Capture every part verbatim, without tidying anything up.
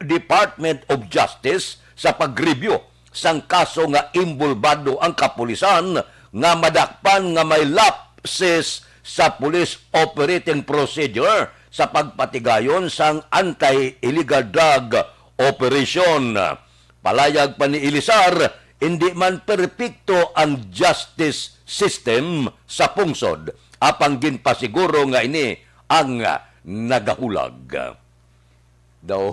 Department of Justice sa pag-review sang kaso nga involbado ang kapulisan nga madakpan nga may lapses sa Police Operating Procedure sa pagpatigayon sang anti-illegal drug operation. Palayag pa ni Elizar, indi man perpekto ang justice system sa pungsod, apang ginpasiguro nga ini ang nagahulag. Daw,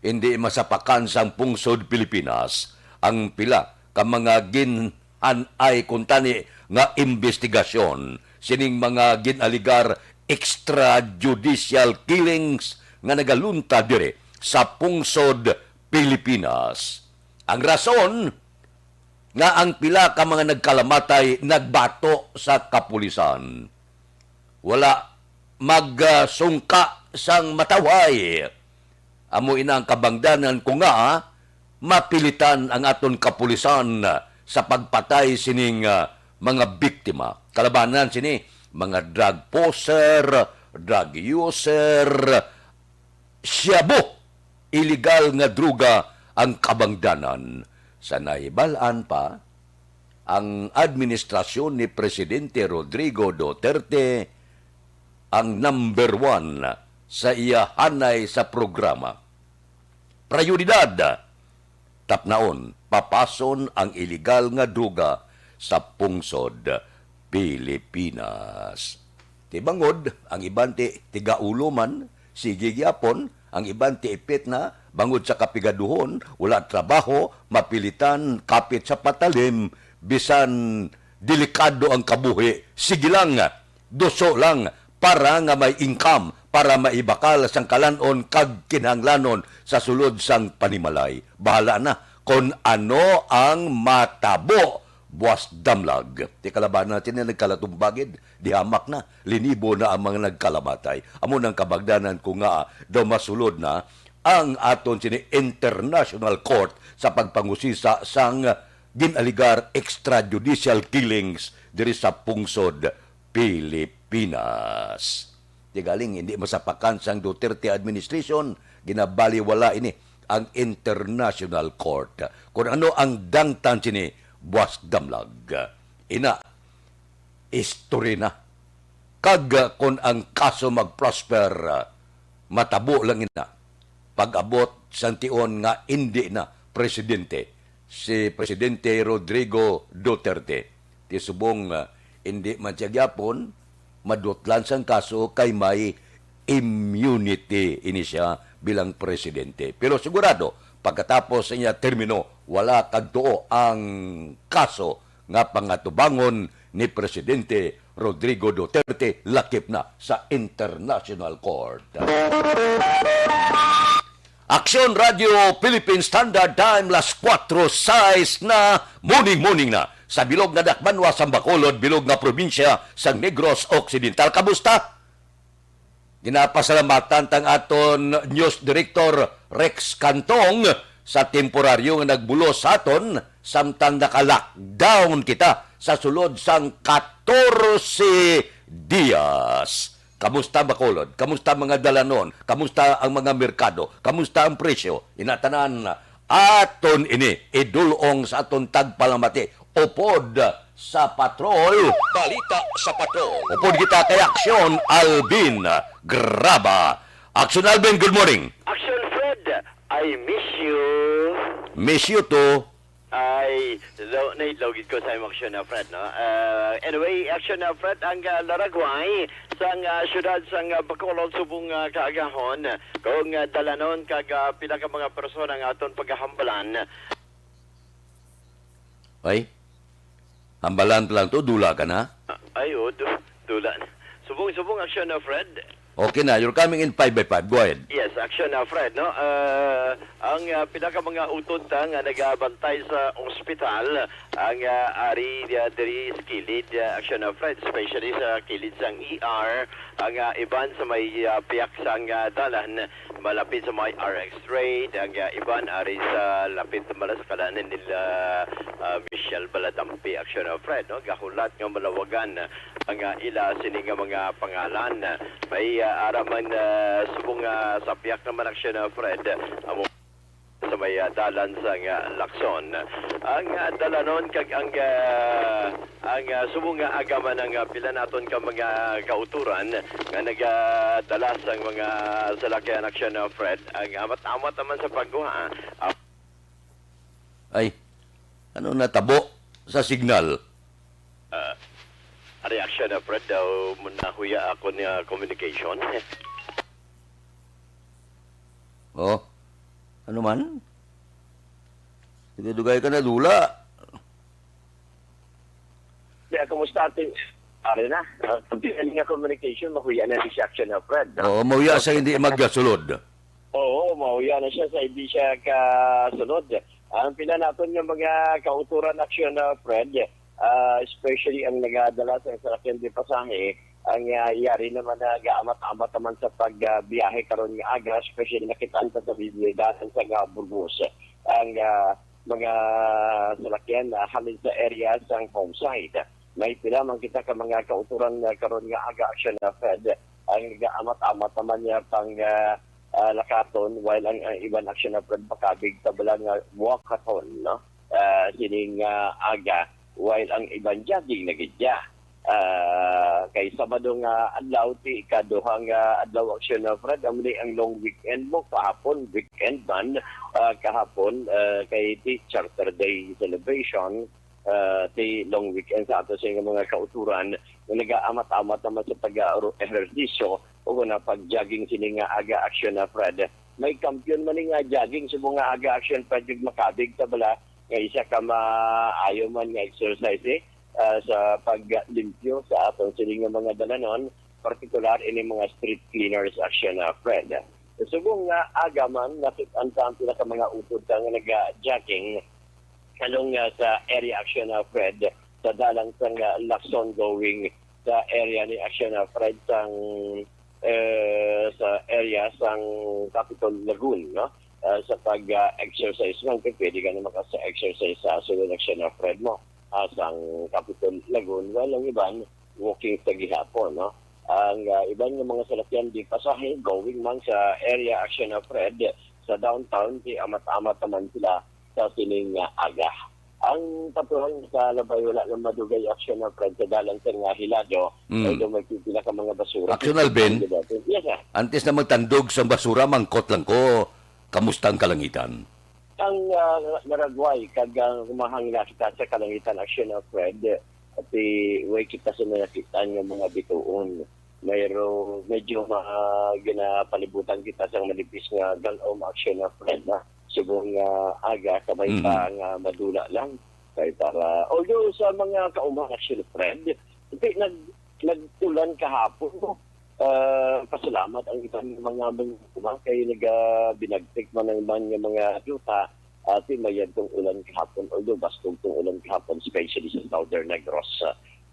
hindi masapakan sang pungsod Pilipinas ang pila ka mga ginhan-ay kuntani nga imbestigasyon sining mga gin-alegar extrajudicial killings nga nagaluntad diri sa pungsod Pilipinas. Ang rason nga ang pila ka mga nagkalamatay nagbato sa kapulisan. Wala magsungka sang matawhay. Amo ina ang kabangdanan ko nga mapilitan ang aton kapulisan sa pagpatay sining, ah, mga biktima. Kalabanan sini, mga drug pusher, drug user, shabu, iligal nga droga ang kabangdanan. Sa nahibal-an pa, ang administrasyon ni Presidente Rodrigo Duterte ang number one sa iya hanay sa programa. Prioridad, tapnaon, papason ang iligal nga droga sa pungsod Pilipinas. Ti bangod, ang iban ti tigaulo man, sige gyapon, ang iban ti ipit na, bangod sa kapigaduhon, wala trabaho, mapilitan, kapit sa patalim, bisan delikado ang kabuhi, sige lang, duso lang, para nga may income, para maibakal sang kalan-on kag kinahanglanon sa sulod sang panimalay. Bahala na kon ano ang matabo, buas damlag. Ti kalabanan sini nagkalatumbagid, di hamak na, linibo na ang mga nagkalamatay. Amo nang kabagdanan ko nga daw masulod na ang aton sini International Court sa pagpangusisa sang gin-alegar extrajudicial killings diri sa pungsod Pilipinas. Ti galing, hindi masapakan sang Duterte administration, ginabaliwala ini ang International Court. Kung ano ang dangtan sini, buas damlag. Ina, istori na. Kag, ah, kon ang kaso mag-prosper, ah, matabo lang ina pag-abot sang tion nga indi na presidente si Presidente Rodrigo Duterte. Ti subong, ah, indi man siya gyapon madutlan sang kaso kay may immunity ini siya bilang presidente. Pero sigurado, pagkatapos sa iya termino, wala kagtuo ang kaso nga pangatubangon ni Presidente Rodrigo Duterte lakip na sa International Court. Aksyon Radio Philippine Standard Time, las kuwatro sais na, morning, morning na. Sa bilog nga dakbanwa sang Bacolod, bilog nga probinsya sang Negros Occidental. Kamusta? Ginapasalamatan tang aton news director Rex Cantong sa temporaryo nga nagbulos sa aton samtang naka-lockdown kita sa sulod sang katorse dias. Kamusta, Bacolod? Kamusta mga dalanon? Kamusta ang mga merkado? Kamusta ang presyo? Inatanan, aton ini idulong sa aton tagpalamati upod sa patrol. Balita sa patrol. Upod kita kay Aksyon Alvin Graba. Aksyon Alvin, good morning. Action Fred, I miss you. Miss you too. Ay, lo-, naidlaw gid ko sa imong aksyon na Fred, no? Ah, anyway, aksyon na Fred, ang, ah, laragway sang, ah, syudad sang, ah, Bacolod subong, ah, kaagahon, kung, ah, dalanon kag, ah, pila ka mga persona ang aton pagahambalan. Ay? Hambalan pa lang to, dula ka na? Ah, ay, oo, du-, dula na. Subong-subong aksyon na, Fred. Okay na, you're coming in five by five. Go ahead. Yes, aksyon na, Fred, no? Ah, ang, ah, pila ka mga utod ta nga nagabantay sa ospital, ang, ah, ari, ah, diri sa kilid, ah, aksyon na, Fred, especially sa kilid sang E R, ang, ah, iban sa may, ah, piyak sang, ah, dalan, malapit sa may R X trade, ang, ah, iban ari sa lapit man sa kalanan nila, ah, Michelle Baladampi, aksyon na, Fred, no? Gahulat nga malawagan ang, ah, ila sini nga mga pangalan. May, ah, ara man, ah, subong, ah, sa piyak naman aksyon na, Fred, amo may, ah, dalan sang, ah, Lacson. Ang, ah, dalanon kag ang, ah, ang, ah, subong nga agaman ang, ah, pila naton ka mga kauturan nga nagadala sang mga salakyan, Action, ah, Fred, ang amat-amat naman sa pagkuha. Ah, Ay, ano natabo sa signal? Ah, ari, Action, ah, Fred, daw mo nahuya ako niya communication. Oh, ano man? Dugay-dugay ka na, Dula. Kaya, kumusta ating, ari na? Ah, pag nga communication, mahuya na di siya, Action, ah, Fred, no? Oo, mahuya sa hindi magkasulod. Oo, mahuya na siya sa hindi siya kasunod. Ang pila naton nga mga kauturan, Action, ah, Fred, ah, especially ang nagadala sa salakyan di pasahe, ang, ah, yari naman na gaamat-amat naman sa pagbiyahe karon nga aga, especially nakit-an ta sa dalan sa nga Burgos. Ang, ah, mga salakyan, ah, halin sa area sang Homeside. May pila man kita ka mga kauturan, ah, karon nga aga, Action, ah, Fred, ang gaamat-amat naman niya pang, ah, ah, lakaton, while ang, ang iban, Action, ah, Fred, makabig ta bala nga walkathon, no? Ah, sining, ah, aga, while ang iban jogging na gid ya. Ah, kay Sabado nga adlaw, ti ikaduha nga adlaw, Action, ah, Fred, amo ni ang long weekend mo. Kahapon, weekend man, ah, kahapon, ah, kay ti Charter Day celebration, ah, ti long weekend sa ato sa mga kauturan nga nagaamat-amat naman sa pag-ehersisyo o na pag-jogging sini nga aga, Action, ah, Fred. May kampiyon man ni nga jogging subong nga aga, Action, Fred, ug makabig ta bala nga isa ka maayo man nga exercise, eh, ah, sa paglimpyo sa aton sini nga mga dalanon, partikular ini mga street cleaners, Action, ah, Fred. Subong nga aga man, nakit-an ta ang pila ka mga utod ta nga naga-jogging kalong, ah, sa area, Action, ah, Fred, sa dalan sang, ah, Lacson going sa area ni, Action, ah, Fred, sang, eh, sa area sang Capitol Lagoon, no? Ah, sa pag, ah, exercise man, kay pwede ka na maka-, sa exercise sa sulod, Action, ah, Fred, mo, ah, sang Capitol Lagoon. Well, ang iban, walking sa gihapon, no? Ang, ah, iban nga mga salakyan di pasahe, going man sa area, Action, ah, Fred, sa downtown, di amat-amat naman sila sa sining, ah, aga. Ang patuhan sa labay, wala lang madugay, Action, ah, Fred, sa dalan sa nga Hilado, Mm. although may pipila ka mga basura. Action, Alvin. Yes, sir. Antes na magtandog sa basura, mangkot lang ko, kamusta ang kalangitan? Ang, ah, naragway kag ang humahangla kita sa kalangitan, Action, ah, Fred, ati way kita sa nakit-an nga mga bituon. Mayro, medyo ma-, ginapalibutan kita sa manipis nga galom, Action, ah, Fred, na subong nga aga, kamay Mhm. pa nga madula lang. Kay para, although sa mga kaumang, Action, Fred, hindi, nag-, nag-ulan kahapon, no? Ah, pasalamat ang iban nga mga, mga kay naga-, binagtik man ang iban nga mga yuta, ati mayad tong ulan kahapon, although bastog tong ulan kahapon, especially sa Southern Negros,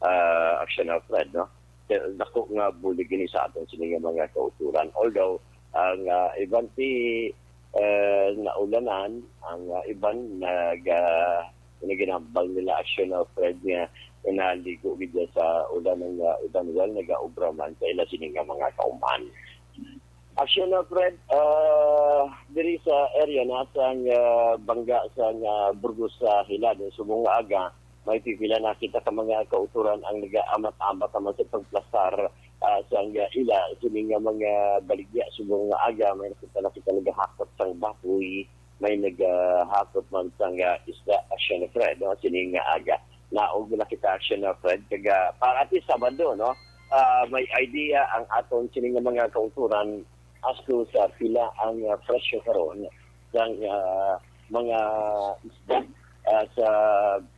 ah, Action, ah, Fred, no? Kaya dako nga bulig ini sa aton sini nga mga kauturan. Although, ang, ah, iban ti, eh, naulanan, ang, ah, iban nag, ah, naginambal nila, Action, ah, Fred, nga naligo gid sa ulan ang, ah, iban, well, nagaobra man sa ila sini nga mga kauman. Action, ah, Fred, ah, diri sa area na sang, ah, bangga sang, ah, Burgos sa Hilado, subong nga aga, may pipila na kita ka mga kauturan ang nagaamat-amat naman sa pagplastar, ah, sang, ah, ila sini nga mga baligya. Subong nga aga, may nakita na kita nagahakot sang baboy, may nagahakot man sang, ah, isda, Action, Fred, no? Sini nga aga. Naog na kita, Action, Fred, kag, ah, para ti Sabado, no? Ah, may idea ang aton sini nga mga kauturan as to sa pila ang, ah, presyo karon sang, ah, mga isda, ah, sa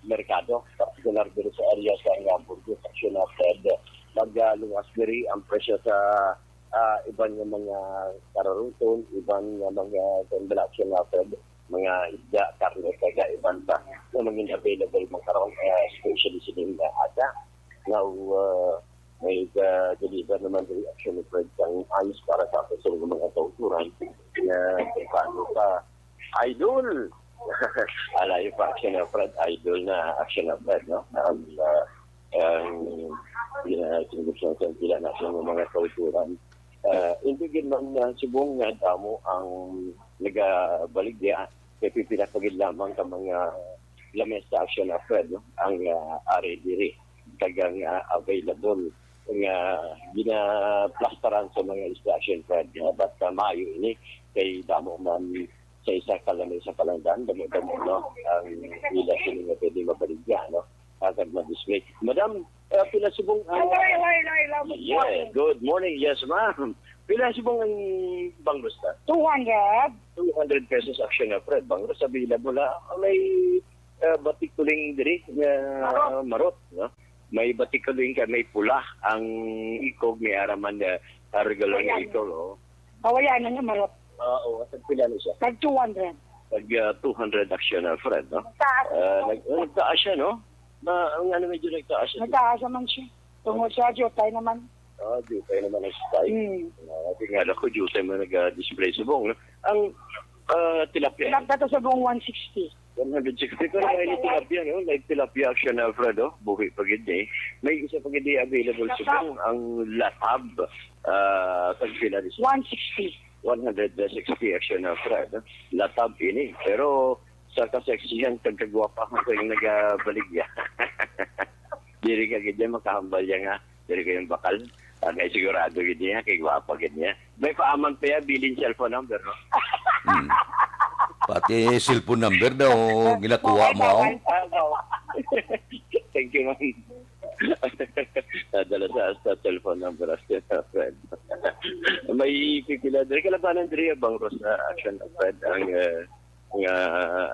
merkado, partikular diri sa area sa, ah, Burgos, Action, Fred. Magluwas diri ang presyo sa, ah, iban nga mga kararuton, iban nga mga transaction, Fred, mga isda, karne, kag iban pa nga mga available man karon, ah, especially sa mga aga. Now, ah, may ga-deliver naman diri, Action, Fred, sang ayos para sa ato sa mga kauturan nga kung paano pa. Idol! Alayo pa, Action, Fred, idol na, Action, Fred, no? Ang, ah, ang, ah, sinibusan sa pila na sa mga kauturan. Ah, hindi gid man, ah, subong nga damo ang nagabaligya Kay pipila pa gid lamang ka mga lamesa, Action Alfred, no? Ang, ah, ari diri, tagang, ah, available nga ginaplastaran sa mga istasyon, Fred. Ah, but, ah, maayo ini kay damo man sa isa ka lamesa pa lang dan, damo-damo, no, ang ila sini nga pwede mabaligya, no? Ah, kag ma-display. Madam, ah, pila subong ang Hello, hello, hello, hello. Good Yeah, morning. Good morning. Yes, ma'am. Pila subong ang bangos na? Two hundred. Two hundred pesos, Action Alfred. Bangos available, ha? May, ah, batikuling diri nga Marot. Marot, no? May batikuling ka, may pula ang ikog, may ara man, ah, regular nga Ayan. Ikog, oh. Kawayan na nga, Marot. Ah, oo, tag pila na siya? Tag two hundred. Tag, ah, two hundred, Action Alfred, no? Taas. Ah, nag-, oh, nagtaas siya, no? Ma-, ang ano, medyo nagtaas siya. Nagtaas naman siya. Tungod sa jutay naman. Ah, jutay naman ang spike. Hmm. Ah, di nga ako, jutay man nag-display subong, no? Ang, ah, tilapia. Tilapia to subong one sixty. One hundred sixty, pero may tilapia, no? May tilapia, Action Alfred, oh. Buhi pa gid, eh. May isa pa gid available subong, ang latab. Ah, tag pila ni siya? One sixty. One hundred sixty, Action Alfred, no? Latab ini. Pero sa kaseksihan, kag kagwapahan ko yung nagabaligya. Diri ka gid yan, makahambal yan nga. Diri ka yung bakal. Ah, kay sigurado gid niya, kay gwapa gid niya. May paaman pa yan, bilin cellphone number, no? Hmm. Pati cellphone number daw, ginakuha mo, oh. Ah, no. Thank you, ma'am. Nadala sa, sa cellphone number, Action Alfred. May pipila diri, kalabanan diri, bangos na, Action Alfred, ang, eh, nga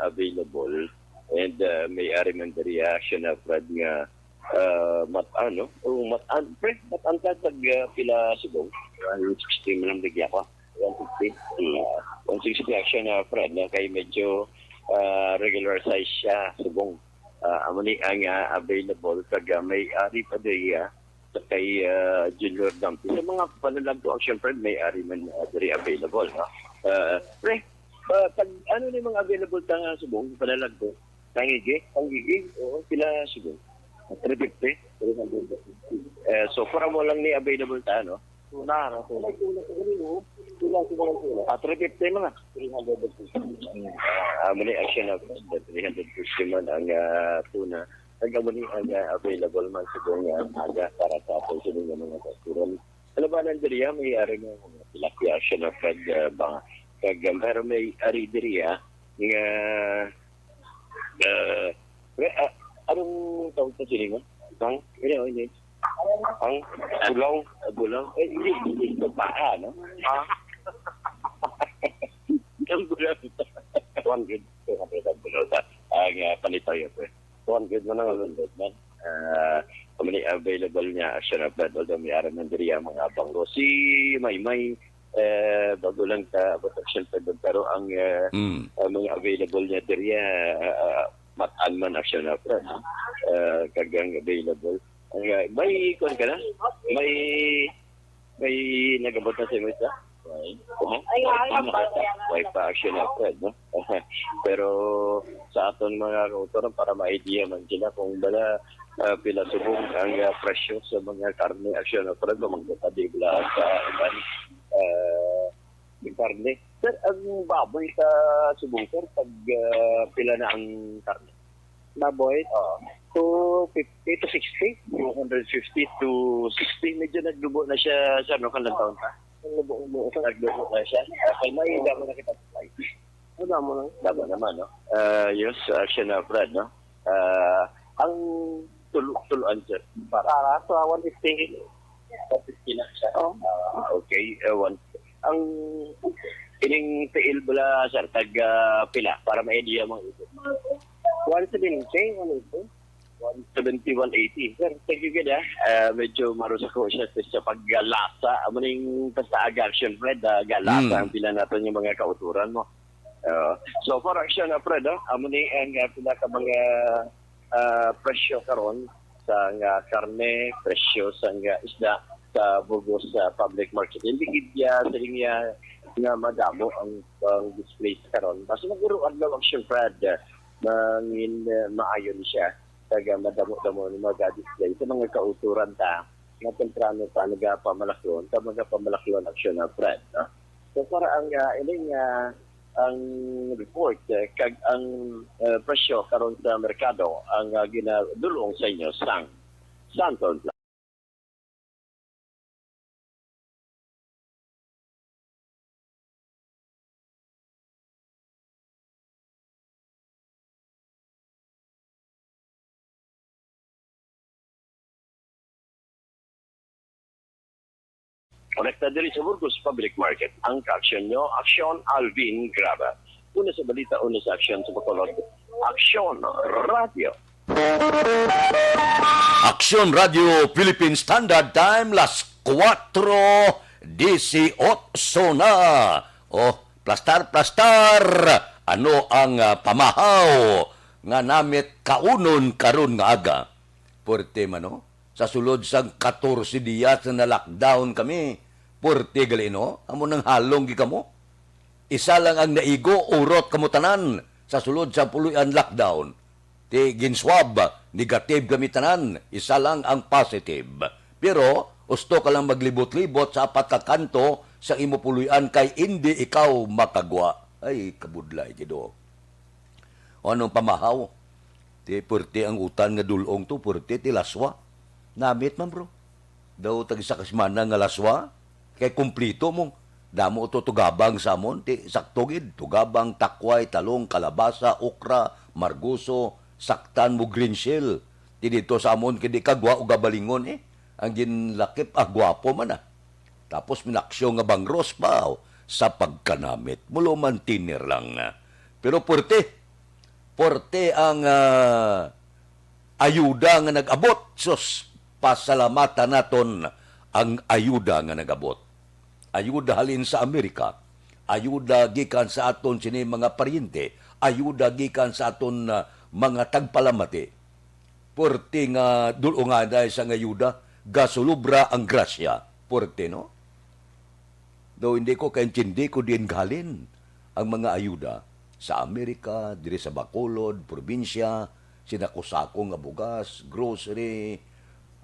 available. And, uh, may ari man diri, Action Alfred, nga, uh, mat-, ano? O, mat-, an-, pre, mat-, ang tatag, uh, pila subong? One sixty man ang bigyan ko. One sixty? Hmm. One sixty, Action Alfred, no? Kay medyo, uh, regular size siya, subong. Uh, amo ni ang, uh, available. Kag, uh, may ari pa diri, uh, sa kay, ah, Junior Dampi. Sa mga panalagko, Action Alfred, may ari man, ah, diri available, no? Ah, pre, ah, pag ano ni mga available ta nga subong, panalagko? Tangigi? Tangigi? Oo, pila subong? Three fifty? Three hundred. Eh, so, para mo lang ni available ta, no? Tuna, no? Tuna. Tuna, tuna, tuna. Ah, three fifty mga. Three hundred. Ah, muli, Action Alfred, three hundred fifty man ang, ah, tuna. Nagamo ni ang, ah, available man subong nga aga para sa aton sini nga mga kautoran. Kalabanan diri, ah, may ari nga mga tilapia, Action Alfred, ah, ba, kag, ah, pero may ari diri, ah, nga, ah, re-, ah, anong tawag sa sini mo? Ang, ano, ano? Ang bulaw. Ah, bulaw. Eh, hindi, hindi. Ito pa, ah, no? Ah. Ang bulaw. One hundred, two hundred ang bulaw. Ang, ah, panitaw yun, eh. One hundred man ang one hundred man. Ah, kami ni available niya, Action Alfred, although may aram ng diri ang mga bangko. Si Maymay, eh, bago lang ka, but Action Alfred, pero ang, eh, Mm. ang mga available niya diri, ah, ah, matan man, Action Alfred, ha? Ah, kagang available. Ang, ah, may, kuwan ka na? May, may nagabot na sa imo isa? Why? Oho. Ay, ay, Tama ka. Ay, pa, Action Alfred, no? Pero sa aton mga kautoran, para ma-idea man sila kung bala, ah, pila subong ang, ah, presyo sa mga karne, Action Alfred, kung magkakadi bala sa iban, ah, yung karne. Sir, ang baboy sa subong, sir, pag, ah, pila na ang karne? Baboy? Oo. Two fifty to sixty? Two hundred fifty to sixty. Medyo nagdubo na siya, sir, no? Kanang taon pa? Nagdubo, nagdubo. Nagdubo na siya. Okay, may damo na kita supply. Ano damo lang? Damo naman, no? Ah, yes, Action Alfred, no? Ah, ang tulo-, tuluan, sir. Para? Para sa one fifty. One fifty na siya. Oo. Ah, okay. Eh, one, ang ining tiil bala, sir, tag, ah, pila? Para may idea, mga ito. One seventy, one eighty. One seventy, one eighty. Sir, thank you gid, ah. Ah, medyo maros ako siya sa, sa paglasa. Amo ning basta aga, Action Alfred, ah, galasa Mm. ang pila naton yung mga kauturan mo. Ah, so for Action Alfred, ah, amo ni ang, ah, pila ka mga, ah, presyo karon sa nga karne, presyo sa nga isda sa bugos sa public market. Hindi gid ya sa linya nga madamo ang, ang display sa karon. Basta mag-uro adlaw, Action Alfred, ah, mangin, ah, maayo ni siya. Taga madamo-damo ni mga display sa mga kauturan ta nga temprano pa nagapamalaklon, sa mga pamalaklon, Action Alfred, no? So, para ang, ah, ining, ah, Ang report, eh, kag ang, eh, presyo karon sa merkado ang, ah, ginadul-ong sa inyo sang Santon Plan. Konekta diri sa Burgos Public Market. Ang kaaksyon nyo, Aksyon Alvin Graba. Una sa balita, una sa aksyon sa Bacolod. Aksyon Radio. Aksyon Radio Philippine Standard Time, las kuwatro disiotso na. Oh, plastar, plastar. Ano ang, ah, pamahaw nga namit kaunon karon nga aga? Puwerte man, no? Sa sulod sang katorse diyas na na-lockdown kami, puwerte gali, no? Amo nang halong gid kamo. Isa lang ang naigo, urot kamo tanan sa sulod sa puloy-an lockdown. Ti gin-swab, negative kami tanan, isa lang ang positive. Pero husto ka lang maglibot-libot sa apat ka kanto sa imo puloy-an kay indi ikaw makagwa. Ay, kabudlay, Ginoo. O anong pamahaw? Ti puwerte ang utan nga dul-ong to, puwerte ti laswa. Namit man, bro. Daw tag isa ka semana nga laswa, kay kumplito mo. Damo to tugabang sa amon, ti sakto gid. Tugabang, takway, talong, kalabasa, okra, margoso, saktan mo, green shell. Ti dito sa amon, kay di ka gwa o gabalingon, eh. Ang ginlakip, ah, gwapo man, ah. Tapos minaksyo nga bangros pa, oh, sa pagkanamit. Mulo man tiner lang, ah. Pero puwerte, puwerte ang, ah, ayuda nga nag-abot. Sus, pasalamatan naton ang ayuda nga nag-abot. Ayuda halin sa Amerika, ayuda gikan sa aton sini mga paryente, ayuda gikan sa aton, ah, mga tagpalamati. Puwerte nga dul-onganay sang ayuda, gasulubra ang grasya. Puwerte, no? Daw hindi ko kaintindi kung diin gahalin ang mga ayuda sa Amerika, diri sa Bacolod, probinsya, sinako-sako nga bugas, grocery,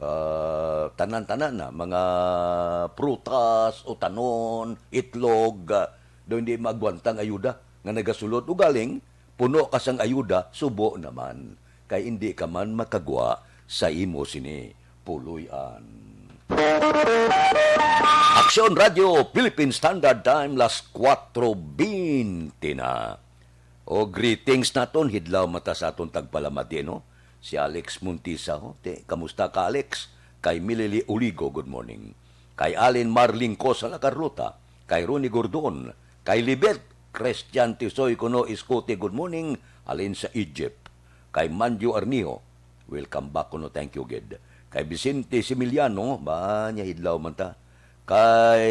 ah, tanan-tanan na, mga prutas, utanon, itlog, ah, daw hindi maagwantang ayuda nga nagasulod. Ugaling, puno ka sang ayuda, subo naman, kay indi ka man makagwa sa imo sini puloy-an. Aksyon Radio, Philippine Standard Time, las kuwatro bente na. O, greetings naton, hidlaw mata sa aton tagpalamati, no? Si Alex Montisa, ho? Te, kamusta ka, Alex? Kay Milili Uligo, good morning. Kay Alin Marlingco sa La Carlota, kay Ronnie Gordon, kay Libet, Christian Tisoy kuno Iskote, good morning, halin sa Egypt. Kay Manjo Arniho, welcome back kuno, thank you gid. Kay Vicente Similiano, ba niya hidlaw man ta. Kay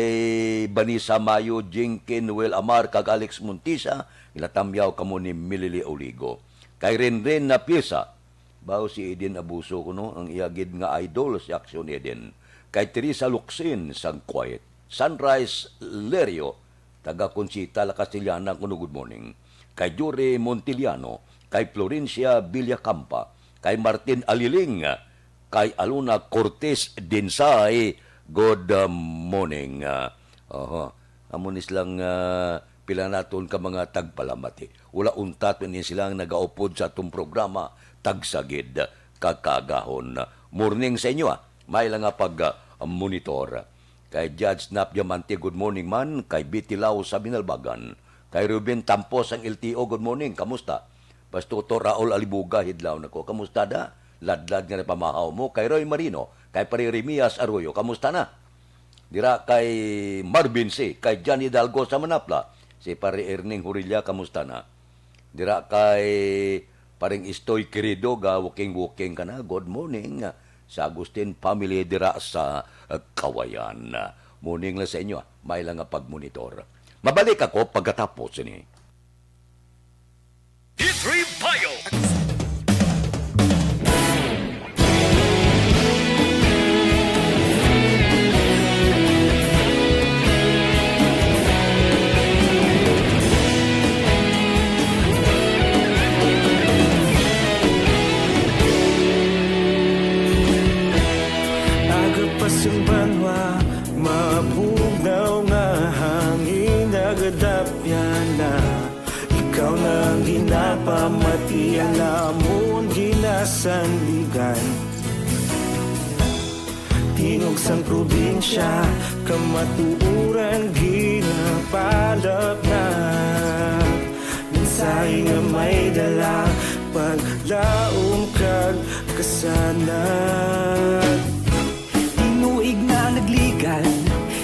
Vanessa Mayo, Jinky Noel Amar, kag Alex Montisa, ginatamyaw kamo ni Milili Oligo. Kay Renren na pyesa, baw si Eden Abuso kuno ang iya gid nga idol si Action Eden. Kay Teresa Luksin sang Quiet. Sunrise Lerio, taga Conchita, La Castellana, kuno good morning. Kay Jory Montiliano, kay Florencia Villacampa, kay Martin Aliling, kay Alona Cortez Dinsay, good, uh, morning. Uh, oho. Amo ni silang, uh, pila naton ka mga tagpalamati. Wala untat ni silang nagaupod sa atong programa, tagsagid, kakagahon. Morning sa inyo, ah. May lang nga pag, uh, monitor. Kay Judge Nap Diamante, good morning man. Kay Betty Lau sa Binalbagan. Kay Ruben Tampos ang L T O, good morning. Kamusta? Pastuto Raul Alibuga, hidlaw na ko. Kamusta da? Ladlad nga napamahaw mo. Kay Roy Marino, kay Pare Remias Arroyo, kamusta na? Dira kay Marvin C, kay John Hidalgo sa Manapla, si Pare Erning Hurilla, kamusta na? Dira kay Paring Istoy Querido, ga walking-walking ka na. Good morning sa Agustin family dira sa, uh, Kawayan. Morning lang sa inyo, ah. May lang nga pagmonitor. Mabalik ako pagkatapos ini. Hit Revival. Aga pa sing banwa, mabugnaw nga hangin, nagadapyan na. Ang ginapamati alamon ginasandigan. Tingog sang probinsya, kamatuoran ginapalapnag. Mensahe nga may dala, paglaom kag kasanag. Tinuig na nagligan,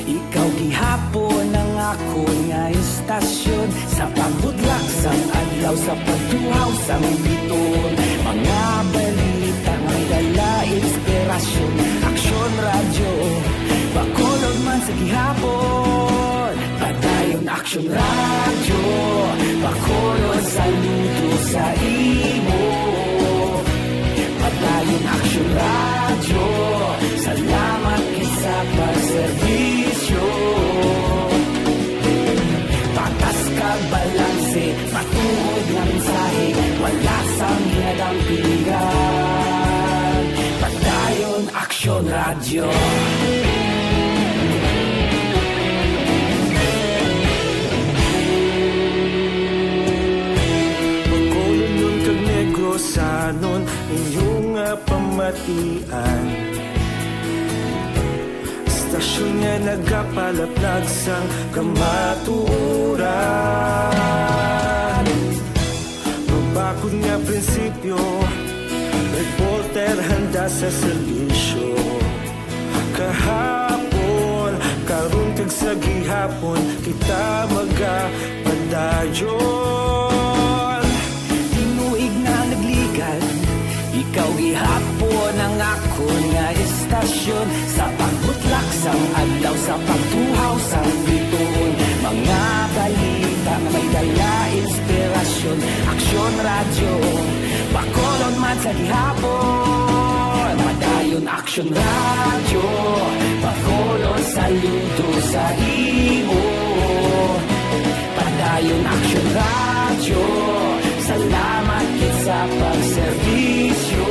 ikaw gihapon ang akon nga istasyon. Sa pagbutlak sang adlaw, sa pagtuhaw sang biton, mga balita may dala inspirasyon. Aksyon Radyo, Bacolod man sa gihapon. Padayon Aksyon Radyo, Bacolod, saludo sa imo. Padayon Aksyon Radyo, salamat gid sa pagserbisyo. Patas kag balanse, matuod nga mensahe, wala sang ginadampigan. Padayon Aksyon Radyo. Bacolodnon kag Negrosanon, inyo nga pamatian. Istasyon nga nagapalaplag sang kamatuoran. Mabakod nga prinsipyo, reporter handa sa serbisyo. Kahapon, karon kag sa gihapon, kita magapadayon. Tinuig na nagligan, ikaw gihapon ang akon nga istasyon. Sa pagbutlak sang adlaw, sa pagtuhaw sang bituon, mga balita nga may dala inspirasyon. Aksyon Radyo, Bacolod man sa gihapon. Padayon Aksyon Radyo, Bacolod, saludo sa imo. Padayon Aksyon Radyo, salamat gid sa pagserbisyo.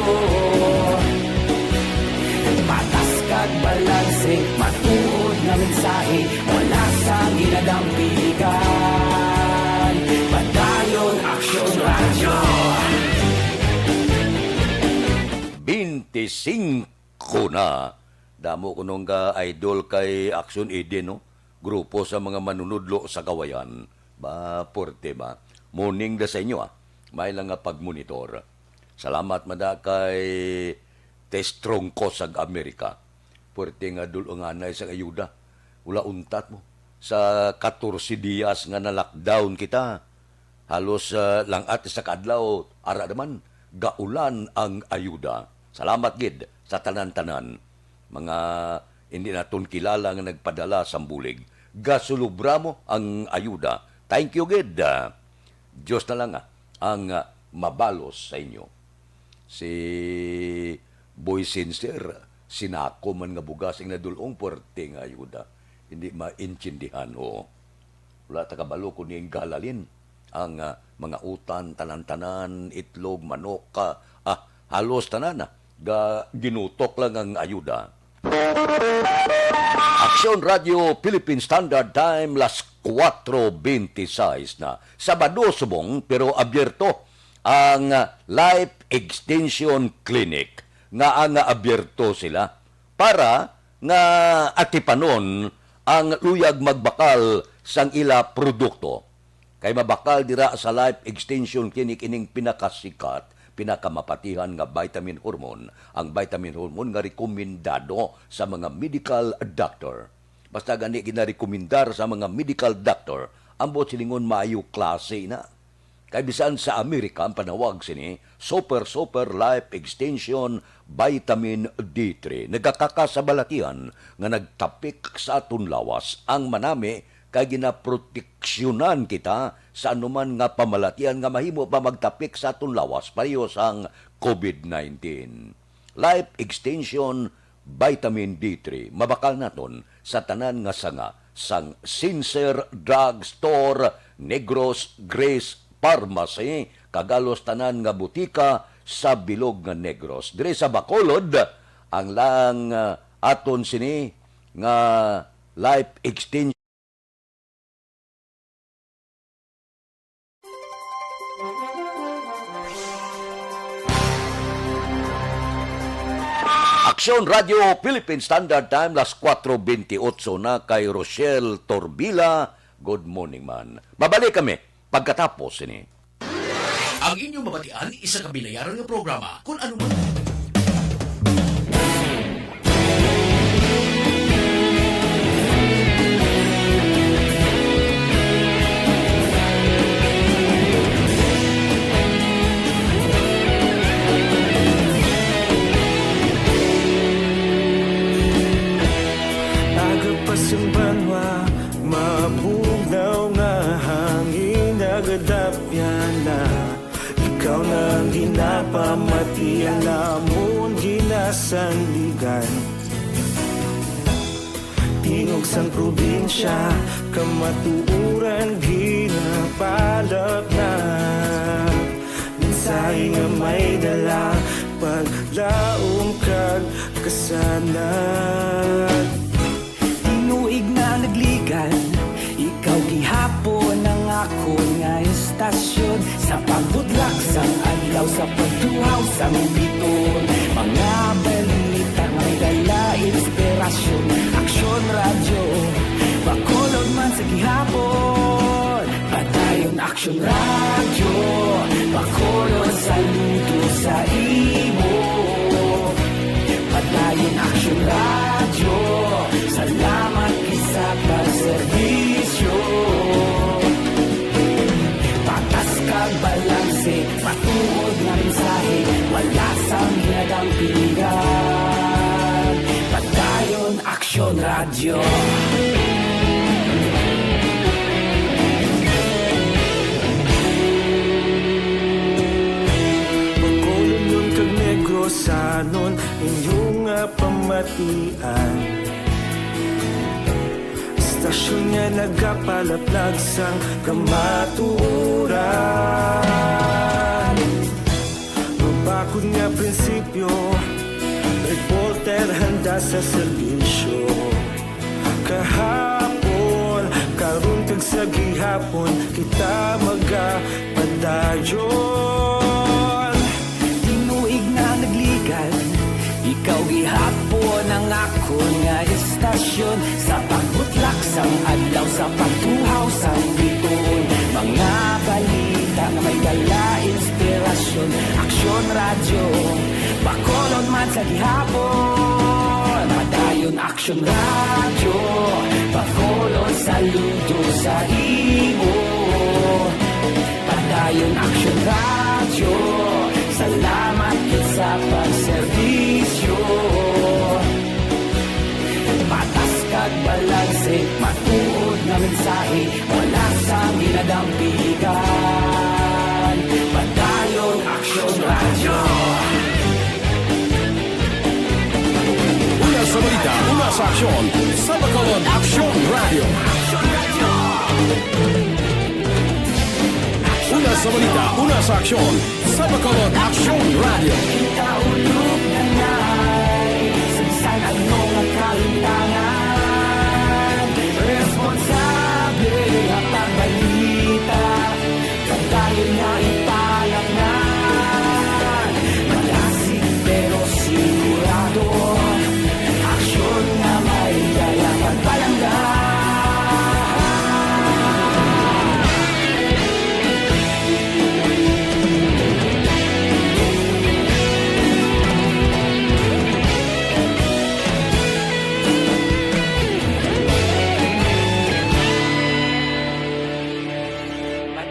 Patas kag balanse, matuod nga mensahe, wala sang ginadampigan. Padayon Aksyon Radyo. Twenty-five na. Damo kuno nga idol kay Aksyon Eden, no? Grupo sa mga manunudlo sa Kawayan. Ba, porte ba? Morning da sa inyo, ah. May lang nga pagmonitor. Salamat man da kay Testrongko sa Amerika. Puwerte nga dul-unganay sang ayuda. Wala untat mo. Sa katorse diyas nga na-lockdown kita, halos, ah, lang-at isa ka adlaw, ara naman, gaulan ang ayuda. Salamat gid sa tanan-tanan. Mga hindi naton kilala nga nagpadala sang bulig. Gasulubra mo ang ayuda. Thank you gid. Ah, Dios na lang, ah, ang, ah, mabalos sa inyo. Si Boy Sincere, sinako man nga bugas ang nadul-ong, puwerte nga ayuda. Hindi maintindihan, oo. Wala ta kabalo kung ning gahalalin. Ang, ah, mga utan, tanan-tanan, itlog, manok, ah, ah, halos tanan, ah, ga-, ginutok lang ang ayuda. Aksyon Radyo Philippine Standard Time, las kuwatro bente seis na. Sabado subong, pero abierto ang Life Extension Clinic nga ang abierto sila para nga atipanon ang luyag magbakal sang ila produkto. Kay mabakal dira sa Life Extension Clinic ining pinakasikat, pinakamapatihan nga vitamin hormone, ang vitamin hormone nga rekomendado sa mga medical doctor. Basta gani ginarekomendar sa mga medical doctor, ambot silingon maayo klase na. Kay bisan sa Amerika ang panawag sini, Super Super Life Extension Vitamin D three. Nagakaka sa balatian nga nagtapik sa aton lawas ang manami kay ginaproteksyonan kita sa anuman nga pamalatian nga mahimo pa magtapik sa aton lawas pareho sang COVID nineteen. Life Extension Vitamin D three, mabakal naton sa tanan nga sanga sang Sincere Drug Store, Negros Grace Pharmacy, kag halos tanan nga butika sa bilog nga Negros. Diri sa Bacolod, ang lang, ah, aton sini nga Life Extension. Aksyon Radio Philippine Standard Time, las kuwatro bentiocho na. Kay Rochelle Torbila, good morning man. Mabalik kami pagkatapos sini. Ang inyong mabatian, isa ka binayaran nga programa. Kung ano man. Aga pa sang banwa, mabugnaw nga hangin nagadapyan na. Ikaw na ang ginapamati, ang amon ginasandigan. Tingog sang probinsya, kamatuoran ginapalapnap. Mensahe nga may dala, paglaom kag kasanag. Tinuig na nagligan, ikaw gihapon ang akon nga istasyon. Sa pagbutlak sang adlaw, sa pagtuhaw sang biton, mga balita may dala inspirasyon. Aksyon Radyo, Bacolod man sa gihapon. Padayon Aksyon Radyo, Bacolod, saludo sa imo. Padayon Aksyon Radyo, salamat gid sa pagserbisyo. Patas kag balanse, matuod nga mensahe, wala sang ginadampigan. Padayon Aksyon Radyo. Bacolodnon kag Negrosanon, inyo nga pamatian. Istasyon nga nagapalaplag sang kamatuoran. Mabakod nga prinsipyo, reporter handa sa serbisyo. Kahapon, karon kag sa gihapon, kita magapadayon. Tinuig na nagligan, ikaw gihapon ang akon nga istasyon. Sa pagbutlak sang adlaw, sa pagtuhaw sang biton, mga balita nga may dala inspirasyon. Aksyon Radyo, Bacolod man sa gihapon. Padayon Aksyon Radyo, Bacolod, saludo sa imo. Padayon Aksyon Radyo, salamat gid sa pagserbisyo. Patas kag balanse, matuod nga mensahe, wala sang ginadampigan. Padayon Aksyon Radyo. Una sa balita, una sa aksyon, sa Bacolod Aksyon Radyo. Una sa balita, una sa aksyon, sa Bacolod Aksyon Radyo. Kita ulog na nay, sa bisan ano nga kalimtangan, responsable nga pagbalita. Padayon nga ipalapngan, malasig pero sigurado, aksyon nga may dala pagpalangga.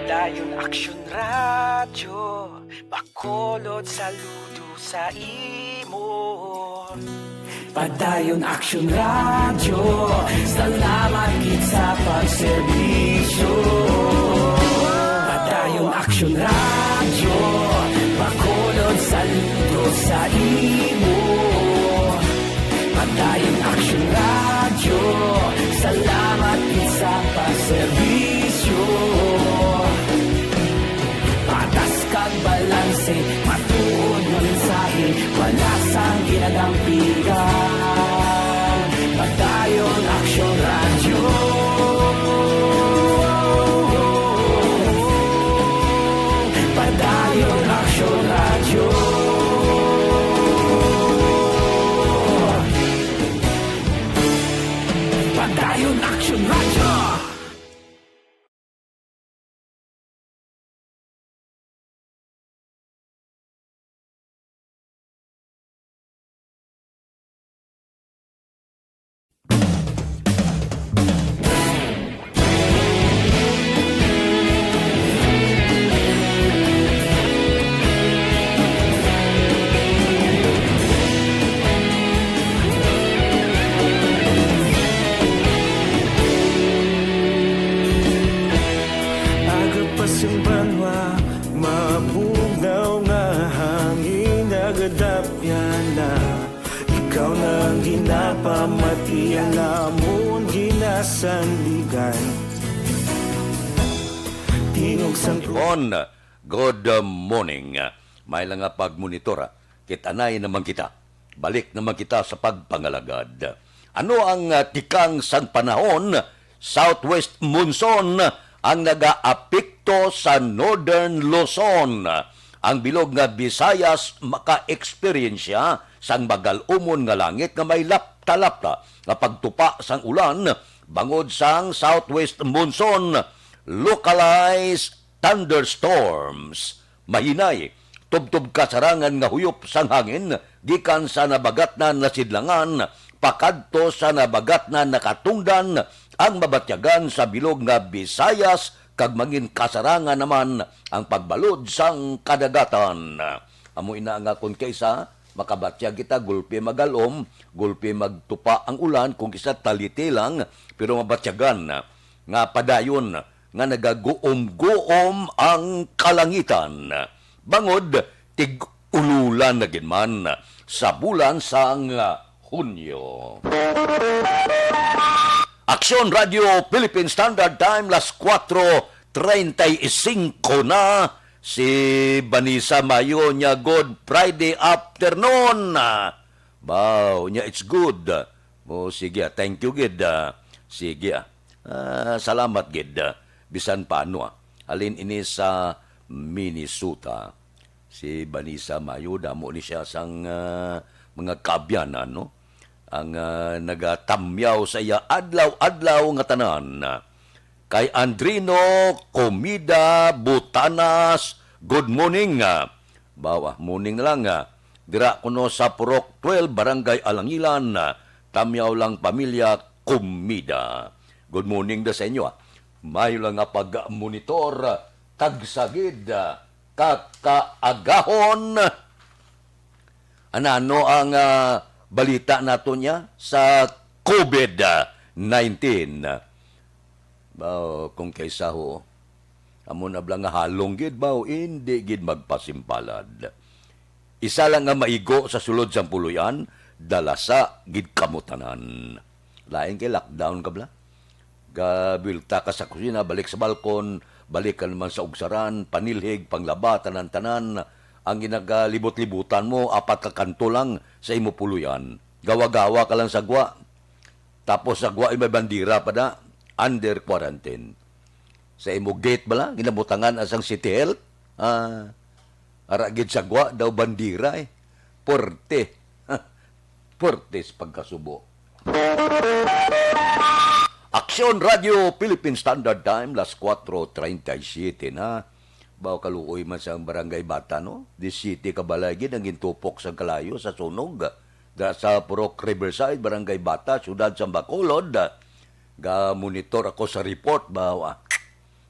Padayon Aksyon Radyo, Bacolod, saludo sa imo. Padayon Aksyon Radyo, salamat gid sa pagserbisyo. Padayon Aksyon Radyo, Bacolod, saludo sa imo. Padayon Aksyon Radyo, salamat gid sa pagserbisyo. Patas kag balanse, matuod nga mensahe, wala sang ginadampigan. Padayon Aksyon Radyo. Sandigan. Tingog sang Bon, good morning. May lang nga pagmonitor, ah. Kit-anay naman kita. Balik naman kita sa pagpangalagad. Ano ang, ah, tikang sang panahon? Southwest monsoon ang nagaapekto sa Northern Luzon. Ang bilog nga Visayas maka-eksperyensya sang magal-umon nga langit nga may lapta-lapta nga pagtupa sang ulan bangod sang southwest monsoon. Localized thunderstorms. Mahinay, tubtob kasarangan nga huyop sang hangin gikan sa nabagatnan nga sidlangan pakadto sa nabagatnan nga katungdan ang mabatyagan sa bilog nga Visayas, kag mangin kasarangan naman ang pagbalod sang kadagatan. Amo ina nga kon kaisa, makabatyag kita, gulpi magal-om, gulpi magtupa ang ulan, kung isa taliti lang, pero mabatyagan nga padayon nga nagaguom-guom ang kalangitan. Bangod, tig-ululan na gid man sa bulan sang Hunyo. Aksyon Radio Philippine Standard Time, las kuwatro treinta y cinco na. Si Vanessa Mayo niya, "Good Friday afternoon." Baw, niya, "It's good." O, sige, ah. Thank you, gid, ah. Sige, ah. Ah, salamat, gid, ah. Bisan paano, ah. Halin ini sa Minnesota. Si Vanessa Mayo, damo ni siya sang, ah, mga kaabyanan, no? Ang, ah, nagatamyaw sa iya adlaw-adlaw nga tanan. Kay Andrino Comida Butanas, good morning. Ah, bawa, morning na lang, ah. Dira kuno sa Purok twelve, Barangay Alangilan, ah, tamyaw lang pamilya Comida. Good morning da sa inyo, ah. Mayo lang nga pag-monitor, ah, tagsagid, ah, kakaagahon. Anano ang, ah, balita nato niya sa covid nineteen? Baw, kung kaisa ho, amo na bala nga halong gid, baw, indi gid magpasimpalad. Isa lang nga maigo sa sulod sang puloy-an, dalasa gid kamo tanan. Lain kay lockdown ka bala. Gabuelta ka sa kusina, balik sa balkon, balik ka naman sa ugsaran, panilhig, panglaba, tanan-tanan. Ang ginagalibot-libutan mo, apat ka kanto lang sa imo puloy-an. Gawa-gawa ka lang sa gwa. Tapos sa gwa, may bandira pa na, under quarantine. Sa imo gate bala, ginabutangan asang City Health? Ah, ara gid sa gwa daw bandira, eh. Puwerte. Puwerte sa pagkasubo. Aksyon Radio Philippine Standard Time, las kuwatro treinta y siete na. Baw, kaluoy man sang Barangay Bata, no? Disisyete ka balay gid ang gintupok sang kalayo sa sunog. Da sa Purok Riverside, Barangay Bata, Siyudad sang Bacolod. Ga-monitor ako sa report, baw, ah.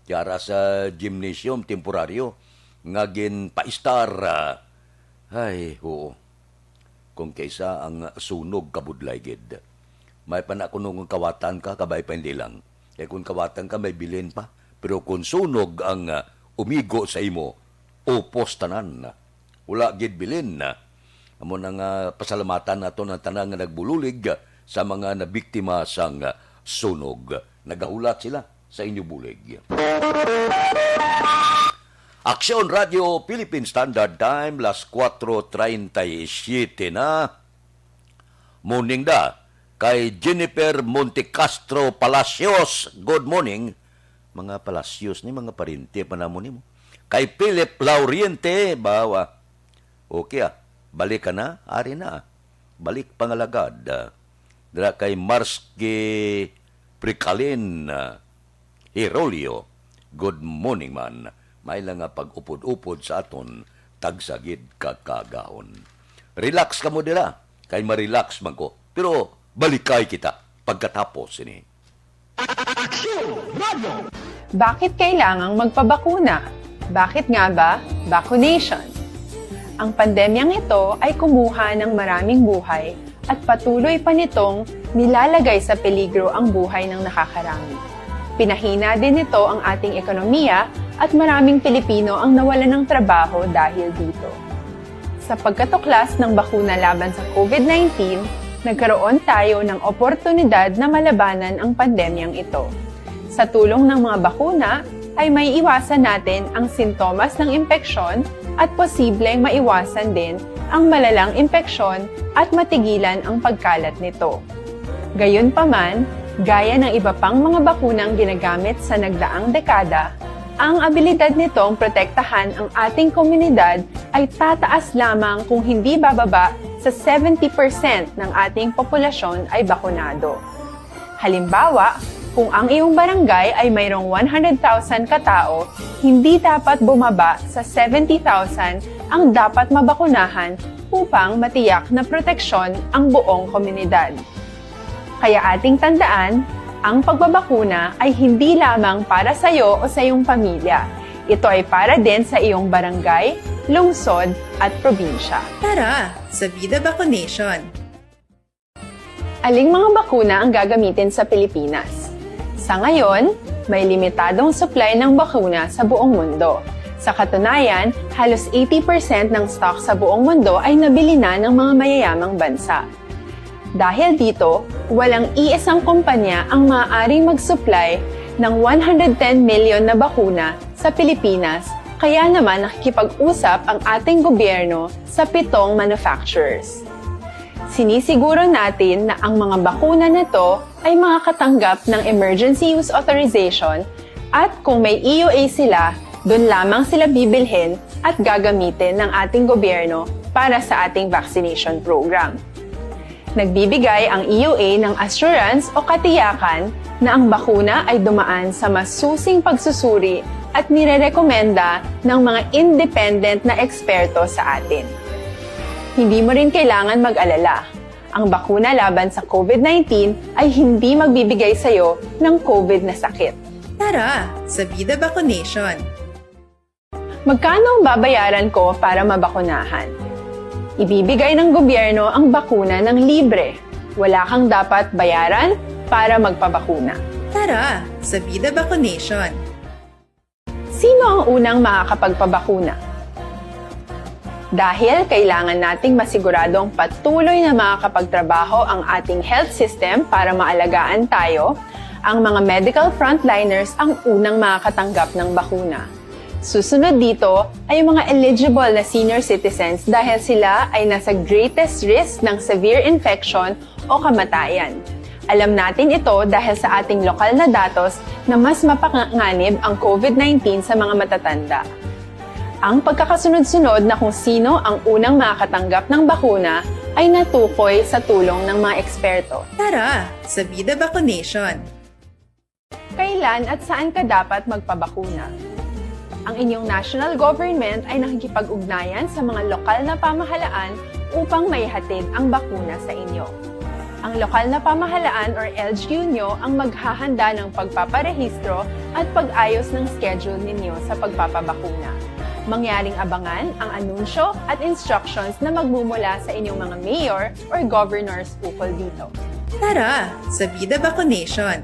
Yara sa gymnasium temporaryo nga ginpaistar, ah. Ay, oo. Kung kaisa ang sunog kabudlay gid. May pa na kuno kung kawatan ka, kabay pa hindi lang. Kay kung kawatan ka, may bilin pa. Pero kung sunog ang, ah, umigo sa imo, upos tanan. Wala gid bilin. Amo na nga pasalamatan naton ang tanan nga nagbululig sa mga nabiktima sang sunog. Nagahulat sila sa inyo bulig. Aksyon Radio Philippine Standard Time, las kuwatro treinta y siete na. Morning da kay Jennifer Montecastro Palacios. Good morning. Mga Palacios ni, mga parente pa namon nimo. Kay Philip Lauriente, bawa. Okay, ah. Balik ka na, ari na, ah. Balik pangalagad, ah. Dira kay Marsky Precalin, ah, Herolio. Good morning man. May lang nga pag-upod-upod sa aton, tagsagid ka kagahon. Relax ka mo dira, kay ma-relax man ko. Pero balikay kita pagkatapos sini. Aksyon Radio! Bakit kailangang magpabakuna? Bakit nga ba vaccination? Ang pandemyang ito ay kumuha ng maraming buhay at patuloy pa nitong nilalagay sa peligro ang buhay ng nakakarami. Pinahina din nito ang ating ekonomiya at maraming Pilipino ang nawalan ng trabaho dahil dito. Sa pagkatuklas ng bakuna laban sa covid nineteen, Nagkaroon tayo ng oportunidad na malabanan ang pandemyang ito. Sa tulong ng mga bakuna, ay maiiwasan natin ang sintomas ng impeksyon at posibleng maiwasan din ang malalang impeksyon at matigilan ang pagkalat nito. Gayunpaman, gaya ng iba pang mga bakunang ginagamit sa nagdaang dekada, ang abilidad nitong protektahan ang ating komunidad ay tataas lamang kung hindi bababa sa seventy percent ng ating populasyon ay bakunado. Halimbawa, kung ang iyong barangay ay mayroong one hundred thousand katao, hindi dapat bumaba sa seventy thousand ang dapat mabakunahan upang matiyak na proteksyon ang buong komunidad. Kaya ating tandaan, ang pagbabakuna ay hindi lamang para sa iyo o sa iyong pamilya. Ito ay para din sa iyong barangay, lungsod, at probinsya. Tara, sa Vida Vaccination! Aling mga bakuna ang gagamitin sa Pilipinas? Sa ngayon, may limitadong supply ng bakuna sa buong mundo. Sa katunayan, halos eighty percent ng stock sa buong mundo ay nabili na ng mga mayayamang bansa. Dahil dito, walang iisang kumpanya ang maaaring mag-supply ng one hundred ten million na bakuna sa Pilipinas, kaya naman nakikipag-usap ang ating gobyerno sa pitong manufacturers. Sinisiguro natin na ang mga bakuna na to ay makakatanggap ng emergency use authorization at kung may E U A sila, doon lamang sila bibilhin at gagamitin ng ating gobyerno para sa ating vaccination program. Nagbibigay ang E U A ng assurance o katiyakan na ang bakuna ay dumaan sa masusing pagsusuri at nirerekomenda ng mga independent na eksperto sa atin. Hindi mo rin kailangan mag-alala. Ang bakuna laban sa COVID nineteen ay hindi magbibigay sa iyo ng COVID na sakit. Tara, sa Vida Vaccination! Magkano ang babayaran ko para mabakunahan? Ibibigay ng gobyerno ang bakuna ng libre. Wala kang dapat bayaran para magpabakuna. Tara, sa Vida Vaccination! Sino ang unang makakapagpabakuna? Dahil kailangan nating masiguradong patuloy na makakapagtrabaho ang ating health system para maalagaan tayo, ang mga medical frontliners ang unang makakatanggap ng bakuna. Susunod dito ay ang mga eligible na senior citizens dahil sila ay nasa greatest risk ng severe infection o kamatayan. Alam natin ito dahil sa ating lokal na datos na mas mapanganib ang COVID nineteen sa mga matatanda. Ang pagkakasunod-sunod na kung sino ang unang makakatanggap ng bakuna ay natukoy sa tulong ng mga eksperto. Tara, sa Vida Vaccination! Kailan at saan ka dapat magpabakuna? Ang inyong national government ay nakikipag-ugnayan sa mga lokal na pamahalaan upang maihatid ang bakuna sa inyo. Ang lokal na pamahalaan or L G U nyo ang maghahanda ng pagpaparehistro at pag-ayos ng schedule ninyo sa pagpapabakuna. Mangyaring abangan ang anunsyo at instructions na magmumula sa inyong mga mayor or governors ukol dito. Tara, sa Vida Vaccination!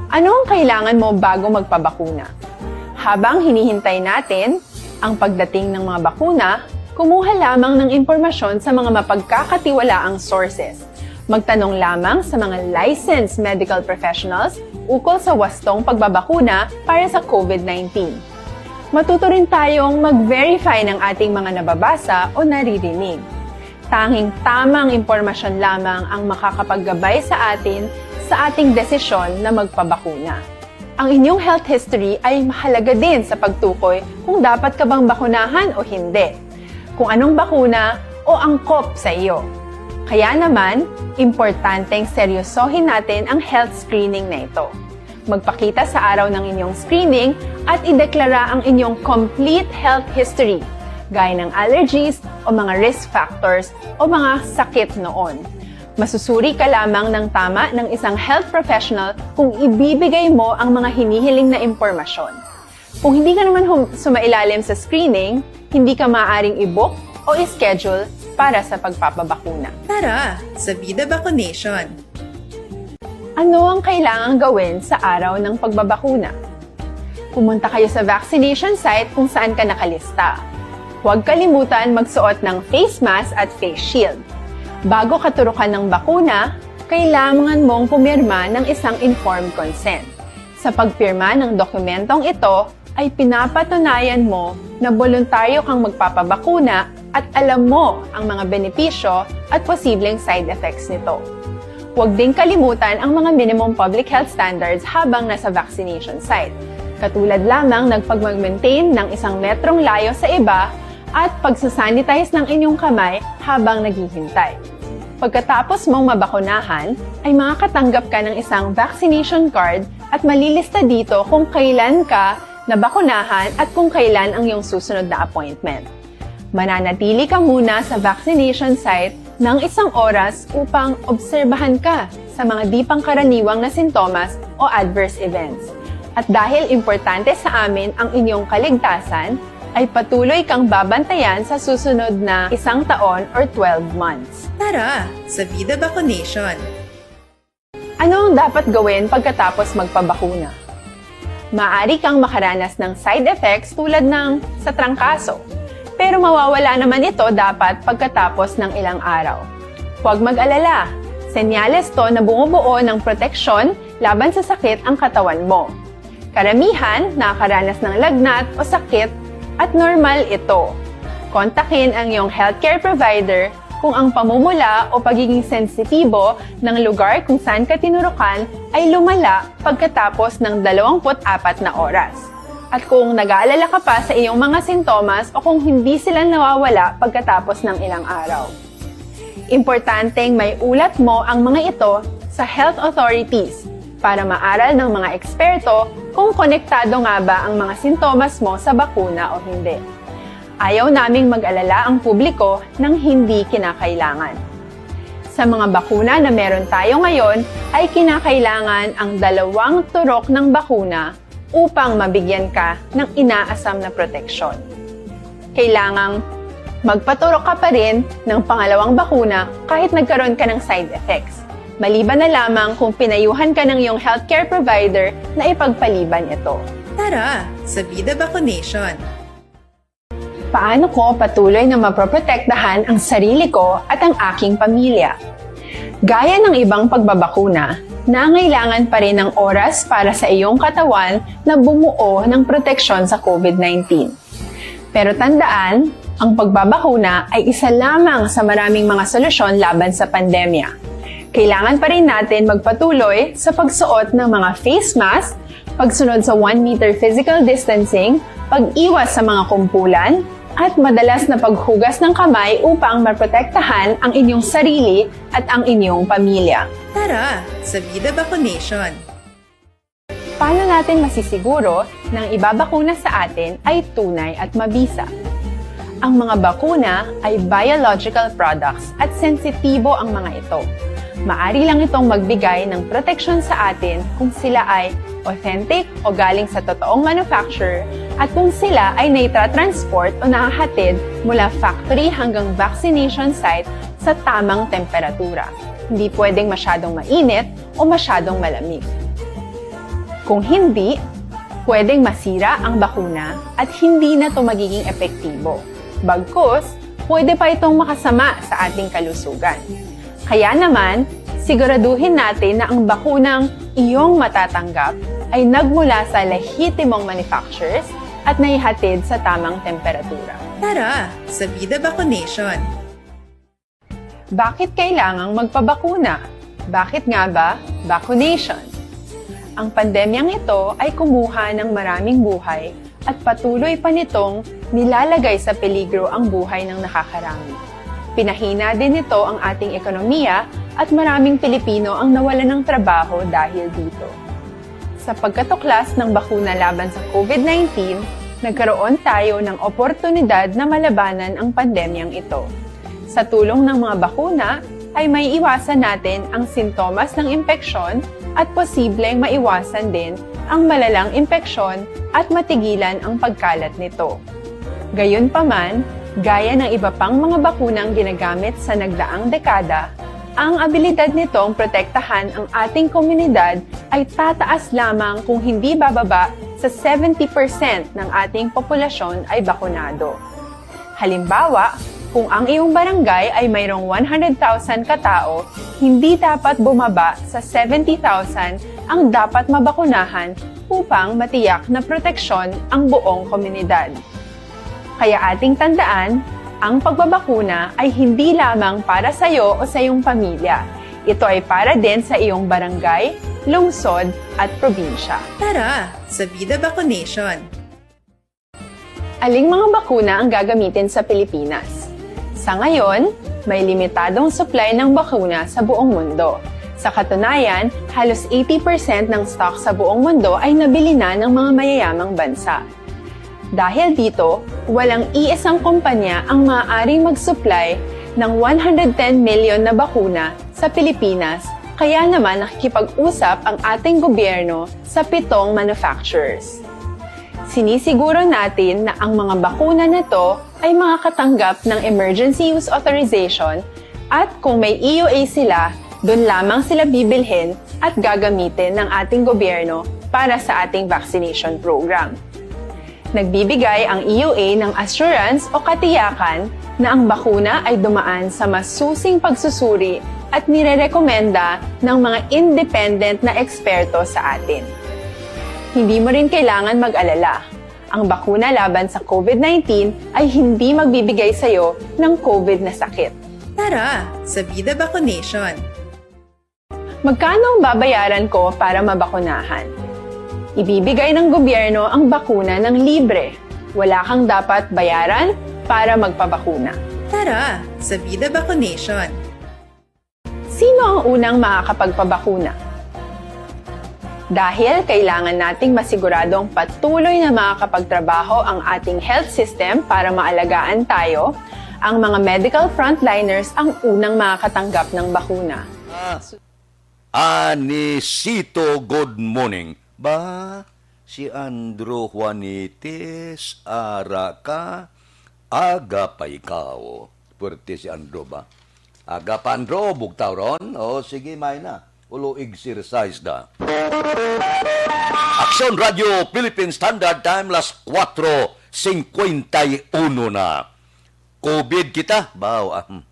Ano ang kailangan mo bago magpabakuna? Habang hinihintay natin ang pagdating ng mga bakuna, kumuha lamang ng impormasyon sa mga mapagkakatiwalaang sources. Magtanong lamang sa mga licensed medical professionals ukol sa wastong pagbabakuna para sa COVID nineteen. Matuto rin tayong mag-verify ng ating mga nababasa o naririnig. Tanging tamang impormasyon lamang ang makakapaggabay sa atin sa ating desisyon na magpabakuna. Ang inyong health history ay mahalaga din sa pagtukoy kung dapat ka bang bakunahan o hindi, kung anong bakuna o angkop sa iyo. Kaya naman, importanteng seryosohin natin ang health screening na ito. Magpakita sa araw ng inyong screening at ideklara ang inyong complete health history, gaya ng allergies o mga risk factors o mga sakit noon. Masusuri ka lamang ng tama ng isang health professional kung ibibigay mo ang mga hinihiling na impormasyon. Kung hindi ka naman hum- sumailalim sa screening, hindi ka maaaring i-book o i-schedule para sa pagpapabakuna. Tara, sa Vida Vaccination! Ano ang kailangang gawin sa araw ng pagbabakuna? Pumunta kayo sa vaccination site kung saan ka nakalista. Huwag kalimutan magsuot ng face mask at face shield. Bago ka turukan ng bakuna, kailangan mong pumirma ng isang informed consent. Sa pagpirma ng dokumentong ito, ay pinapatunayan mo na boluntaryo kang magpapabakuna at alam mo ang mga benepisyo at posibleng side effects nito. Huwag ding kalimutan ang mga minimum public health standards habang nasa vaccination site, katulad lamang ng pagmag-maintain ng isang metrong layo sa iba at pagsasanitize ng inyong kamay habang naghihintay. Pagkatapos mong mabakunahan, ay makakatanggap ka ng isang vaccination card at malilista dito kung kailan ka nabakunahan at kung kailan ang iyong susunod na appointment. Mananatili ka muna sa vaccination site ng isang oras upang obserbahan ka sa mga di pangkaraniwang na sintomas o adverse events. At dahil importante sa amin ang inyong kaligtasan, ay patuloy kang babantayan sa susunod na isang taon or twelve months. Tara, sa Vida Vaccination! Ano ang dapat gawin pagkatapos magpabakuna? Maaari kang makaranas ng side effects tulad ng sa trangkaso, pero mawawala naman ito dapat pagkatapos ng ilang araw. Huwag mag-alala, senyales to na bumubuo ng proteksyon laban sa sakit ang katawan mo. Karamihan nakakaranas ng lagnat o sakit at normal ito. Kontakin ang iyong healthcare provider kung ang pamumula o pagiging sensitibo ng lugar kung saan ka tinurukan ay lumala pagkatapos ng dalawampu't apat na oras. At kung nag-aalala ka pa sa iyong mga sintomas o kung hindi sila nawawala pagkatapos ng ilang araw. Importanteng may ulat mo ang mga ito sa health authorities para maaral ng mga eksperto kung konektado nga ba ang mga sintomas mo sa bakuna o hindi. Ayaw naming mag-alala ang publiko ng hindi kinakailangan. Sa mga bakuna na meron tayo ngayon, ay kinakailangan ang dalawang turok ng bakuna upang mabigyan ka ng inaasam na proteksyon. Kailangang magpaturok ka pa rin ng pangalawang bakuna kahit nagkaroon ka ng side effects, maliban na lamang kung pinayuhan ka ng iyong healthcare provider na ipagpaliban ito. Tara, sa Vida Vaccination! Paano ko patuloy na maproprotektahan ang sarili ko at ang aking pamilya? Gaya ng ibang pagbabakuna, nangailangan pa rin ng oras para sa iyong katawan na bumuo ng proteksyon sa COVID nineteen. Pero tandaan, ang pagbabakuna ay isa lamang sa maraming mga solusyon laban sa pandemya. Kailangan pa rin natin magpatuloy sa pagsuot ng mga face mask, pagsunod sa one meter physical distancing, pag-iwas sa mga kumpulan, at madalas na paghugas ng kamay upang maprotektahan ang inyong sarili at ang inyong pamilya. Tara, sa Vida Vaccination! Paano natin masisiguro na ang ibabakuna sa atin ay tunay at mabisa? Ang mga bakuna ay biological products at sensitibo ang mga ito. Maari lang itong magbigay ng proteksyon sa atin kung sila ay authentic o galing sa totoong manufacturer at kung sila ay naitra-transport o nahahatid mula factory hanggang vaccination site sa tamang temperatura. Hindi pwedeng masyadong mainit o masyadong malamig. Kung hindi, pwedeng masira ang bakuna at hindi na ito magiging epektibo. Bagkus, pwede pa itong makasama sa ating kalusugan. Kaya naman, siguraduhin natin na ang bakunang iyong matatanggap ay nagmula sa lehitimong manufacturers at naihatid sa tamang temperatura. Tara, sa Vida Vaccination! Bakit kailangang magpabakuna? Bakit nga ba vaccination? Ang pandemyang ito ay kumuha ng maraming buhay at patuloy pa nitong nilalagay sa peligro ang buhay ng nakakarami. Pinahina din nito ang ating ekonomiya at maraming Pilipino ang nawalan ng trabaho dahil dito. Sa pagkatuklas ng bakuna laban sa COVID nineteen, nagkaroon tayo ng oportunidad na malabanan ang pandemyang ito. Sa tulong ng mga bakuna, ay maiiwasan natin ang sintomas ng impeksyon at posibleng maiwasan din ang malalang impeksyon at matigilan ang pagkalat nito. Gayunpaman, gaya ng iba pang mga bakunang ginagamit sa nagdaang dekada, ang abilidad nitong protektahan ang ating komunidad ay tataas lamang kung hindi bababa sa seventy percent ng ating populasyon ay bakunado. Halimbawa, Kung ang iyong barangay ay mayroong one hundred thousand ka tao, hindi dapat bumaba sa seventy thousand ang dapat mabakunahan upang matiyak na proteksyon ang buong komunidad. Kaya ating tandaan, ang pagbabakuna ay hindi lamang para sa iyo o sa iyong pamilya. Ito ay para din sa iyong barangay, lungsod, at probinsya. Tara, sa Vida Vaccination! Aling mga bakuna ang gagamitin sa Pilipinas? Sa ngayon, may limitadong supply ng bakuna sa buong mundo. Sa katunayan, halos eighty percent ng stock sa buong mundo ay nabili na ng mga mayayamang bansa. Dahil dito, walang iisang kumpanya ang maaaring mag-supply ng one hundred ten million na bakuna sa Pilipinas, kaya naman nakikipag-usap ang ating gobyerno sa pitong manufacturers. Sinisiguro natin na ang mga bakuna na to ay makakatanggap ng emergency use authorization, at kung may E U A sila, doon lamang sila bibilhin at gagamitin ng ating gobyerno para sa ating vaccination program. Nagbibigay ang E U A ng assurance o katiyakan na ang bakuna ay dumaan sa masusing pagsusuri at nirerekomenda ng mga independent na eksperto sa atin. Hindi mo rin kailangan mag-alala. Ang bakuna laban sa COVID nineteen ay hindi magbibigay sa iyo ng COVID na sakit. Tara, sa Vida Vaccination! Magkano ang babayaran ko para mabakunahan? Ibibigay ng gobyerno ang bakuna ng libre. Wala kang dapat bayaran para magpabakuna. Tara, sa Vida Vaccination! Sino ang unang makakapagpabakuna? Dahil kailangan nating masiguradong patuloy na makakapagtrabaho ang ating health system para maalagaan tayo, ang mga medical frontliners ang unang makakatanggap ng bakuna. Ah, Anisito, good morning. Ba, si Andrew Juanites, ara ka, aga pa ikaw. Puwerte si Andrew ba? Aga pa, Andrew, bugtaw ron? O, sige, may na. Ulo exercise da. Aksyon Radio Philippine Standard Time, las kuwatro singkwenta y uno na. COVID kita? Baw, ah, hmm.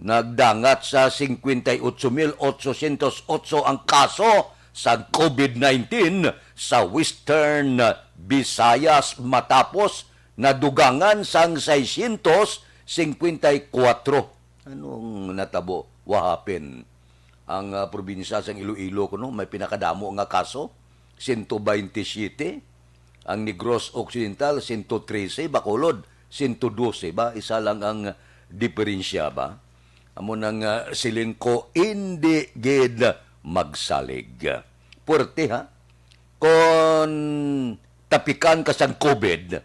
Nagdangat sa singkwenta y otso mil otsosyentos otso ang kaso sa COVID nineteen sa Western Visayas matapos nadugangan sang seiscientos cincuenta y cuatro. Anong natabo? What happened? Ang, ah, probinsya sang Iloilo kuno may pinakadamo nga kaso, sento baynte siyete. Ang Negros Occidental, sento trese. Bacolod, sento dose ba? Isa lang ang diferensya ba? Amo nang, ah, siling ko, indi gid magsalig. Puwerte, ha? Kon tapikan ka sang COVID,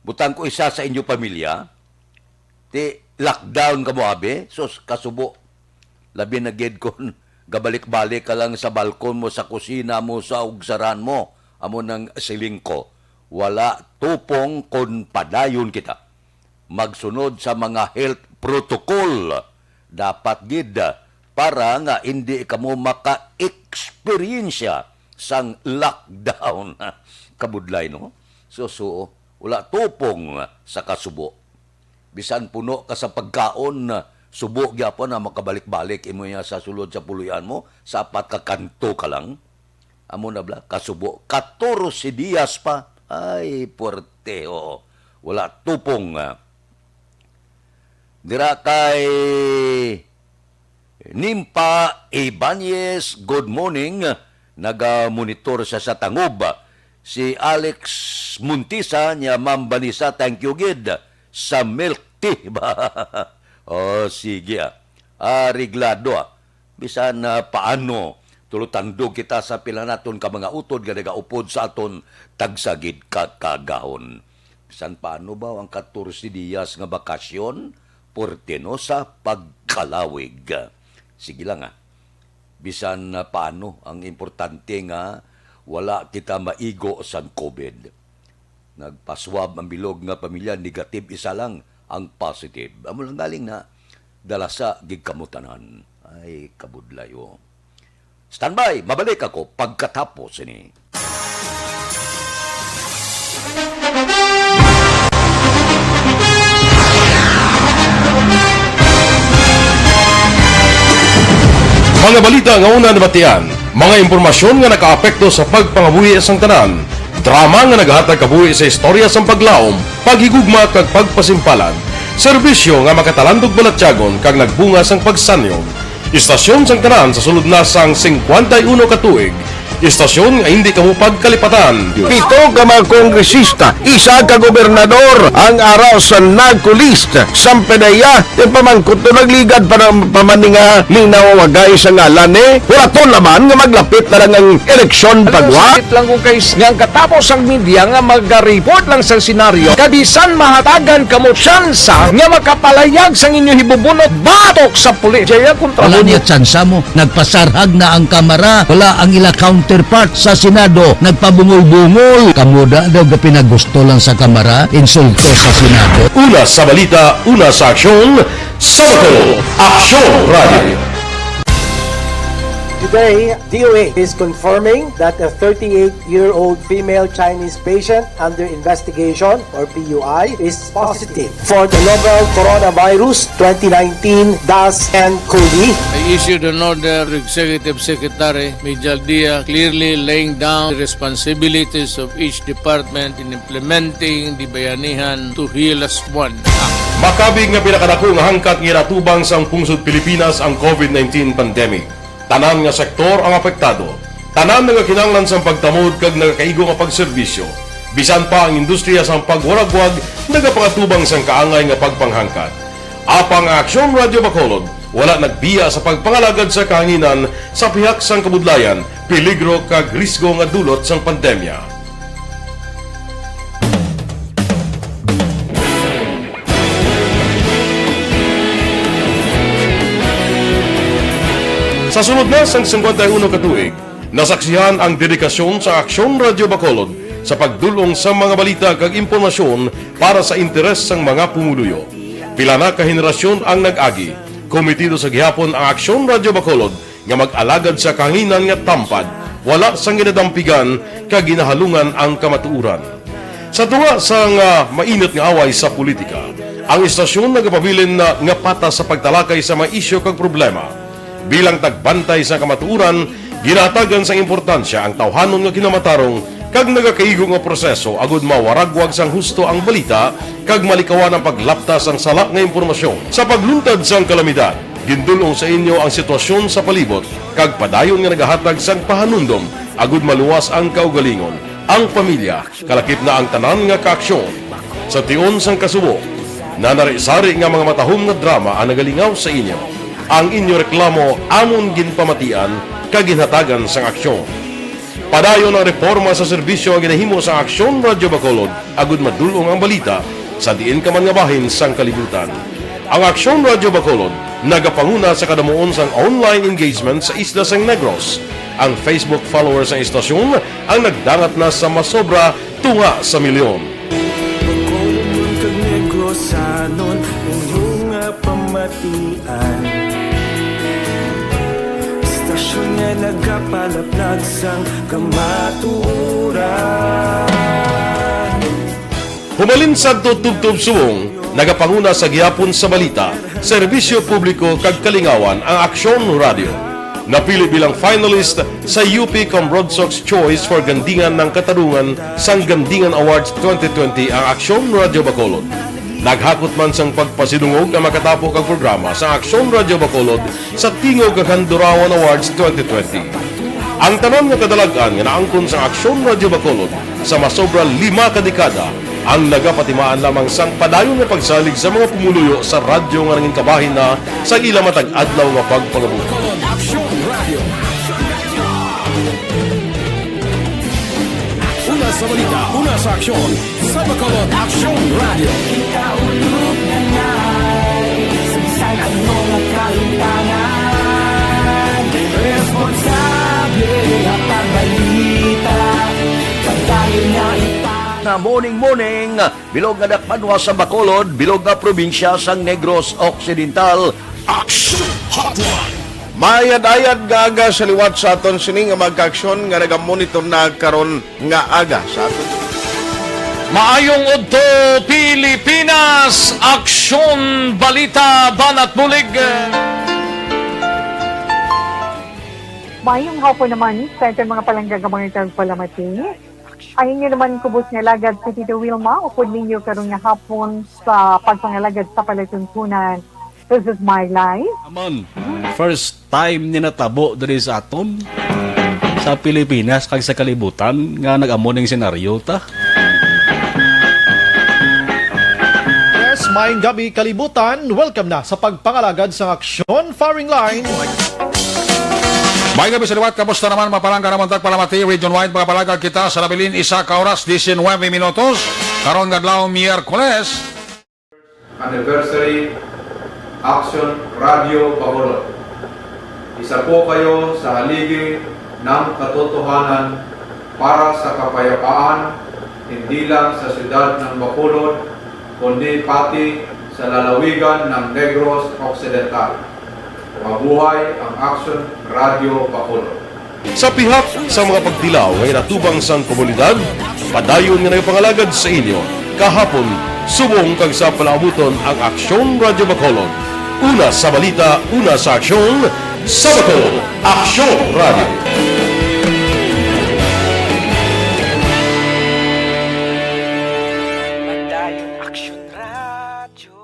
butang ko isa sa inyo pamilya, ti lockdown kamo, abi? Sus, kasubo. Labi na gid kon gabalik-balik ka lang sa balkon mo, sa kusina mo, sa ugsaran mo. Amo nang siling ko, wala tupong kon padayon kita magsunod sa mga health protocol. Dapat gid, para nga indi kamo maka-eksperyensya sang lockdown. Kabudlay, no? So, so, wala tupong sa kasubo. Bisan puno ka sa pagkaon, subo gyapon na makabalik-balik imo niya sa sulod sa puloy-an mo, sa apat ka kanto ka lang. Amo na bala, kasubo, katorse dias pa. Ay, puwerte, oo. Wala tupong, ah. Dira kay Nimpa Ibanez, good morning. Naga-monitor siya sa Tangob. Si Alex Montisa niya, Ma'am Vanessa, thank you gid sa milk tea ba? Oh, sige, ah. Areglado, ah. Bisan, ah, paano, tulotandog kita sa pila naton ka mga utod nga nagaupod sa aton tagsa gid ka kagahon. Bisan paano ba ang katorse dias nga bakasyon, puwerte, no, sa pagkalawig. Sige lang, ah. Bisan, ah, paano, ang importante nga wala kita maigo sang COVID. Nagpaswab ang bilog nga pamilya, negative isa lang ang positive. Amo lang galing na, dalasa gid kamo tanan. Ay, kabudlay, oh. Standby, mabalik ako pagkatapos ini. Mga balita nga una nabatian, mga impormasyon nga nakaapekto sa pagpangabuhi sang tanan, drama nga naghatag kabuhi sa istorya sang paglaom, paghigugma kag pagpasimpalan, serbisyo nga makatalandog balatyagon kag nagbunga sang pagsanyog. Istasyon sang tanan sa sulod na sang singkwenta y uno ka tuig, istasyon nga hindi kamo pagkalipatan. Pito ka mga kongresista, isa ka gobernador ang ara sa NAGCO list. Sampedeya, ipamangkot to nagligad pa ng pamaninga linaw wagay sa ngalan ni. Wala to naman nga maglapit na lang ang eleksyon pagwa. Sakit lang kung kay nga ang katapos ang media nga maga-report lang sa senaryo, kabisan mahatagan kamo tsansa nga makapalayag sang inyo hibubunot batok sa pulis. Jaya kontra Wala mo niya tsansa mo. Nagpasarhag na ang Kamara. Wala ang ila counterpart sa Senado. Nagpabungol-bungol. Kamo da daw gapinagusto lang sa Kamara, insulto sa Senado. Una sa balita, una sa aksyon, sa Bacolod, Aksyon Radio. Today, D O A is confirming that a thirty-eight-year-old female Chinese patient under investigation, or P U I, is positive for the novel coronavirus twenty nineteen dash N cov. I issued an order to Executive Secretary Mijal Dia, clearly laying down the responsibilities of each department in implementing the Bayanihan to Heal As One Act. Makabig nga pinakadako nga hangkat nga ginatubang sang pungsod Pilipinas ang covid nineteen pandemic. Tanan nga sektor ang apektado. Tanan nagakinahanglan sang pagtamod kag nagakaigo nga pagserbisyo. Bisan pa ang industriya sang pagwaragwag nagapangatubang sang kaangay nga pagpanghangkat. Apang ang Aksyon Radio Bacolod wala nagbiya sa pagpangalagad sa kahanginan sa pihak sang kabudlayan, peligro kag risgo nga dulot sang pandemya. Sa sulod na sang singkwenta y uno ka tuig, nasaksihan ang dedikasyon sa Aksyon Radio Bacolod sa pagdul-ong sa mga balita kag impormasyon para sa interes sang mga pumuluyo. Pila na ka henerasyon ang nag-agi. Komitido sa gihapon ang Aksyon Radio Bacolod nga mag-alagad sa kahanginan nga tampad, wala sang ginadampigan kag ginahalungan ang kamatuoran. Sa tunga sang, ah, mainit nga away sa politika, ang istasyon nagapabilin na nga patas sa pagtalakay sa mga isyu kag problema. Bilang tagbantay sa kamatuoran, ginahatagan sang importansya ang tawhanon nga kinamatarong kag nagakaigo nga proseso agud mawaragwag sang husto ang balita kag malikawan ang paglapta sang sala nga impormasyon. Sa pagluntad sang kalamidad, gindul-ong sa inyo ang sitwasyon sa palibot kag padayon nga nagahatag sang pahanumdom agud maluwas ang kaugalingon, ang pamilya, kalakip na ang tanan nga kaaksyon. Sa tion sang kasubo, nanari-sari nga mga matahom nga drama ang nagalingaw sa inyo. Ang inyo reklamo amon ginpamatian kag ginhatagan sang aksyon. Padayon ang reporma sa serbisyo nga ginahimo sa Aksyon Radyo Bacolod agud madul-ong ang balita sa diin ka man nga bahin sang kalibutan. Ang Aksyon Radyo Bacolod nagapanguna sa kadamuon sang online engagement sa isla sang Negros. Ang Facebook followers sang istasyon ang nagdangat na sa masobra tunga sa milyon. Bacolodnon kag Negrosanon, inyo nga pamatian. Istasyon nga nagapalaplag sang kamatuoran. Humalin sadto tubtob subong, nagapanguna sa gihapon sa balita, serbisyo publiko kag kalingawan ang Aksyon Radyo. Napili bilang finalist sa U P Cambrodsoc's Choice for Gandingan ng Katarungan sang Gandingan Awards twenty twenty ang Aksyon Radyo Bacolod. Naghakot man sang pagpasidungog ang makatapo kag programa sa Aksyon Radyo Bacolod sa Tingog kag Handurawan Awards twenty twenty. Ang tanan nga kadalag-an nga naangkon sa Aksyon Radyo Bacolod sa masobra lima ka dekada ang nagapatimaan lamang sang padayon nga pagsalig sa mga pumuluyo sa radyo nga nangin kabahin na sa ila matag adlaw nga pagpangabuhi. Bacolod Aksyon Radyo. Una sa balita, una sa aksyon, sa Bacolod Aksyon Radyo. Kita ulog na nga, sa bisan ano nga kahimtangan, responsable nga pagbalita, padayon nga ipang- Na morning, morning. Bilog nga dakbanwa sa Bacolod, bilog nga probinsya sang Negros Occidental. Action Hotline. Maayad-ayad nga aga sa liwat sa aton sini nga mga kaaksyon nga nagamonitor na karon nga aga sa aton. Maayong udto, Pilipinas! Aksyon, balita, banat bulig. Mayong hapon naman sa aton mga palangga nga mga tagpalamati. Ang inyo naman kubos nga alagad si Tito Wilma, upod ninyo karon nga hapon sa pagpangalagad sa palatuntunan. This is my life. Aman, first time ni natabo diri sa aton, sa Pilipinas kag sa kalibutan nga nag-amo ning senaryo ta. Yes, maayong gabi, kalibutan. Welcome na sa pagpangalagad sa Aksyon Firing Line. May gabi sa liwat, kamusta naman, mga palangga naman tagpalamati, region wide, mga palangga kita sa nabilin, isa ka oras, diecinuebe minutos. Karon nga adlaw, Miyerkules. Anniversary, Action Radio Bacolod. Isa po kayo sa haligi ng katotohanan para sa kapayapaan, hindi lang sa siyudad ng Bacolod, kundi pati sa lalawigan ng Negros Occidental. Mabuhay ang Action Radio Bacolod. Sa pihak sa mga pagtilaw nga ginatubang sang komunidad, padayon nga nagapangalagad sa inyo kahapon, subong kag sa palaabuton ang Aksyon Radio Bacolod. Una sa balita, una sa aksyon, sa Bacolod, Aksyon Radio. Padayon Aksyon Radio.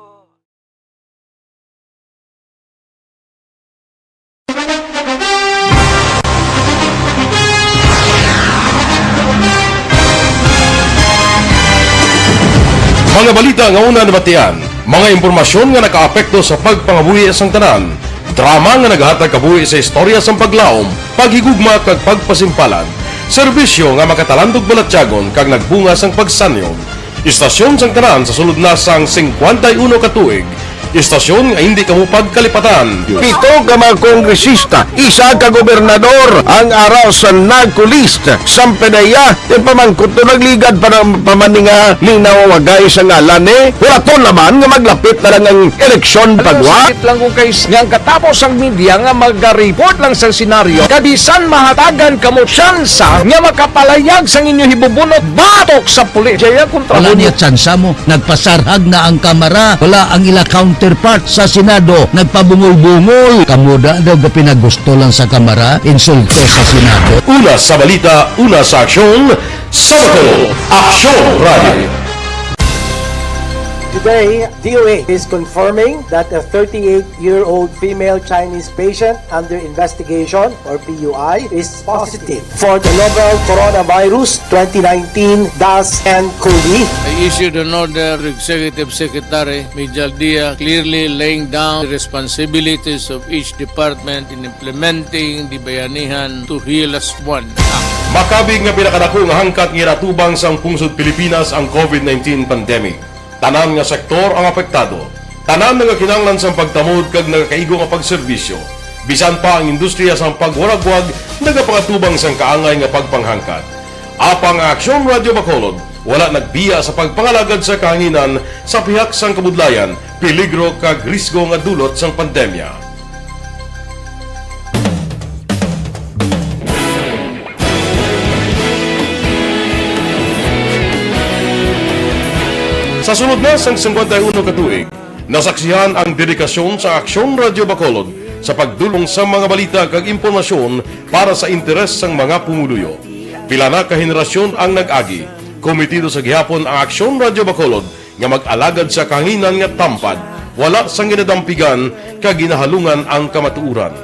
Mga balita nga una nabatian, mga impormasyon nga nakaapekto sa pagpangabuhi sang tanan, drama nga nagahatag kabuhi sa istorya sang paglaom, paghigugma kag pagpasimpalan, serbisyo nga makatalandog balatyagon kag nagbunga sang pagsanyog. Istasyon sang tanan sa sulod na sang singkwenta y uno ka tuig. Istasyon nga hindi kamo pagkalipatan. Pito ka mga kongresista, isa ka gobernador ang ara sa NAGCO list. Sampe na iya, yung pamangkot to nagligad pa ng pamaninga, linaw wagay sa ngalan eh. Wala to naman nga maglapit na lang ang eleksyon pagwa. Sakit lang kung kay nga ang katapos ang media nga mag-report lang sa senaryo, kabisan mahatagan kamo tsansa nga makapalayag sang inyo hibubunot batok sa pulis. Jaya kontra Wala mo. Niya tsansa mo. Nagpasarhag na ang Kamara. Wala ang ila counterpart sa Senado. Nagpabungol-bungol. Kamo da daw ga pinagusto lang sa Kamara. Insulto sa Senado. Una sa balita, una sa aksyon, sa Bacolod, Aksyon Radio. Today, D O A is confirming that a thirty-eight-year-old female Chinese patient under investigation, or P U I, is positive for the novel coronavirus twenty nineteen dash N cov. I issued an order to Executive Secretary Mijal Dia, clearly laying down the responsibilities of each department in implementing the Bayanihan to Heal As One Act. Makabig nga pinakadako nga hangkat nga ginatubang sang pungsod Pilipinas ang covid nineteen pandemic. Tanan nga sektor ang apektado. Tanan nagakinahanglan sang pagtamod kag nagakaigo nga pagserbisyo. Bisan pa ang industriya sang pagwaragwag nagapangatubang sang kaangay nga pagpanghangkat. Apang ang Aksyon Radio Bacolod wala nagbiya sa pagpangalagad sa kahanginan sa pihak sang kabudlayan, peligro kag risgo nga dulot sang pandemya. Sa sulod na sang singkwenta y uno ka tuig, nasaksihan ang dedikasyon sa Aksyon Radio Bacolod sa pagdulong sa mga balita kag impormasyon para sa interes sang mga pumuluyo. Pila na ka henerasyon ang nag-agi, komitido sa gihapon ang Aksyon Radio Bacolod nga mag-alagad sa kahanginan nga tampad, wala sang ginadampigan kag ginahalungan ang kamatuoran.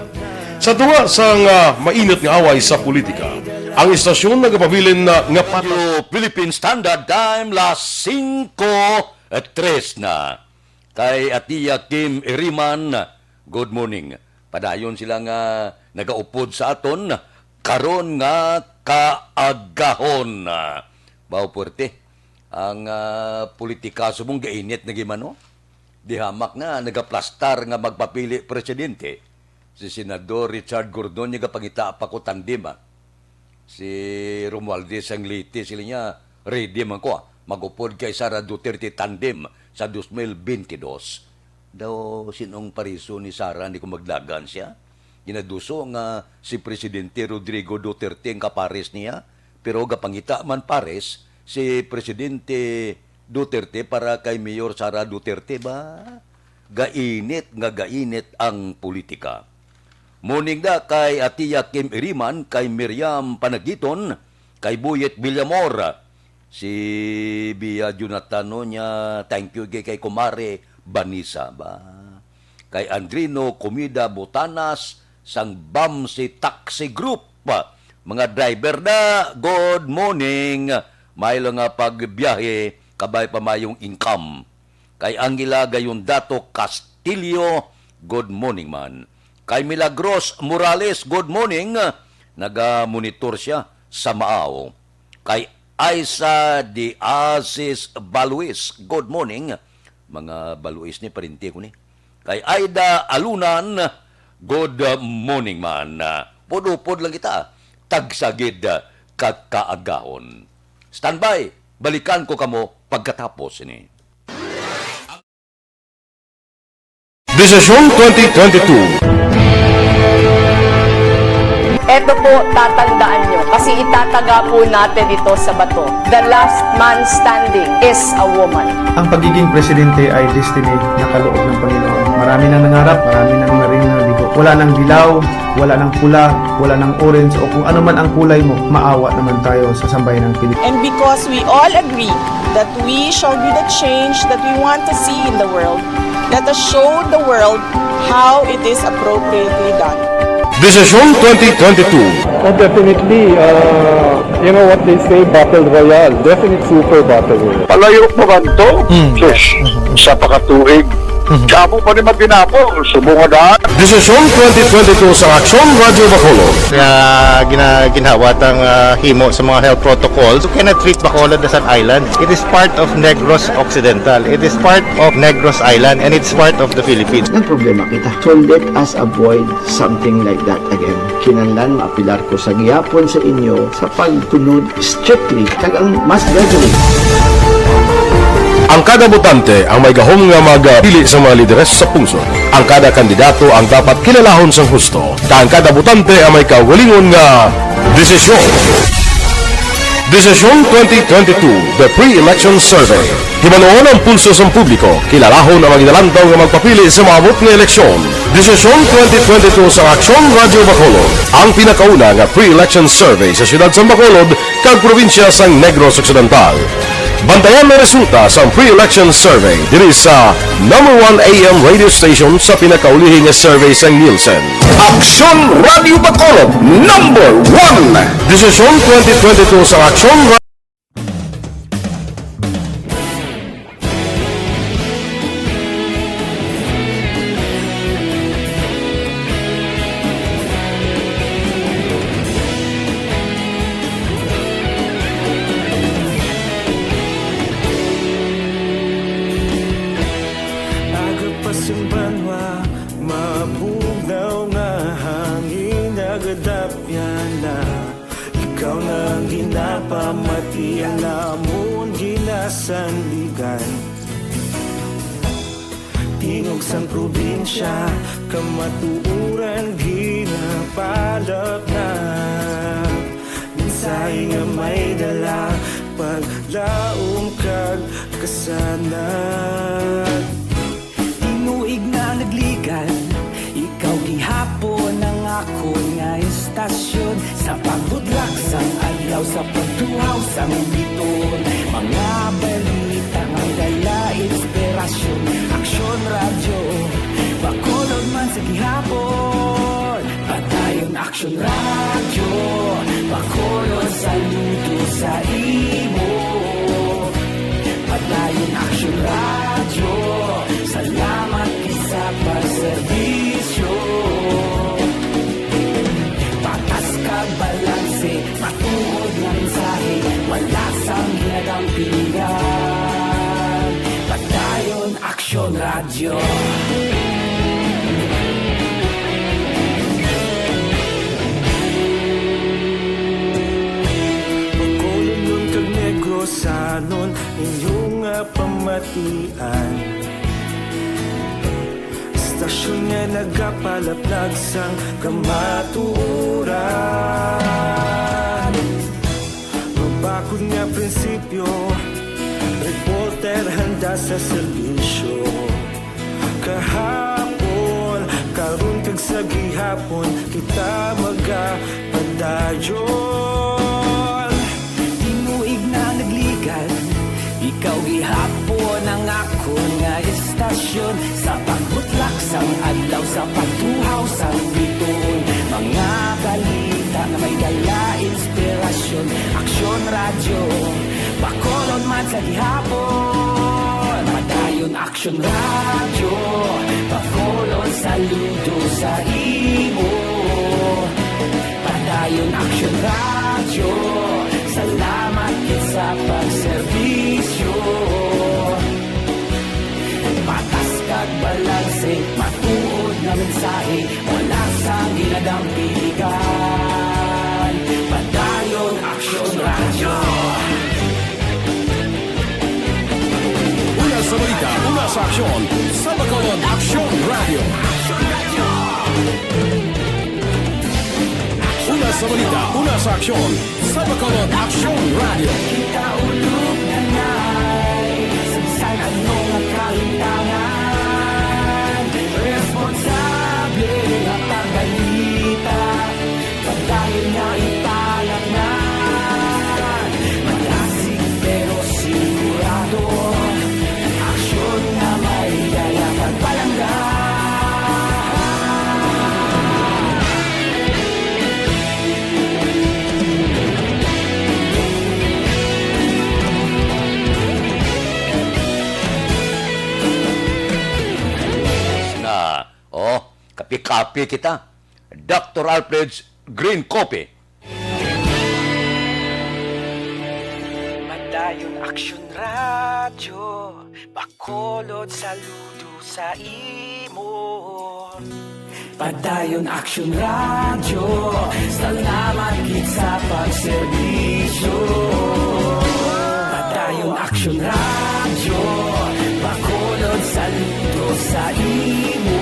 Sa tunga sang, ah, mainit nga away sa politika, ang istasyon nagapabilin na nga pa- Philippine Standard Time, las singko tres na. Kay Atiya Kim Iriman, good morning. Padayon sila nga nagaupod sa aton karon nga kaagahon. Baw puwerte ang, ah, politika subong gainit na gimano. Di hamak na nagaplastar nga magpapili presidente. Si Senador Richard Gordon, nagapangita pa ko tandem, ah. Si Romualdez Anglete, sila niya, ready man ko, ah, mag-upod kay Sara Duterte tandem sa dos mil bentidós. Daw, sinong pariso ni Sara, hindi ko magdagan siya. Ginaduso nga si Presidente Rodrigo Duterte ang kapares niya, pero gapangita man pares si Presidente Duterte para kay Mayor Sara Duterte ba? Gainit nga gainit ang politika. Morning da kay Atiya Kim Iriman, kay Miriam Panagiton, kay Buyet Villamor. Si Bia Jonathan no niya, thank you kay, kay Kumare Vanessa ba. Kay Andrino Comida Botanas, sang Bamsi Taxi Group. Mga driver da, good morning. May lang nga pagbiyahe, kabay pa mayong income. Kay Angela Gayondato Castillo, good morning man. Kay Milagros Morales, good morning. Naga-monitor siya sa Maao. Kay Aisa de Asis Baluis, good morning. Mga Baluis ni, pariente ko ni. Kay Aida Alunan, good morning man. Pud-upod lang kita, tagsagid ka kaagahon. Standby, balikan ko kamo pagkatapos ini. Desisyon twenty twenty-two. Eto po, tatandaan nyo, kasi itataga po natin ito sa bato. The last man standing is a woman. Ang pagiging presidente ay destiny na kaloob ng Panginoon. Marami nang nangarap, marami nang naring nabigo. Wala nang dilaw, wala nang pula, wala nang orange, o kung ano man ang kulay mo, maawa naman tayo sa sambayan ng Pilipinas. And because we all agree that we shall be the change that we want to see in the world, let us show the world how it is appropriately done. Desisyon twenty twenty-two. Oh, definitely. Uh, you know what they say, battle royale. Definite super battle royale. Palayo pa man to, sus, sa pakatuig. Damo pa ni maginapo, subong nga daan. Desisyon twenty twenty-two sa Aksyon Radyo Bacolod. Nga gina, ginhawat ang ah, himo sa mga health protocols. You cannot treat Bacolod as an island. It is part of Negros Occidental. It is part of Negros Island and it's part of the Philippines. Nagproblema kita. So let us avoid something like that again. Kinahanglan maapilar ko sa gihapon sa inyo sa pagtunod strictly kag ang mass gathering. Ang kada botante ang may gahom nga magpili sa mga lideres sa pungsod. Ang kada kandidato ang dapat kilalahon sang husto, kag ang kada botante ang may kaugalingon nga desisyon. Desisyon twenty twenty-two, The Pre-Election Survey. Hibaluon ang pulso sang publiko, kilalahon ang mga ginalantaw nga magpapili sa maabot nga eleksyon. Desisyon twenty twenty-two sang Aksyon Radyo Bacolod, ang pinakauna nga pre-election survey sa siyudad sang Bacolod kag probinsya sang Negros Occidental. Bantayan ang resulta sang pre-election survey diri sa number one A M radio station sa pinakaulihi nga survey sang Nielsen. Aksyon Radyo Bacolod, number one! Desisyon twenty twenty-two sang Aksyon Radyo Aga pa sing banwa, mabugnaw nga hangin, nagadapyan na. Ikaw na ang ginapamati, ang amon ginasandigan. Tingog sang probinsya, kamatuoran ginapalapnag. Mensahe nga may dala, paglaom kag kasanag. Tinuig na nagligan, ikaw gihapon ang akon nga estasyon. Sa pagbudlak sang adlaw, sa pagtuhaw sang biton, mga balita nga dala inspirasyon. Aksyon Radyo, Bacolod man sa gihapon. Padayon Aksyon Radyo, Bacolod, saludo sa imo. Padayon Aksyon Radyo, salamat gid sa pagserbisyo. Patas kag balanse, matuod nga mensahe, wala sang ginadampingan. Padayon Aksyon Radyo. Bacolodnon kag Negrosanon, inyo nga pamatian. Estasyon nga nagapalapnag sang kamatuoran. Mabakod nga prinsipyo, reporter handa sa serbisyo. Kahapon, karon, kag Sa gihapon kita magapadayon. Tinuig na nagligad, ikaw gihapon ang akon nga estasyon. Sa pagbutlak sang adlaw, sa pagtuhaw sang bituon, mga balita nga may dala inspirasyon. Aksyon Radyo, Bacolod man sa gihapon. Padayon Aksyon Radyo, Bacolod, saludo sa imo. Padayon Aksyon Radyo, salamat gid sa pagserbisyo. Patas kag balanse, matuod nga mensahe, wala sang ginadampigan. Padayon Aksyon Radyo. Una sa balita, una sa aksyon, sa Bacolod Aksyon Radyo. Una sa balita, una sa aksyon, sa Bacolod Aksyon Radyo. Kita ulog na nay, sa bisan ano nga kalimtangan, responsable nga pagbalita. Padayon nga ipalatnan, malasig pero sigurado, aksyon nga may dala kag palangga. Na, oh, kape-kape kita. Doctor Alfred's Green Coffee. Padayon Aksyon Radyo, Bacolod, saludo sa imo. Padayon Aksyon Radyo, salamat gid sa pagserbisyo. Padayon Aksyon Radyo, Bacolod, saludo sa imo.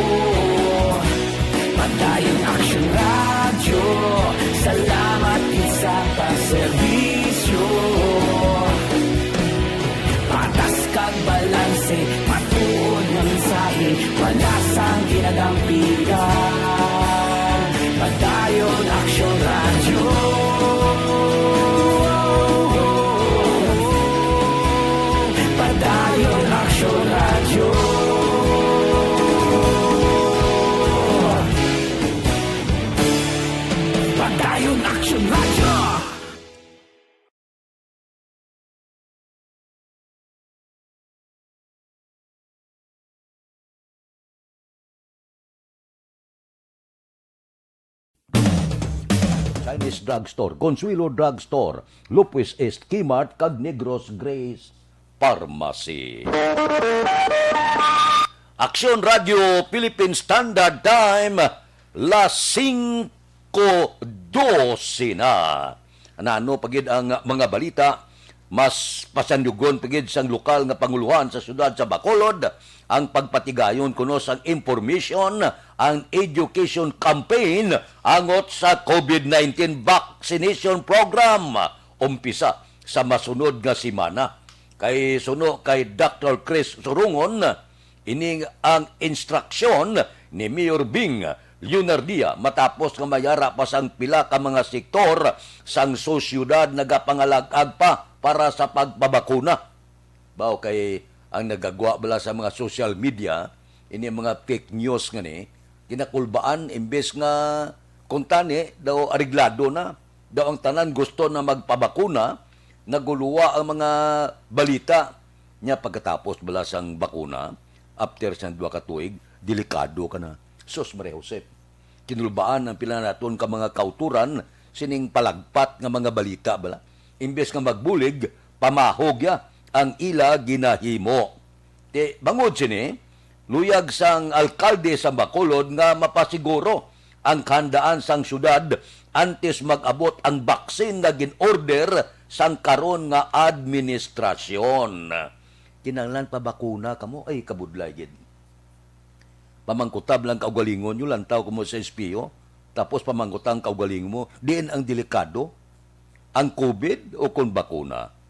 Padayon Aksyon Radyo, salamat gid sa pagserbisyo. Patas kag balanse, matuod nga mensahe, wala sang ginadampigan. Padayon Aksyon Radyo. Padayon Aksyon Radyo. Padayon Aksyon Radyo. Chinese Drugstore, Consuelo Drugstore, Lopez East Kmart, kag Negros Grace Pharmacy. Aksyon Radyo Philippine Standard Time, las singko dose na. Nano pa gid ang mga balita, mas pasandugon pa gid sang lokal nga panguluhan sa siyudad sa Bacolod ang pagpatigayon kuno sang information, ang education campaign angot sa COVID nineteen vaccination program, umpisa sa masunod nga semana. Kay suno kay Doctor Chris Surungon, ini ang instruksyon ni Mayor Bing Leonardia matapos nga mayara pa sang pila ka mga sektor sang sosyedad nagapangalag-ag pa para sa pagpabakuna. Bao kay ang nagagwa bala sa mga social media, ini mga fake news nga ni, ginakulbaan, imbes nga kuntani daw areglado na, daw ang tanan gusto na magpabakuna, naguluwa ang mga balita. Nya pagkatapos bala sang bakuna, after sang duha ka tuig, delikado ka na. Sus, Maria Josep. Kinulbaan ang pila naton ka mga kauturan sining palagpat nga mga balita bala. Imbes nga magbulig, pamahog ya ang ila ginahimo. Ti, bangod sini, luyag sang alkalde sa Bacolod nga mapasiguro ang kahandaan sang syudad antes mag-abot ang baksin nga gin-order sang karon nga administrasyon. Kinahanglan pabakuna kamo? Ay, kabudlay gid. Pamangkutab lang kaugalingon nyo, lantaw kamo sa espeho, tapos pamangkutan kaugalingon mo, diin ang delikado? Ang COVID o kon bakuna?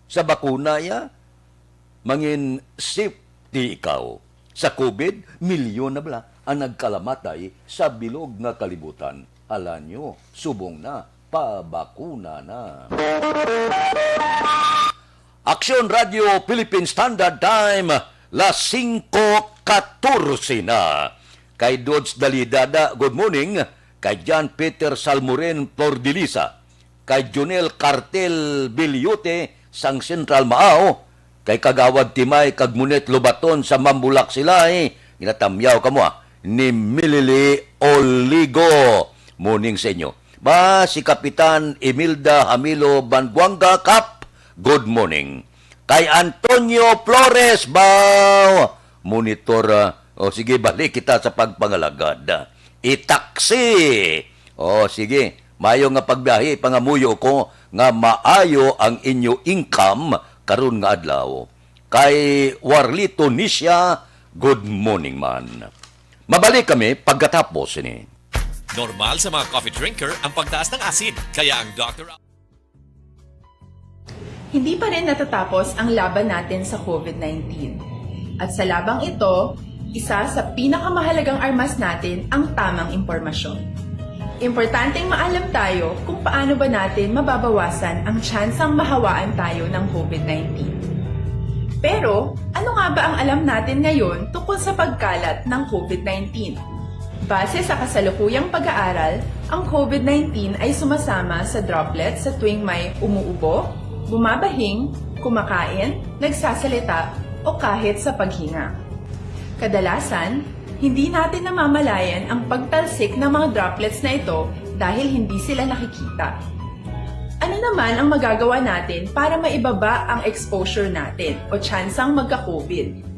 Sa bakuna ya, mangin safety ikaw. Sa COVID, milyon na bala. ang nagkalamatay sa bilog nga kalibutan. Alanyo, subong na, pabakuna na. Aksyon Radio Philippine Standard Time, las singko katorse na. Kay Dodge Dalidada, good morning. Kay John Peter Salmoren Flordilisa, kay Junel Cartel Bilyote sang Central Maao, kay Kagawad Timay kag Monet Lobaton sa Mambulak Silay, ginatamyaw kamo, ah, ni Milili Oligo. Morning sa inyo. Ba, si Kapitan Imelda Hamilo Banbuanga, Kap, good morning. Kay Antonio Flores, ba, monitor, ah, o sige, balik kita sa pagpangalagad. Itaksi. O sige, mayo nga pagbiyahe, pangamuyo ko nga maayo ang inyo income karon nga adlaw. Kay Warlito Nisha, good morning man. Mabalik kami pagkatapos ini. Normal sa mga coffee drinker ang pagtaas ng asid, kaya ang Doctor Hindi pa rin natatapos ang laban natin sa COVID nineteen. At sa labang ito, isa sa pinakamahalagang armas natin ang tamang impormasyon. Importanteng maalam tayo kung paano ba natin mababawasan ang tsansang mahawaan tayo ng COVID nineteen. Pero, ano nga ba ang alam natin ngayon tungkol sa pagkalat ng COVID nineteen? Base sa kasalukuyang pag-aaral, ang COVID nineteen ay sumasama sa droplets sa tuwing may umuubo, bumabahing, kumakain, nagsasalita, o kahit sa paghinga. Kadalasan, hindi natin namamalayan ang pagtalsik ng mga droplets na ito dahil hindi sila nakikita. Ano naman ang magagawa natin para maibaba ang exposure natin o tsansang magka-COVID?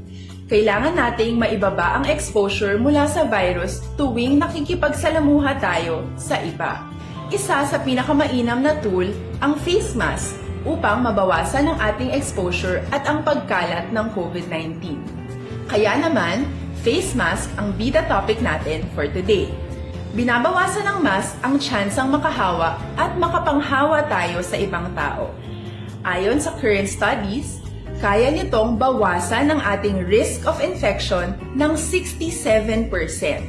Kailangan nating maibaba ang exposure mula sa virus tuwing nakikipagsalamuha tayo sa iba. Isa sa pinakamainam na tool ang face mask upang mabawasan ang ating exposure at ang pagkalat ng COVID nineteen. Kaya naman, face mask ang bida topic natin for today. Binabawasan ng mask ang tsansang makahawa at makapanghawa tayo sa ibang tao. Ayon sa current studies, kaya nitong bawasan ang ating risk of infection ng sixty-seven percent.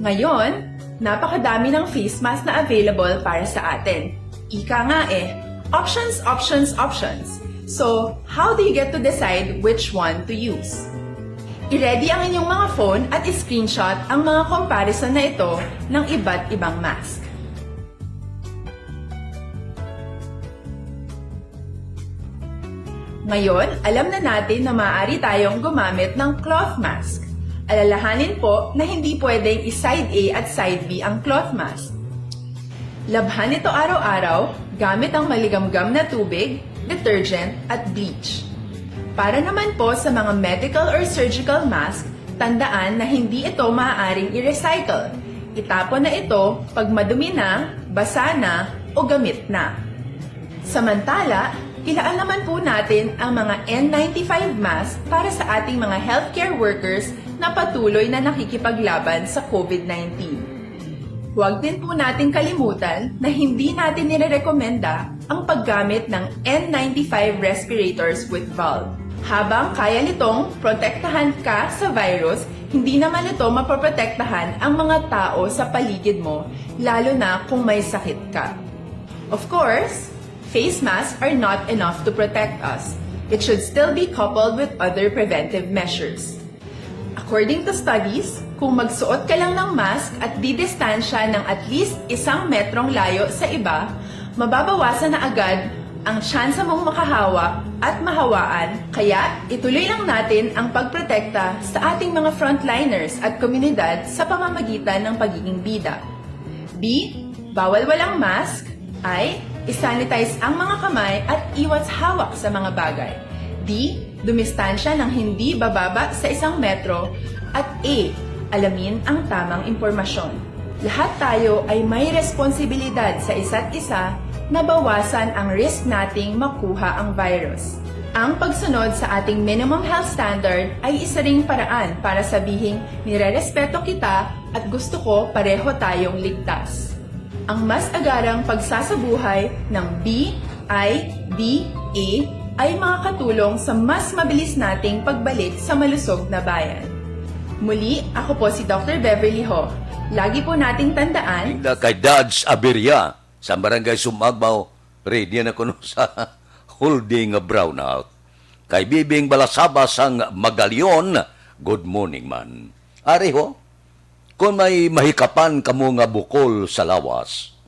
Ngayon, napakadami ng face mask na available para sa atin. Ika nga eh, options, options, options. So, how do you get to decide which one to use? I-ready ang inyong mga phone at i-screenshot ang mga comparison na ito ng iba't ibang mask. Ngayon, alam na natin na maaari tayong gumamit ng cloth mask. Alalahanin po na hindi pwedeng i-side A at side B ang cloth mask. Labhan ito araw-araw gamit ang maligamgam na tubig, detergent, at bleach. Para naman po sa mga medical or surgical mask, tandaan na hindi ito maaaring i-recycle. Itapon na ito pag madumi na, basa na, o gamit na. Samantala, ilaan naman po natin ang mga N ninety-five mask para sa ating mga healthcare workers na patuloy na nakikipaglaban sa COVID nineteen. Huwag din po nating kalimutan na hindi natin nirerekomenda ang paggamit ng N ninety-five respirators with valve. Habang kaya nitong protektahan ka sa virus, hindi naman ito mapoprotektahan ang mga tao sa paligid mo, lalo na kung may sakit ka. Of course, face masks are not enough to protect us. It should still be coupled with other preventive measures. According to studies, kung magsuot ka lang ng mask at didistansya ng at least isang metrong layo sa iba, mababawasan na agad ang tsansa mong makahawa at mahawaan. Kaya, ituloy lang natin ang pagprotekta sa ating mga frontliners at komunidad sa pamamagitan ng pagiging bida. B, bawal walang mask. I, isanitize ang mga kamay at iwas hawak sa mga bagay. D, dumistansya ng hindi bababa sa isang metro. At A, alamin ang tamang impormasyon. Lahat tayo ay may responsibilidad sa isa't isa na bawasan ang risk nating makuha ang virus. Ang pagsunod sa ating minimum health standard ay isa ring paraan para sabihing nirerespeto kita at gusto ko pareho tayong ligtas. Ang mas agarang pagsasabuhay ng B I B A ay makakatulong sa mas mabilis nating pagbalik sa malusog na bayan. Muli, ako po si Doctor Beverly Ho. Lagi po nating tandaan. Inda kay Dads Abiria sa Barangay Sumagbaw, ready na kuno sa whole day nga brownout. Kay Bibing Balasaba sang Magalion, good morning man. Ari ho, kung may mahikapan kamo nga bukol sa lawas,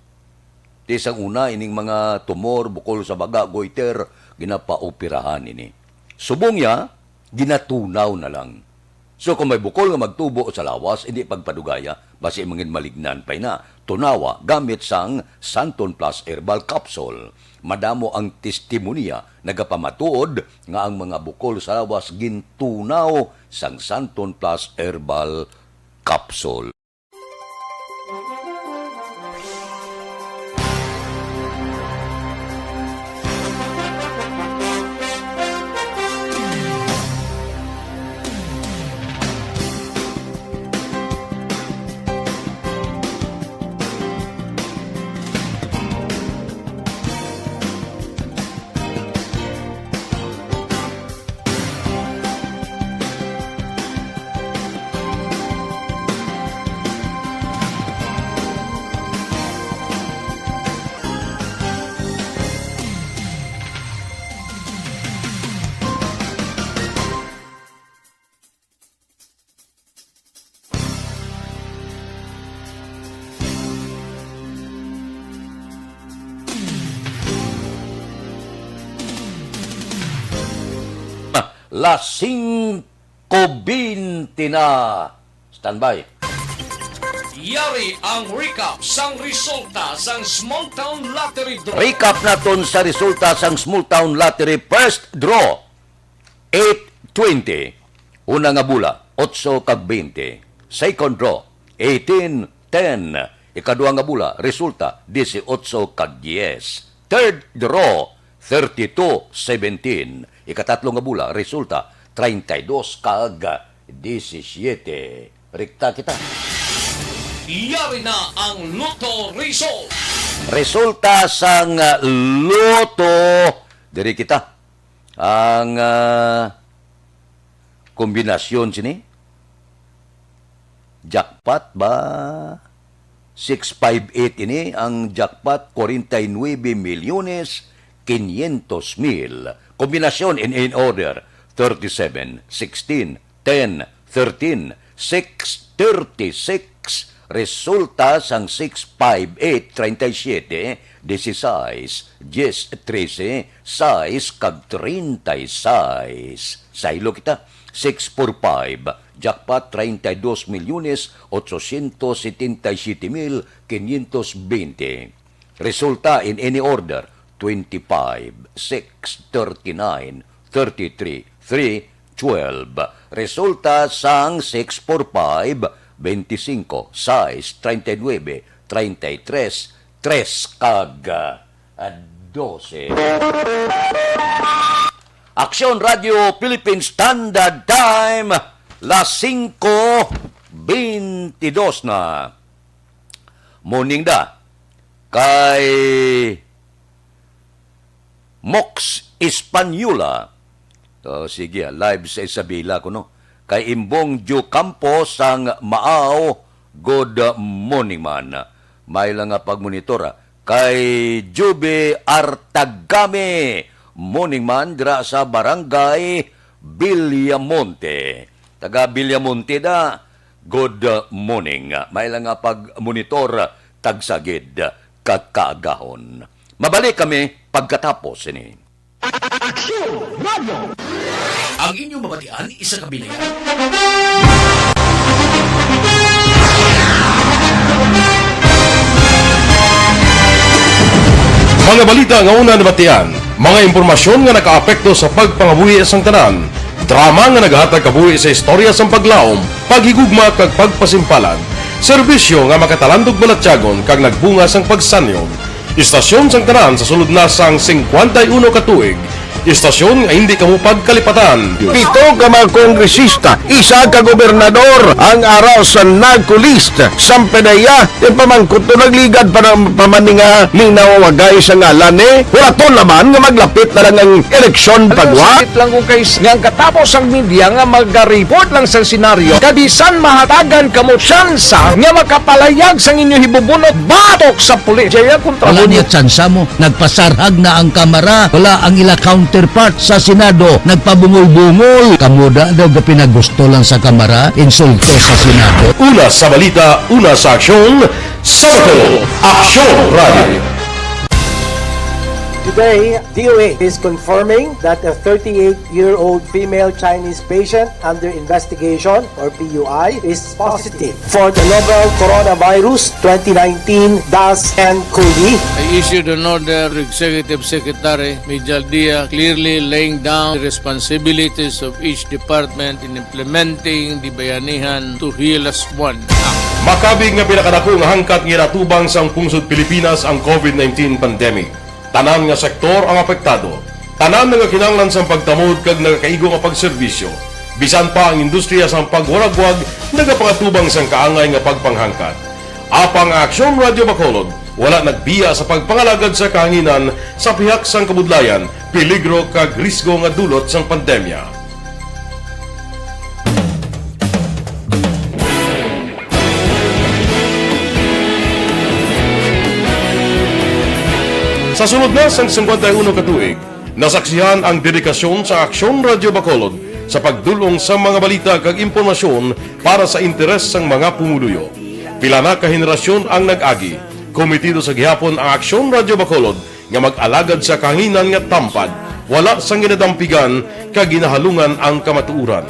ti sang una ining mga tumor, bukol sa baga, goiter, ginapaoperahan ini. Subong niya, ginatunaw na lang. So, kung may bukol nga magtubo sa lawas, hindi pagpadugaya, basi mangin malignan pa ina. Tunawa gamit sang Santon Plus Herbal Capsule. Madamo ang testimonya nagapamatuod nga ang mga bukol sa lawas gintunaw sang Santon Plus Herbal Capsule. Las singko bente na. Standby. Yari ang recap sang resulta sang Small Town Lottery Draw. Recap naton sa resulta sang Small Town Lottery First Draw. Eight twenty. Una nga bula, otso kag bente. Second draw, eighteen ten. Ikadua nga bula, resulta, dieciocho kag dies. Third draw, thirty-two seventeen. Ikatatlo nga bula, resulta, treinta y dos kag diecisiete. Rekta kita. Yari na ang Lotto Result. Resulta sang Lotto, diri kita. Ang, ah, kombinasyon sini, jackpot ba? Six five eight ini ang jackpot, forty-nine milyones quinientos mil. Kombinasyon in, in order, thirty-seven, sixteen, ten, thirteen, six, thirty-six. Resulta sang six five eight, treinta y siete, dieciséis, dies, trece, sais, kag treinta y seis. Saylo kita, six four five, jackpot, treinta y dos milyones ochocientos setenta y siete mil quinientos veinte. Resulta in any order, twenty-five, six, thirty-nine, thirty-three, three, twelve. Resulta sang six four five, veinticinco, sais, treinta y nueve, treinta y tres, tres, kag, ah, doce. Aksyon Radio Philippine Standard Time, las singko beintidos na. Morning da kay Mox Española. Oh, sige, ah, live sa Isabela kuno. Kay Imbong Ju Campo sang Maaw, good morning man. May lang nga pagmonitor, ah. Kay Juby Artagami, morning man, dira sa Barangay Villamonte. Taga Villamonte da, good morning. May lang nga pagmonitor, tagsa gid ka kaagahon. Mabalik kami pagkatapos sini. Aksyon Radio. Ang inyong mabatian, isa ka binayaan. Mga balita nga una nabatian, mga impormasyon nga nakaapekto sa pagpangabuhi sang tanan, drama nga nagahatag kabuhi sa istorya sang paglaom, paghigugma kag pagpasimpalan, serbisyo nga makatalandog balatyagon kag nagbunga sang pagsanyon. Istasyon sang tanan sa sulod na sang singkwenta y uno ka tuig, Istasyon nga hindi kamo pagkalipatan. Pito ka mga kongresista, isa ka gobernador ang ara sa NAGCO list. Sampanaya, ipamangkot to nagligad pa na, pa man ni nga linawagay sa ngalan ni. Wala to naman nga maglapit na lang ang eleksyon pagwa. Sakit lang kung kay nga ang katapos ang media nga mag-report lang sa senaryo, kabisan mahatagan kamo tsansa nga makapalayag sang inyo hibubunot batok sa pulis. Jaya kontra Wala mo. Niya tsansa mo. Nagpasarhag na ang Kamara. Wala ang ila counterpart sa Senado. Nagpabungol-bungol. Kamo da daw ga pinagusto lang sa Kamara, insulto sa Senado. Una sa balita, una sa aksyon, sa Bacolod, Aksyon Radio. Today, D O A is confirming that a thirty-eight-year-old female Chinese patient under investigation, or P U I, is positive for the novel Coronavirus twenty nineteen dash N coli. I issued an order to Executive Secretary Mijal Dia, clearly laying down the responsibilities of each department in implementing the Bayanihan to Heal Us One Act. Makabig nga pinakadako nga hangkat nga ginatubang sang pungsod Pilipinas ang COVID nineteen pandemic. Tanan nga sektor ang apektado. Tanan nga kinahanglan sang pagtamod kag nagakaigo nga pagserbisyo. Bisan pa ang industriya sang pagwaragwag nagapangatubang sang kaangay nga pagpanghangkat. Apang ang Aksyon Radio Bacolod wala nagbiya sa pagpangalagad sa kahanginan sa pihak sang kabudlayan, peligro kag risgo nga dulot sang pandemya. Sa sulod na sang singkwenta y uno ka tuig, nasaksihan ang dedikasyon sa Aksyon Radio Bacolod sa pagdul-ong sa mga balita kag impormasyon para sa interes sang mga pumuluyo. Pila na ka henerasyon ang nag-agi, kometido sa gihapon ang Aksyon Radio Bacolod nga mag-alagad sa kahanginan nga tampad, wala sang ginadampigan kag ginahalungan ang kamatuoran.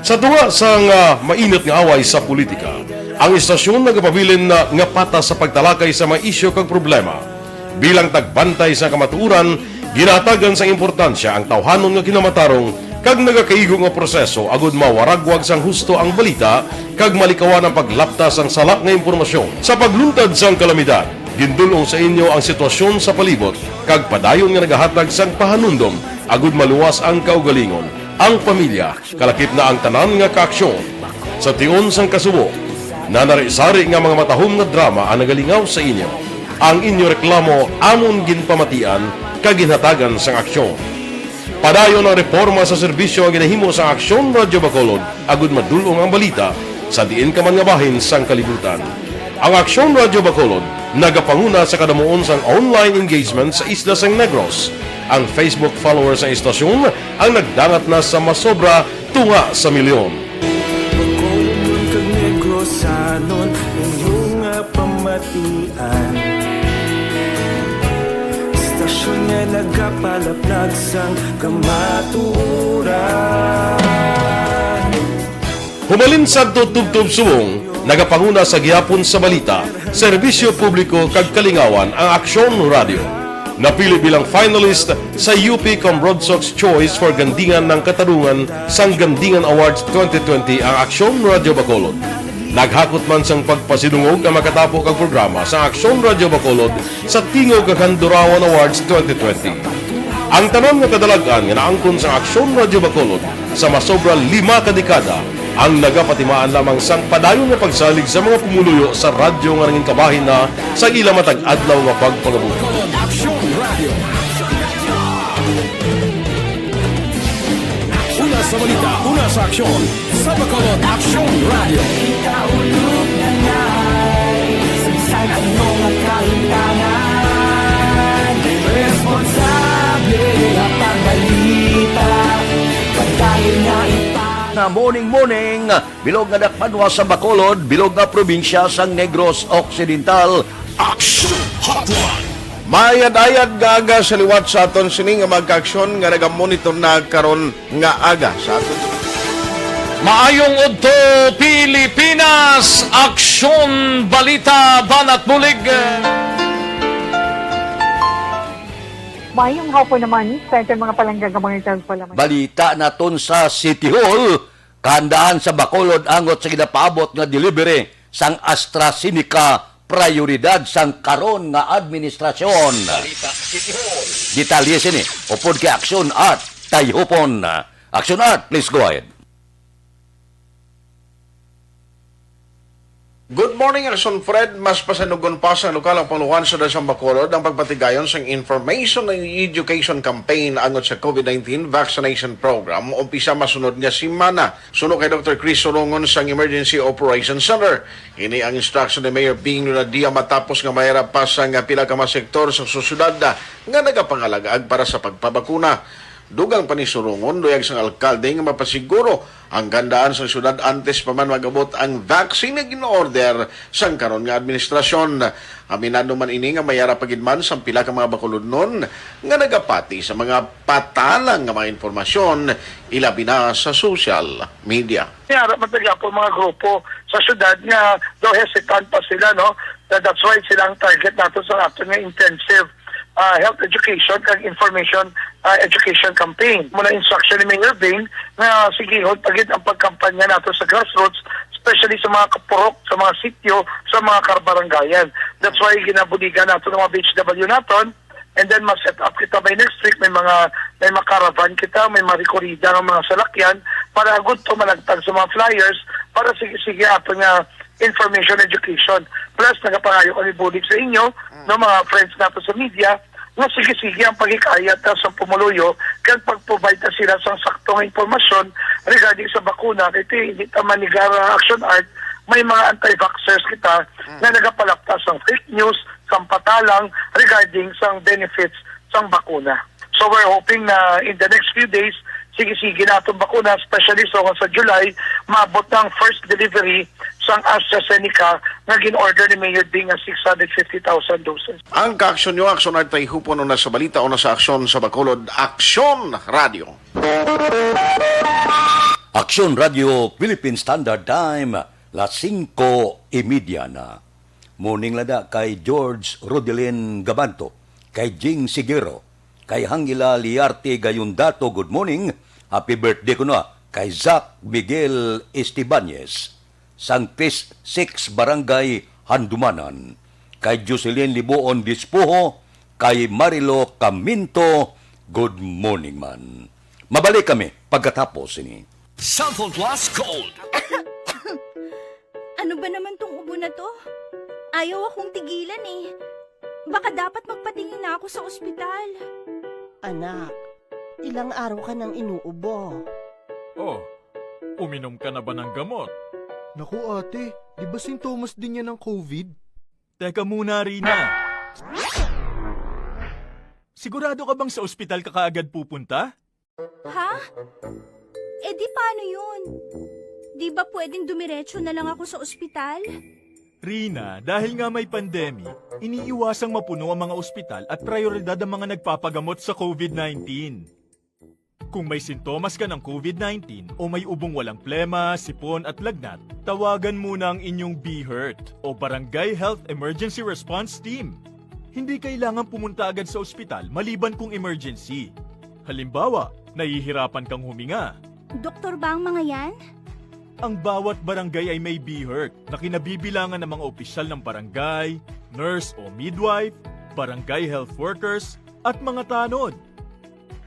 Sa tunga sang, ah, mainit nga away sa politika, ang istasyon nagapabilin na nga patas sa pagtalakay sa mga isyu kag problema. Bilang tagbantay sa kamatuoran, ginahatagan sang importansya ang tawhanon nga kinamatarong kag nagakaigo nga proseso agud mawaragwag sang husto ang balita kag malikawan ang paglapta sang sala nga impormasyon. Sa pagluntad sang kalamidad, gindul-ong sa inyo ang sitwasyon sa palibot kag padayon nga nagahatag sang pahanumdom agud maluwas ang kaugalingon, ang pamilya, kalakip na ang tanan nga kaaksyon. Sa tion sang kasubo, nanari-sari nga mga matahom nga drama ang nagalingaw sa inyo. Ang inyo reklamo amon ginpamatian kag ginhatagan sang aksyon. Padayon ang reporma sa serbisyo nga ginahimo sang Aksyon Radyo Bacolod agud madul-ong ang balita sa diin ka man nga bahin sang kalibutan. Ang Aksyon Radyo Bacolod nagapanguna sa kadamuon sang online engagement sa isla sang Negros. Ang Facebook followers sang istasyon ang nagdangat na sa masobra tunga sa milyon. Bacolod kag Negrosanon, inyo nga pamatian. Istasyon nga nagapalaplag sang kamatuoran. Humalin sadto tubtob subong, nagapanguna sa gihapon sa balita, serbisyo publiko kag kalingawan ang Aksyon Radyo. Napili bilang finalist sa U P Comrade Sox Choice for Gandingan ng Katarungan sang Gandingan Awards twenty twenty ang Aksyon Radyo Bacolod. Naghakot man sang pagpasidungog ang makatapo kag programa sa Aksyon Radyo Bacolod sa Tingog kag Handurawan Awards twenty twenty. Ang tanan nga kadalag-an nga naangkon sa Aksyon Radyo Bacolod sa masobra lima ka dekada ang nagapatimaan lamang sang padayon nga pagsalig sa mga pumuluyo sa radyo nga nangin kabahin na sa ila matag adlaw nga pagpangabuhi. Aksyon Radyo. Una sa balita, una sa aksyon, sa Bacolod Aksyon Radyo. Ikaulo na nga, sa bisan ano nga kaintanan, responsable nga pagbalita, padayon nga ipa- Na morning, morning, bilog nga dakpanwa sa Bacolod, bilog nga probinsya sang Negros Occidental. Aksyon Hotline. Maayad-ayad nga aga sa liwat sa aton sini nga mga kaaksyon nga nagamonitor na karon nga aga sa aton. Maayong udto, Pilipinas! Aksyon, balita, banat, bulig. Maayong hapon naman sa aton mga palangga nga mga tagpalamay. Balita naton sa City Hall, kahandaan sa Bacolod angot sa ginapaabot nga delivery sang AstraZeneca prioridad sang karon nga administrasyon. Balita City Hall. Detalye sini upod kay Aksyon Art Tayhupon. Aksyon Art, please go ahead. Good morning, Aksyon Fred. Mas pasanugon pa sang lokal ang pangulohan sa Dasang Bacolod ang pagpatigayon sang information and education campaign angot sa COVID nineteen vaccination program umpisa masunod nga semana. Suno kay Doktor Chris Sorongon sang Emergency Operations Center, ini ang instruction ni Mayor Bing Lunadia matapos nga mahirap pa sang pila ka mga sektor sa sosyedad nga nagapangalagad para sa pagpabakuna. Dugang pa ni Sorongon, luyag sang alkalde nga mapasiguro ang kahandaan sang syudad antes pa man mag-abot ang vaccine nga gin-order sang karon nga administrasyon. Aminado man ini nga may ara pa gid man sang pila ka mga Bacolodnon nga nagapati sa mga patalang nga mga impormasyon, ilabi na sa social media. May ara man gihapon mga grupo sa syudad nga daw hesitant pa sila, no? That, that's why sila ang target nato sa aton nga intensive ah, health education kag information, ah, education campaign. Muna instruction ni Mayor Bing nga sigihon pa gid ang pagkampanya nato sa grassroots, especially sa mga kapurok, sa mga sityo, sa mga kabarangayan. That's why ginabuligan nato ng mga B H W naton, and then ma-set up kita by next week, may mga, may mga caravan kita, may mga rekorida nga mga salakyan para agud to malagtag sa mga flyers para sige-sige ato nga information education. Plus, nagapangayo kami bulig sa inyo, no, mga friends nato sa media, nga sige-sige ang paghikayat ta sa pumuluyo kag pag-provide ta sila sang sakto nga impormasyon regarding sa bakuna. Kay ti, hindi ta manigar, ah, Action Art, may mga anti-vaxxers kita nga nagapalapta sang fake news, sang patalang regarding sang benefits sang bakuna. So we're hoping na in the next few days, sige-sige na atong bakuna, especially so sa July, maabot na ang first delivery sang AstraZeneca nga gin-order ni Mayor Bing nga six hundred fifty thousand doses. Ang kaaksyon nyo, Aksyon Art Tayhupon, una sa balita, una sa aksyon sa Bacolod, Aksyon Radio. Aksyon Radio Philippine Standard Time, las singko y media na. Morning lada kay George Rodelin Gabanto, kay Jing Sigero, kay Hangila Liarte Gayundato, good morning. Happy birthday kuno kay Zack Miguel Estebañez, sang Phase six Barangay Handumanan, kay Jocelyn Liboon Dispuho, kay Marilo Caminto, good morning man. Mabalik kami pagkatapos sini. Cellphone Plus Gold. Ano ba naman tong ubo na to? Ayaw akong tigilan eh. Baka dapat magpatingin na ako sa ospital. Anak, ilang araw ka nang inuubo. Oh, uminom ka na ba ng gamot? Naku, ate, di ba sintomas din yan ng COVID? Teka muna, Rina. Sigurado ka bang sa ospital ka kaagad pupunta? Ha? Eh di paano yun? Di ba pwedeng dumiretso na lang ako sa ospital? Rina, dahil nga may pandemic, iniiwasang mapuno ang mga ospital at prioridad ang mga nagpapagamot sa COVID nineteen. Kung may sintomas ka ng COVID nineteen o may ubong walang plema, sipon at lagnat, tawagan muna ang inyong BHERT o Barangay Health Emergency Response Team. Hindi kailangan pumunta agad sa ospital maliban kung emergency. Halimbawa, nahihirapan kang huminga. Doktor ba ang mga yan? Ang bawat barangay ay may BHERT na kinabibilangan ng mga opisyal ng barangay, nurse o midwife, barangay health workers, at mga tanod.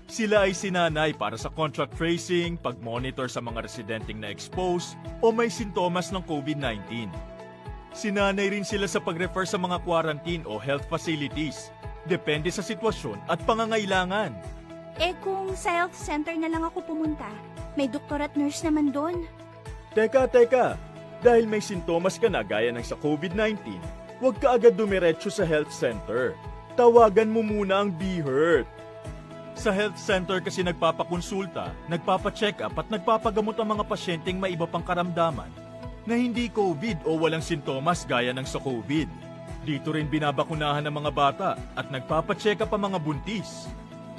Sila ay sinanay para sa contact tracing, pag-monitor sa mga residenteng na-expose o may sintomas ng COVID nineteen. Sinanay rin sila sa pag-refer sa mga quarantine o health facilities, depende sa sitwasyon at pangangailangan. Eh, kung sa health center na lang ako pumunta, may doktor at nurse naman doon. Teka, teka! Dahil may sintomas ka na gaya ng sa COVID nineteen, huwag ka agad dumiretso sa health center. Tawagan mo muna ang BHERT. Sa health center kasi nagpapakonsulta, nagpapacheck-up at nagpapagamot ang mga pasyenteng may iba pang karamdaman na hindi COVID o walang sintomas gaya ng sa COVID. Dito rin binabakunahan ang mga bata at nagpapacheck-up ang mga buntis.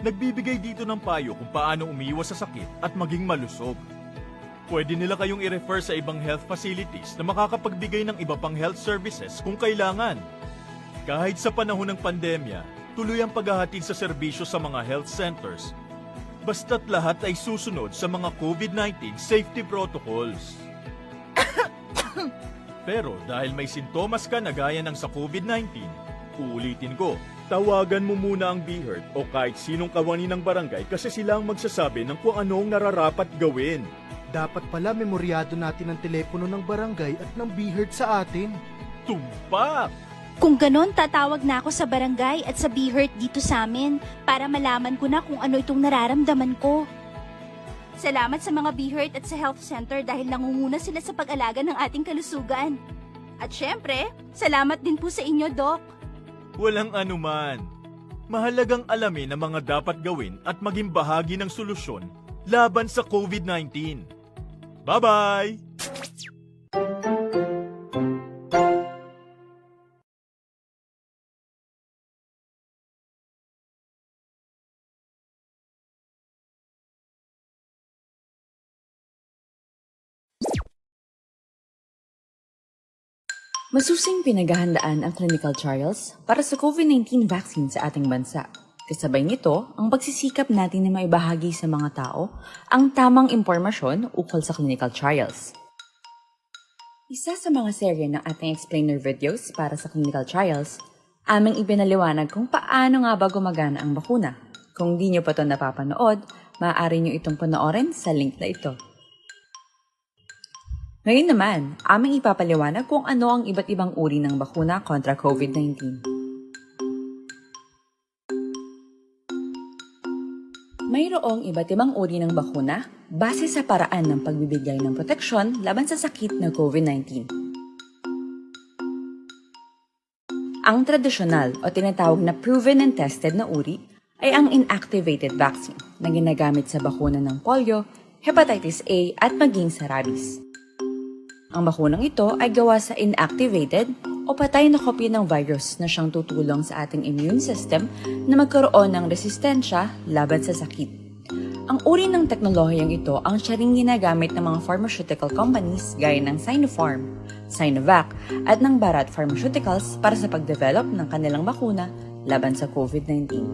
Nagbibigay dito ng payo kung paano umiwas sa sakit at maging malusog. Pwede nila kayong i-refer sa ibang health facilities na makakapagbigay ng iba pang health services kung kailangan. Kahit sa panahon ng pandemya, tuloy ang paghahatid sa serbisyo sa mga health centers, basta't lahat ay susunod sa mga COVID nineteen safety protocols. Pero dahil may sintomas ka na gaya ng sa COVID nineteen, uulitin ko, tawagan mo muna ang BHERT o kahit sinong kawani ng barangay kasi sila ang magsasabi ng kung ano ang nararapat gawin. Dapat pala memoryado natin ang telepono ng barangay at ng BHERT sa atin. Tumpak! Kung ganon, tatawag na ako sa barangay at sa BHERT dito sa amin para malaman ko na kung ano itong nararamdaman ko. Salamat sa mga BHERT at sa Health Center dahil nangunguna sila sa pag-alaga ng ating kalusugan. At syempre, salamat din po sa inyo, Doc. Walang anuman. Mahalagang alamin ang mga dapat gawin at maging bahagi ng solusyon laban sa COVID nineteen. Bye-bye! Masusing pinaghahandaan ang clinical trials para sa COVID nineteen vaccine sa ating bansa. Kasabay nito, ang pagsisikap natin na maibahagi sa mga tao ang tamang impormasyon ukol sa clinical trials. Isa sa mga serye ng ating explainer videos para sa clinical trials, aming ipinaliwanag kung paano nga ba gumagana ang bakuna. Kung di nyo pa to napapanood, maaari nyo itong panoorin sa link na ito. Ngayon naman, aming ipapaliwanag kung ano ang iba't ibang uri ng bakuna kontra COVID nineteen. Mayroong iba't ibang uri ng bakuna base sa paraan ng pagbibigay ng proteksyon laban sa sakit na COVID nineteen. Ang tradisyonal o tinatawag na proven and tested na uri ay ang inactivated vaccine na ginagamit sa bakuna ng polio, hepatitis A, at maging sa rabies. Ang bakunang ito ay gawa sa inactivated o patay na kopya ng virus na siyang tutulong sa ating immune system na magkaroon ng resistensya laban sa sakit. Ang uri ng teknolohiyang ito ang siya ring ginagamit ng mga pharmaceutical companies gaya ng Sinopharm, Sinovac, at ng Bharat Pharmaceuticals para sa pagdevelop ng kanilang bakuna laban sa COVID nineteen.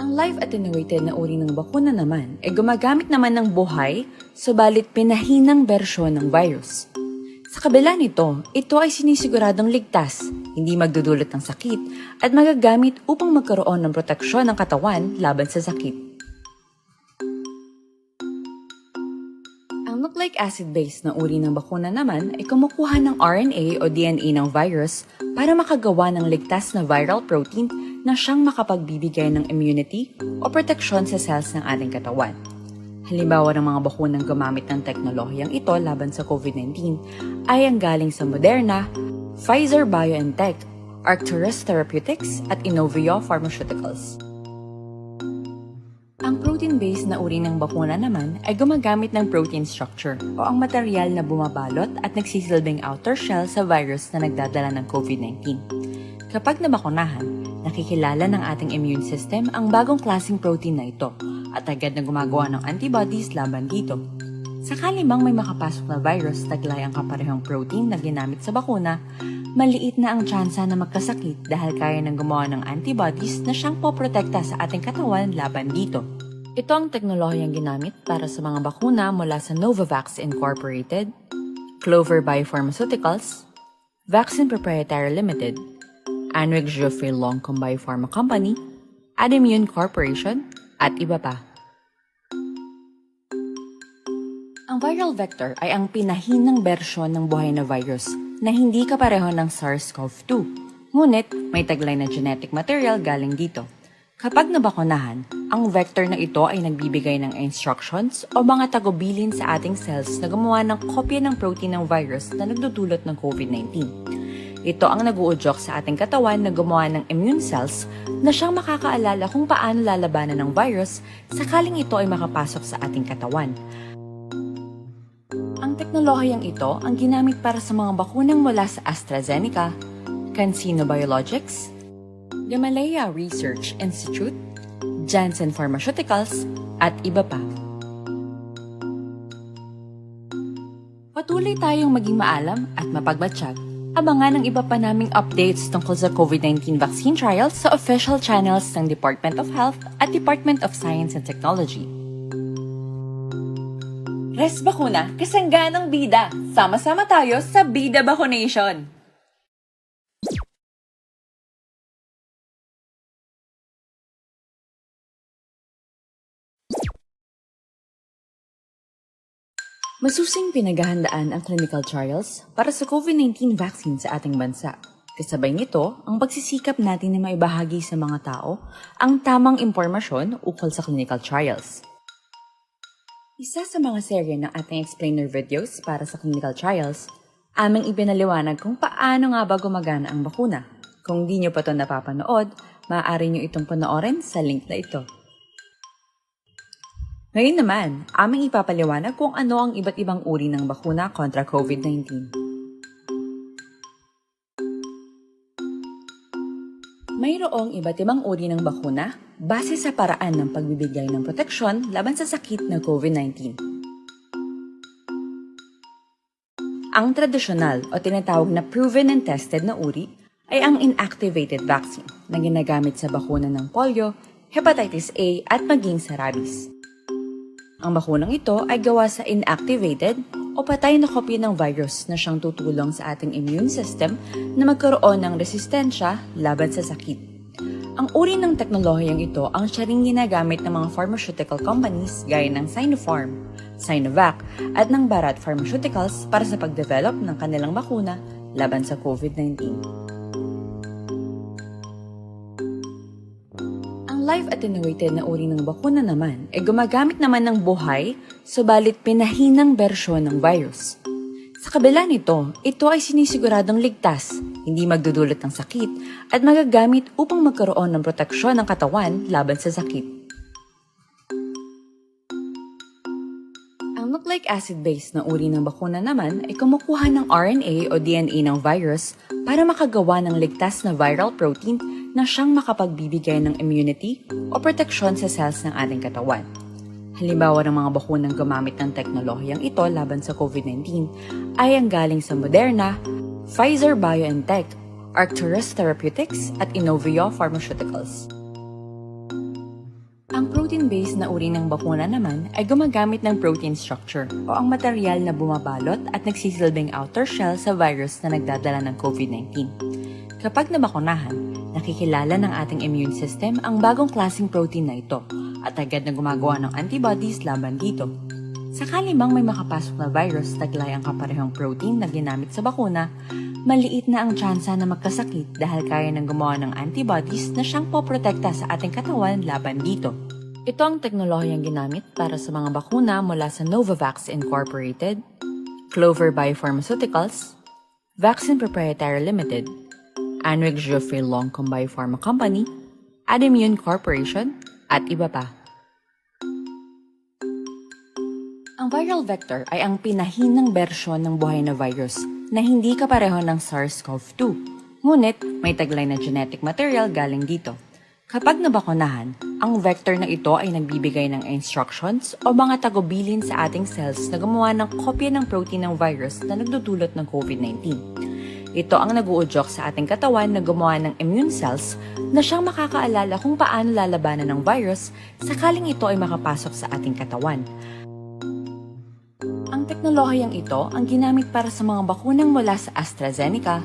Ang live attenuated na uri ng bakuna naman ay gumagamit naman ng buhay, subalit pinahinang bersyon ng virus. Sa kabila nito, ito ay sinisiguradong ligtas, hindi magdudulot ng sakit, at magagamit upang magkaroon ng proteksyon ng katawan laban sa sakit. Ang nucleic acid-based na uri ng bakuna naman ay kumukuha ng R N A o D N A ng virus para makagawa ng ligtas na viral protein na siyang makapagbibigay ng immunity o proteksyon sa cells ng ating katawan. Halimbawa ng mga bakunang gumamit ng teknolohiyang ito laban sa COVID nineteen ay ang galing sa Moderna, Pfizer-BioNTech, Arcturus Therapeutics, at Inovio Pharmaceuticals. Ang protein-based na uri ng bakuna naman ay gumagamit ng protein structure o ang material na bumabalot at nagsisilbing outer shell sa virus na nagdadala ng COVID nineteen. Kapag nabakunahan, nakikilala ng ating immune system ang bagong klaseng protein na ito at agad na gumagawa ng antibodies laban dito. Sakali mang may makapasok na virus taglay ang kaparehong protein na ginamit sa bakuna, maliit na ang tsansa na magkasakit dahil kaya nang gumawa ng antibodies na siyang poprotekta sa ating katawan laban dito. Ito ang teknolohiyang ginamit para sa mga bakuna mula sa Novavax Incorporated, Clover Biopharmaceuticals, Vaccine Proprietary Limited, Anwick Geoffrey Longcom Biopharma Company, Adimmune Corporation, at iba pa. Ang viral vector ay ang pinahinang bersyon ng buhay na virus na hindi kapareho ng SARS-CoV two. Ngunit, may taglay na genetic material galing dito. Kapag nabakunahan, ang vector na ito ay nagbibigay ng instructions o mga tagubilin sa ating cells na gumawa ng kopya ng protein ng virus na nagdudulot ng COVID nineteen. Ito ang nag-uudyok sa ating katawan na gumawa ng immune cells na siyang makakaalala kung paano lalabanan ng virus sakaling ito ay makapasok sa ating katawan. Ang teknolohiyang ito ang ginamit para sa mga bakunang mula sa AstraZeneca, CanSino Biologics, Gamaleya Research Institute, Janssen Pharmaceuticals, at iba pa. Patuloy tayong maging maalam at mapagmatsyag. Abangan ang iba pa naming updates tungkol sa COVID nineteen vaccine trials sa official channels ng Department of Health at Department of Science and Technology. Res Bakuna, kasangganang bida. Sama-sama tayo sa Bida Bakunation. Masusing pinaghahandaan ang clinical trials para sa COVID nineteen vaccine sa ating bansa. Kasabay nito, ang pagsisikap natin na maibahagi sa mga tao ang tamang impormasyon ukol sa clinical trials. Isa sa mga serye ng ating explainer videos para sa clinical trials, aming ipinaliwanag kung paano nga ba gumagana ang bakuna. Kung di nyo pa to napapanood, maaari nyo itong panoorin sa link na ito. Ngayon naman, aming ipapaliwanag kung ano ang iba't ibang uri ng bakuna kontra COVID nineteen. Mayroong iba't ibang uri ng bakuna base sa paraan ng pagbibigay ng proteksyon laban sa sakit na COVID nineteen. Ang tradisyonal o tinatawag na proven and tested na uri ay ang inactivated vaccine na ginagamit sa bakuna ng polio, hepatitis A, at maging sa rabies. Ang bakunang ito ay gawa sa inactivated o patay na kopya ng virus na siyang tutulong sa ating immune system na magkaroon ng resistensya laban sa sakit. Ang uri ng teknolohiyang ito ang siya ring ginagamit ng mga pharmaceutical companies gaya ng Sinopharm, Sinovac, at ng Bharat Pharmaceuticals para sa pagdevelop ng kanilang bakuna laban sa COVID nineteen. Ang live attenuated na uri ng bakuna naman ay gumagamit naman ng buhay, subalit pinahinang bersyon ng virus. Sa kabila nito, ito ay sinisiguradong ligtas, hindi magdudulot ng sakit, at magagamit upang magkaroon ng proteksyon ng katawan laban sa sakit. Ang nucleic acid-based na uri ng bakuna naman ay kumukuha ng R N A o D N A ng virus para makagawa ng ligtas na viral protein na siyang makapagbibigay ng immunity o proteksyon sa cells ng ating katawan. Halimbawa ng mga bakunang gumamit ng teknolohiyang ito laban sa COVID nineteen ay ang galing sa Moderna, Pfizer-BioNTech, Arcturus Therapeutics, at Inovio Pharmaceuticals. Ang protein-based na uri ng bakuna naman ay gumagamit ng protein structure o ang material na bumabalot at nagsisilbing outer shell sa virus na nagdadala ng COVID nineteen. Kapag nabakunahan, nakikilala ng ating immune system ang bagong klaseng protein na ito at agad na gumagawa ng antibodies laban dito. Sakali mang may makapasok na virus taglay ang kaparehong protein na ginamit sa bakuna, maliit na ang tsansa na magkasakit dahil kaya nang gumawa ng antibodies na siyang poprotekta sa ating katawan laban dito. Ito ang teknolohiyang ginamit para sa mga bakuna mula sa Novavax Incorporated, Clover Biopharmaceuticals, Vaccine Proprietary Limited, Anwick Geoffrey Longcom Biopharma Company, Adimmune Corporation, at iba pa. Ang viral vector ay ang pinahinang bersyon ng buhay na virus na hindi kapareho ng SARS-CoV two. Ngunit, may taglay na genetic material galing dito. Kapag nabakunahan, ang vector na ito ay nagbibigay ng instructions o mga tagubilin sa ating cells na gumawa ng kopya ng protein ng virus na nagdudulot ng COVID nineteen. Ito ang nag-uudyok sa ating katawan na gumawa ng immune cells na siyang makakaalala kung paano lalabanan ng virus sakaling ito ay makapasok sa ating katawan. Ang teknolohiyang ito ang ginamit para sa mga bakunang mula sa AstraZeneca,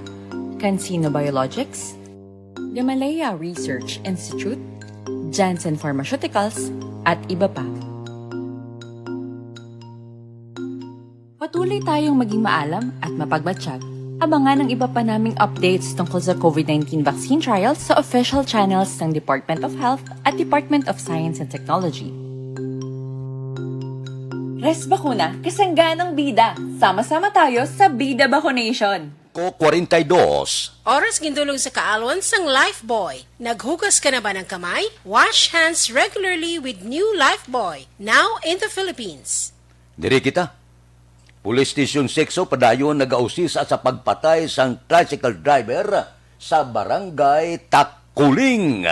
CanSino Biologics, Gamaleya Research Institute, Janssen Pharmaceuticals, at iba pa. Patuloy tayong maging maalam at mapagmatsyag. Abangan ang iba pa naming updates tungkol sa COVID nineteen vaccine trials sa official channels ng Department of Health at Department of Science and Technology. Res Bakuna, kasangganang bida. Sama-sama tayo sa Bida Bakunation. Ko forty y dos. Oras gindulog sa kaalwan sang Lifebuoy. Naghugas ka na ba ng kamay? Wash hands regularly with new Lifebuoy, now in the Philippines. Diri kita. Police Station six padayon nagausisa sa pagpatay sang tricycle driver sa Barangay Takuling.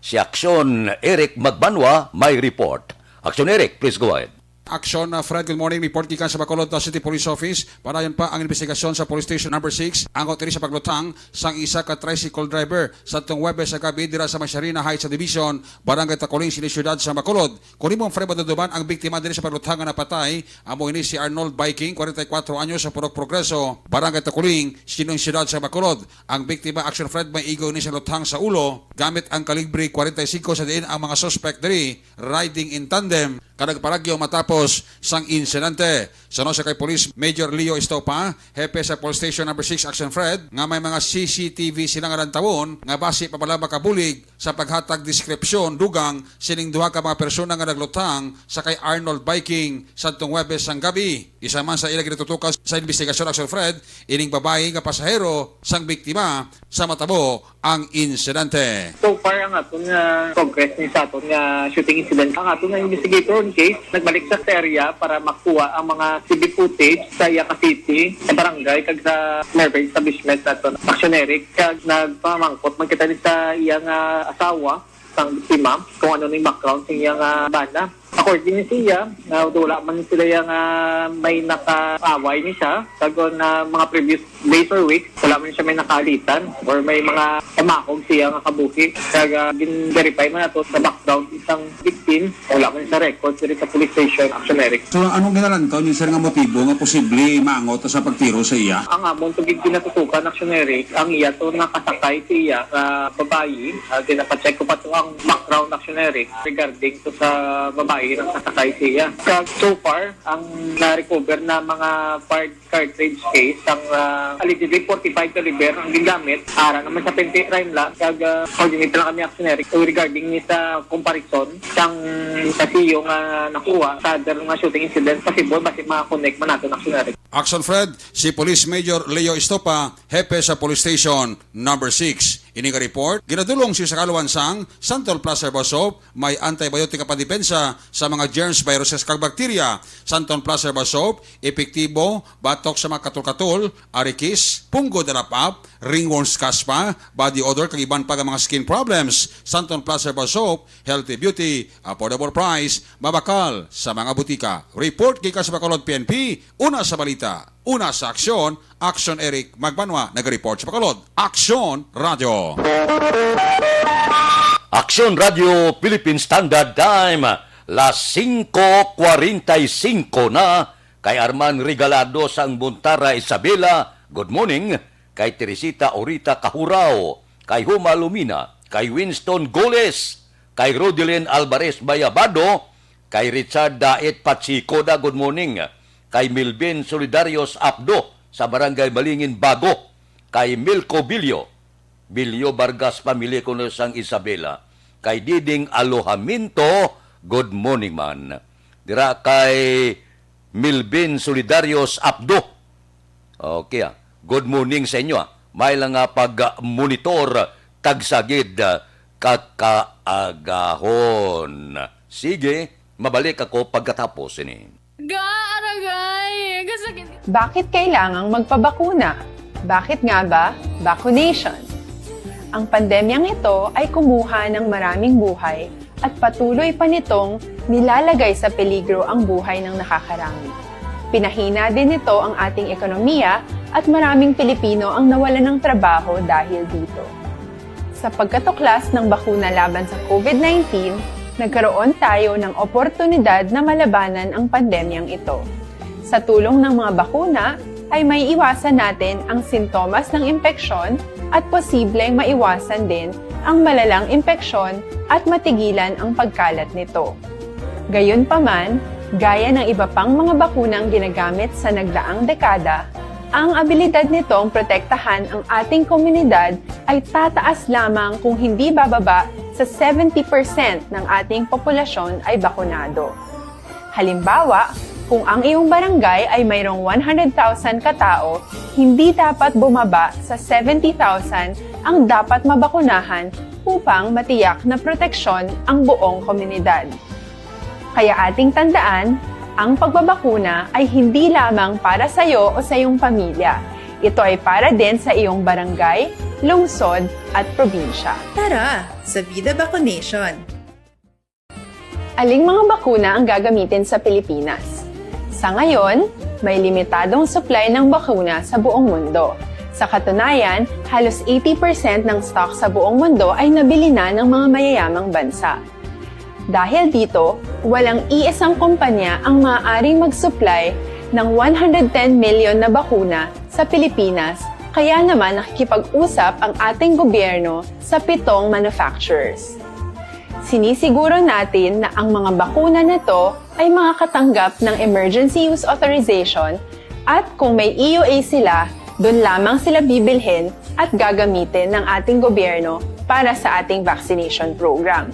Si Aksyon Eric Magbanwa may report. Aksyon Eric, please go ahead. Action, uh, Fred, good morning. Report gikan sa Bacolod, uh, City Police Office. Padayon pa ang investigasyon sa Police Station Number Six, angot diri sa pagluthang sang isa ka tricycle driver sa tong Huwebes sa gabi dira sa Masharina Heights Subdivision, Barangay Taculing, sini siyudad sa Bacolod. Kon imo, Fred, maduduman, ang biktima diri sa pagluthang nga napatay, amo ini si Arnold Viking, forty-four anyos, sa Purok Progreso, Barangay Taculing, sining siyudad sa Bacolod. Ang biktima, Action Fred, may igo ini sa luthang sa ulo gamit ang kalibre forty-five, sa diin ang mga suspect diri riding in tandem, kag nagparagyo matapos sang insidente. Suno sa kay Police Major Leo Estopa, hepe sa Police Station Number Six, Action Fred, nga may mga C C T V sila nga lantawon nga basi pa bala makabulig sa paghatag deskripsyon dugang sining duha ka mga persona nga nagluthang sa kay Arnold Viking sadtong Huwebes sang gabi. Isa man sa ila ginatutukan sa investigasyon, Action Fred, ining babayi nga pasahero sang biktima sa matabo ang insidente. So far, ang aton nga progress ni sa aton nga shooting incident, ang aton nga investigator on case nagbalik sa area para makuha ang mga C B footage sa iya ka city, sa barangay, kag sa nearby establishment naton. Action Eric, kag nagpamangkot man kita ni sa iya nga asawa, sang biktima, kung ano ni background sa iya nga bana. According ni siya, na wala man sila iya nga may nakaaway ni siya, kag on, ah, mga previous days or weeks, wala man siya may nakaalitan or may mga pamahog siya nga kabuhi. Kag, ah, gin-verify man nato sa background sang victim, wala man sa record diri sa police station, Action Eric. So, anong ginalantaw niyo, sir, nga motibo nga posible maangot sa pagtiro sa iya? Ang amon to gid ginatutukan, Action Eric, ang iya to nakasakay siya nga babayi. Ah, ginapacheck ko pa to ang background, Action Eric, regarding to sa babayi nga nakasakay siya. Sa, so far, ang na-recover na mga fired cartridge case, ang, ah, allegedly forty-five caliber ang gingamit. Ara naman sa twenty crime lang, kag, ah, coordinate lang kami, Action Eric, regarding ni sa comparison sang kasiyo nga nakuha sa other nga shooting incident, possible basi ma-connect man naton, Action Eric. Action Fred, si Police Major Leo Estopa, hepe sa Police Station Number Six. Ini nga report ginadulong sa kaluan sang Santon Plus Herbal Soap, may antibiotic nga pandepensa sa mga germs, viruses, kag bakterya. Santon Plus Herbal Soap, epektibo batok sa mga katol-katol, arikis, punggo, dalapap, ringworms, kaspa, body odor, kag iban pa nga mga skin problems. Santon Plus Herbal Soap, healthy beauty, affordable price, mabakal sa mga butika. Report gikan sa Bacolod P N P, una sa balita, una sa aksyon, Action Eric Magbanwa, nag-report sa Bacolod. Action Radio. Action Radio Philippine Standard Time, las singko kwarenta y singko na. Kay Arman Regalado sang Montara, Isabela, good morning. Kay Teresita Orita Kahurao, kay Huma Lumina, kay Winston Goles, kay Rodelin Alvarez Bayabado, kay Richard Dait Pachico da, good morning. Kay Milvin Solidarios Apdo sa Barangay Malingin Bago, kay Milco Bilio, Bilio Vargas family kuno sang Isabela, kay Diding Alohaminto, good morning man. Dira kay Milvin Solidarios Apdo. Okay, ah. Good morning sa inyo, ah. May lang nga pag-monitor, tagsagid, ah, kakaagahon. Sige, mabalik ako pagkatapos ini. Ga, aragay! Kasakit. Bakit kailangang magpabakuna? Bakit nga ba? Vacunation. Ang pandemyang ito ay kumuha ng maraming buhay at patuloy pa nitong nilalagay sa peligro ang buhay ng nakakarami. Pinahina din nito ang ating ekonomiya at maraming Pilipino ang nawalan ng trabaho dahil dito. Sa pagkatuklas ng bakuna laban sa COVID nineteen, nagkaroon tayo ng oportunidad na malabanan ang pandemyang ito. Sa tulong ng mga bakuna, ay maiiwasan natin ang sintomas ng impeksyon at posibleng maiwasan din ang malalang impeksyon at matigilan ang pagkalat nito. Gayunpaman, gaya ng iba pang mga bakunang ginagamit sa nagdaang dekada, ang abilidad nitong protektahan ang ating komunidad ay tataas lamang kung hindi bababa sa seventy percent ng ating populasyon ay bakunado. Halimbawa, kung ang iyong barangay ay mayroong one hundred thousand katao, hindi dapat bumaba sa seventy thousand ang dapat mabakunahan upang matiyak na proteksyon ang buong komunidad. Kaya ating tandaan, ang pagbabakuna ay hindi lamang para sa iyo o sa iyong pamilya. Ito ay para din sa iyong barangay, lungsod, at probinsya. Tara, sa Vida Vaccination! Aling mga bakuna ang gagamitin sa Pilipinas? Sa ngayon, may limitadong supply ng bakuna sa buong mundo. Sa katunayan, halos eighty percent ng stock sa buong mundo ay nabili na ng mga mayayamang bansa. Dahil dito, walang iisang kumpanya ang maaaring mag-supply ng one hundred ten million na bakuna sa Pilipinas, kaya naman nakikipag-usap ang ating gobyerno sa pitong manufacturers. Sinisiguro natin na ang mga bakuna na to ay makakatanggap ng emergency use authorization, at kung may E U A sila, doon lamang sila bibilhin at gagamitin ng ating gobyerno para sa ating vaccination program.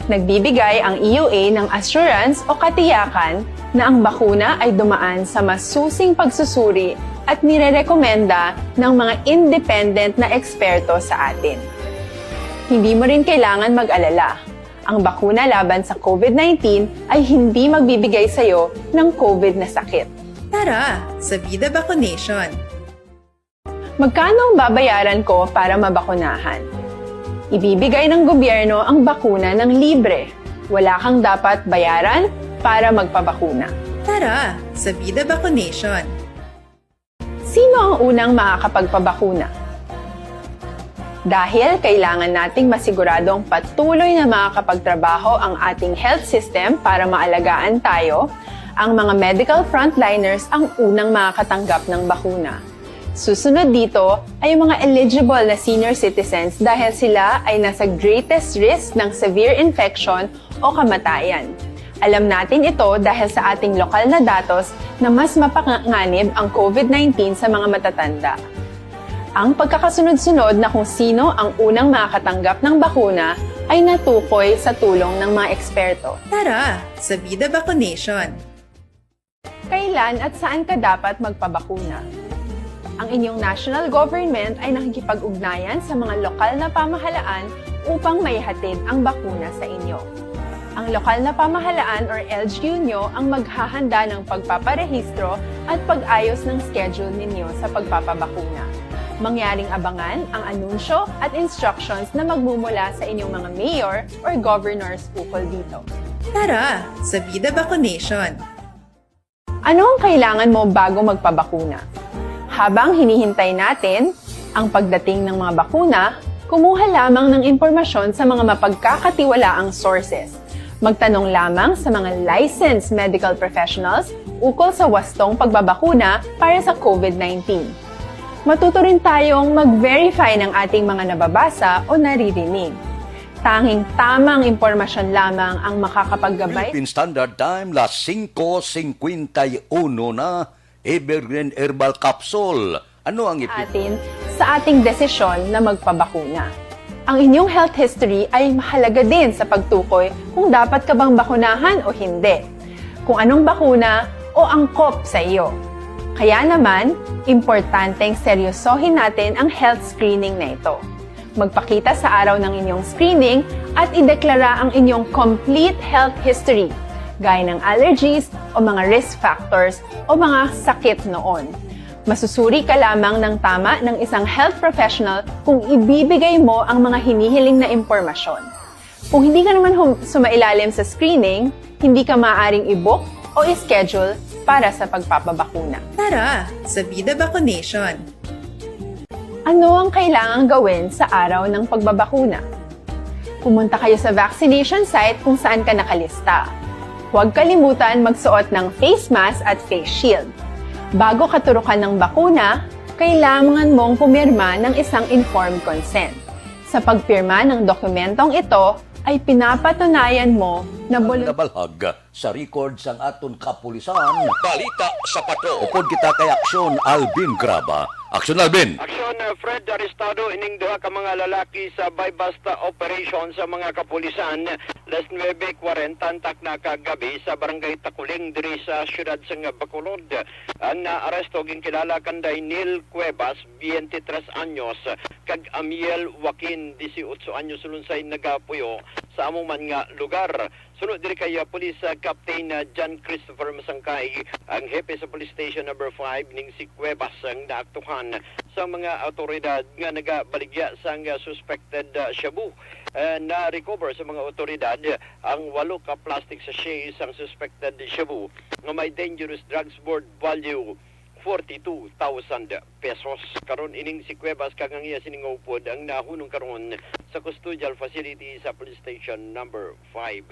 Nagbibigay ang E U A ng assurance o katiyakan na ang bakuna ay dumaan sa masusing pagsusuri at nirerekomenda ng mga independent na eksperto sa atin. Hindi mo rin kailangan mag-alala. Ang bakuna laban sa COVID nineteen ay hindi magbibigay sa iyo ng COVID na sakit. Tara sa Vida Vaccination! Magkano ang babayaran ko para mabakunahan? Ibibigay ng gobyerno ang bakuna ng libre. Wala kang dapat bayaran para magpabakuna. Tara sa Vida Vaccination! Sino ang unang makakapagpabakuna? Dahil kailangan nating masiguradong patuloy na makakapagtrabaho ang ating health system para maalagaan tayo, ang mga medical frontliners ang unang makakatanggap ng bakuna. Susunod dito ay ang mga eligible na senior citizens dahil sila ay nasa greatest risk ng severe infection o kamatayan. Alam natin ito dahil sa ating lokal na datos na mas mapanganib ang COVID nineteen sa mga matatanda. Ang pagkakasunod-sunod na kung sino ang unang makakatanggap ng bakuna ay natukoy sa tulong ng mga eksperto. Tara sa Vida Vaccination! Kailan at saan ka dapat magpabakuna? Ang inyong national government ay nakikipag-ugnayan sa mga lokal na pamahalaan upang maihatid ang bakuna sa inyo. Ang lokal na pamahalaan or L G U nyo ang maghahanda ng pagpaparehistro at pag-ayos ng schedule ninyo sa pagpapabakuna. Mangyaring abangan ang anunsyo at instructions na magmumula sa inyong mga mayor or governors ukol dito. Tara sa Vida Vaccination! Ano ang kailangan mo bago magpabakuna? Habang hinihintay natin ang pagdating ng mga bakuna, kumuha lamang ng impormasyon sa mga mapagkakatiwalaang sources. Magtanong lamang sa mga licensed medical professionals ukol sa wastong pagbabakuna para sa COVID nineteen. Matuto rin tayong mag-verify ng ating mga nababasa o naririnig. Tanging tamang impormasyon lamang ang makakapaggabay Philippine Standard Time, las singko singkwenta y uno na. Evergreen Herbal Capsule. Ano ang ipi- atin sa ating desisyon na magpabakuna? Ang inyong health history ay mahalaga din sa pagtukoy kung dapat ka bang bakunahan o hindi, kung anong bakuna o angkop sa iyo. Kaya naman, importanteng seryosohin natin ang health screening na ito. Magpakita sa araw ng inyong screening at ideklara ang inyong complete health history, gaya ng allergies o mga risk factors o mga sakit noon. Masusuri ka lamang ng tama ng isang health professional kung ibibigay mo ang mga hinihiling na impormasyon. Kung hindi ka naman hum- sumailalim sa screening, hindi ka maaaring i-book o i-schedule para sa pagpapabakuna. Tara sa Vida Vaccination! Ano ang kailangang gawin sa araw ng pagbabakuna? Pumunta kayo sa vaccination site kung saan ka nakalista. Huwag kalimutan magsuot ng face mask at face shield. Bago ka turukan ng bakuna, kailangan mong pumirma ng isang informed consent. Sa pagpirma ng dokumentong ito, ay pinapatunayan mo na Ang bolu- nabalhag sa record sang aton kapulisan. Balita sa Patrol. Upod kita kay Aksyon Alvin Graba. Aksyon Alvin. Aksyon, uh, Fred, arestado ining duha ka mga lalaki sa buy-bust operation sa mga kapulisan. Las nuebe kwarenta ang takna kagabi sa Barangay Takuling diri sa siyudad sang Bacolod. Ang naaresto ginkilala kan Dainil Cuevas, twenty-tres anyos, kag Amiel Joaquin, dieciocho anyos, lunsay nagapuyo sa amo man nga lugar. Suno diri kay, ah, Police, ah, Captain, ah, John Christopher Masangkay, ang hepe sa Police Station Number Five ning si Cuevas ang naaktuhan sa mga awtoridad nga nagabaligya sang, ah, suspected, ah, shabu. Ah, na-recover sa mga awtoridad ang walo ka plastic sachet sang suspected shabu nga may dangerous drugs worth value forty-two thousand pesos. Karon ining si Cuevas kag ang iya sining upod ang nahunong karon sa custodial facility sa Police Station Number Five.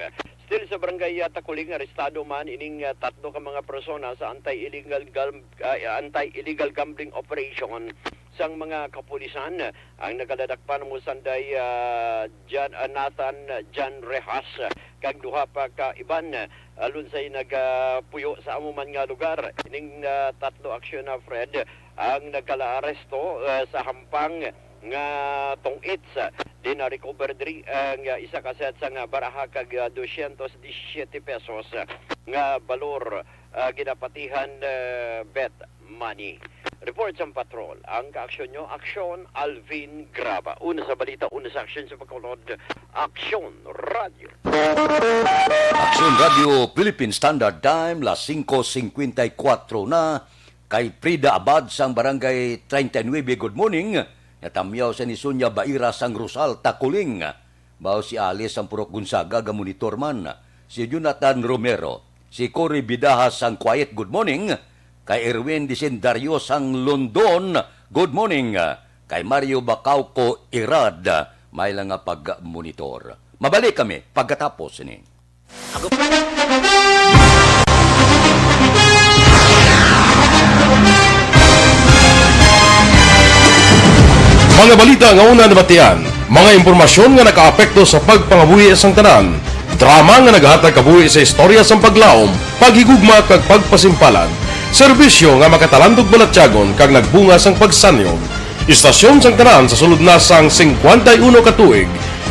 Still sa Barangay, ah, Takuling, arestado man ining, ah, tatlo ka mga persona sa anti-illegal gam-, ah, anti-illegal gambling operation sang mga kapulisan. Ang nagaladakpan mo sanday, ah, Jan-, ah, Nathan Jan Rejas, ah, kag duha pa ka iban, ah, lunsay nagapuyo sa amo man nga lugar. Ining, ah, tatlo aksyon na, Fred, ang nagkalaaresto, ah, sa hampang nga tong-its, ah, din na-recover diri ang, ah, isa ka set sang, ah, baraha kag, ah, dosyentos disisiete pesos, ah, nga balor, ah, ginapatihan, ah, bet money. Report sang patrol, ang kaaksyon nyo, Aksyon Alvin Graba. Una sa balita, una sa aksyon sa Bacolod, Aksyon Radio. Aksyon Radio, Philippine Standard Time, las singko singkwenta y kuwatro na. Kay Frida Abad sang Barangay treinta y nueve, good morning. Natamyaw sa ni Sonia Baira sang Rosal, Takuling. Mao si Alice ang Purok Gonzaga, ga-monitor man. Si Jonathan Romero, si Cory Bidaha sang Quiet, good morning. Kay Erwin Disendario sang London, good morning. Kay Mario Bacauco Irad, may lang nga pag-monitor. Mabalik kami pagkatapos ni. Mga balita nga una nabatian, mga impormasyon nga nakaapekto sa pagpangabuhi sang tanan, drama nga naghatag kabuhi sa istorya sang paglaom, paghigugma kag pagpasimpalan, serbisyo nga makatalandog balatyagon kag nagbunga sang pagsanyon. Istasyon sang tanan sa sulod na sang singkwenta y uno ka tuig.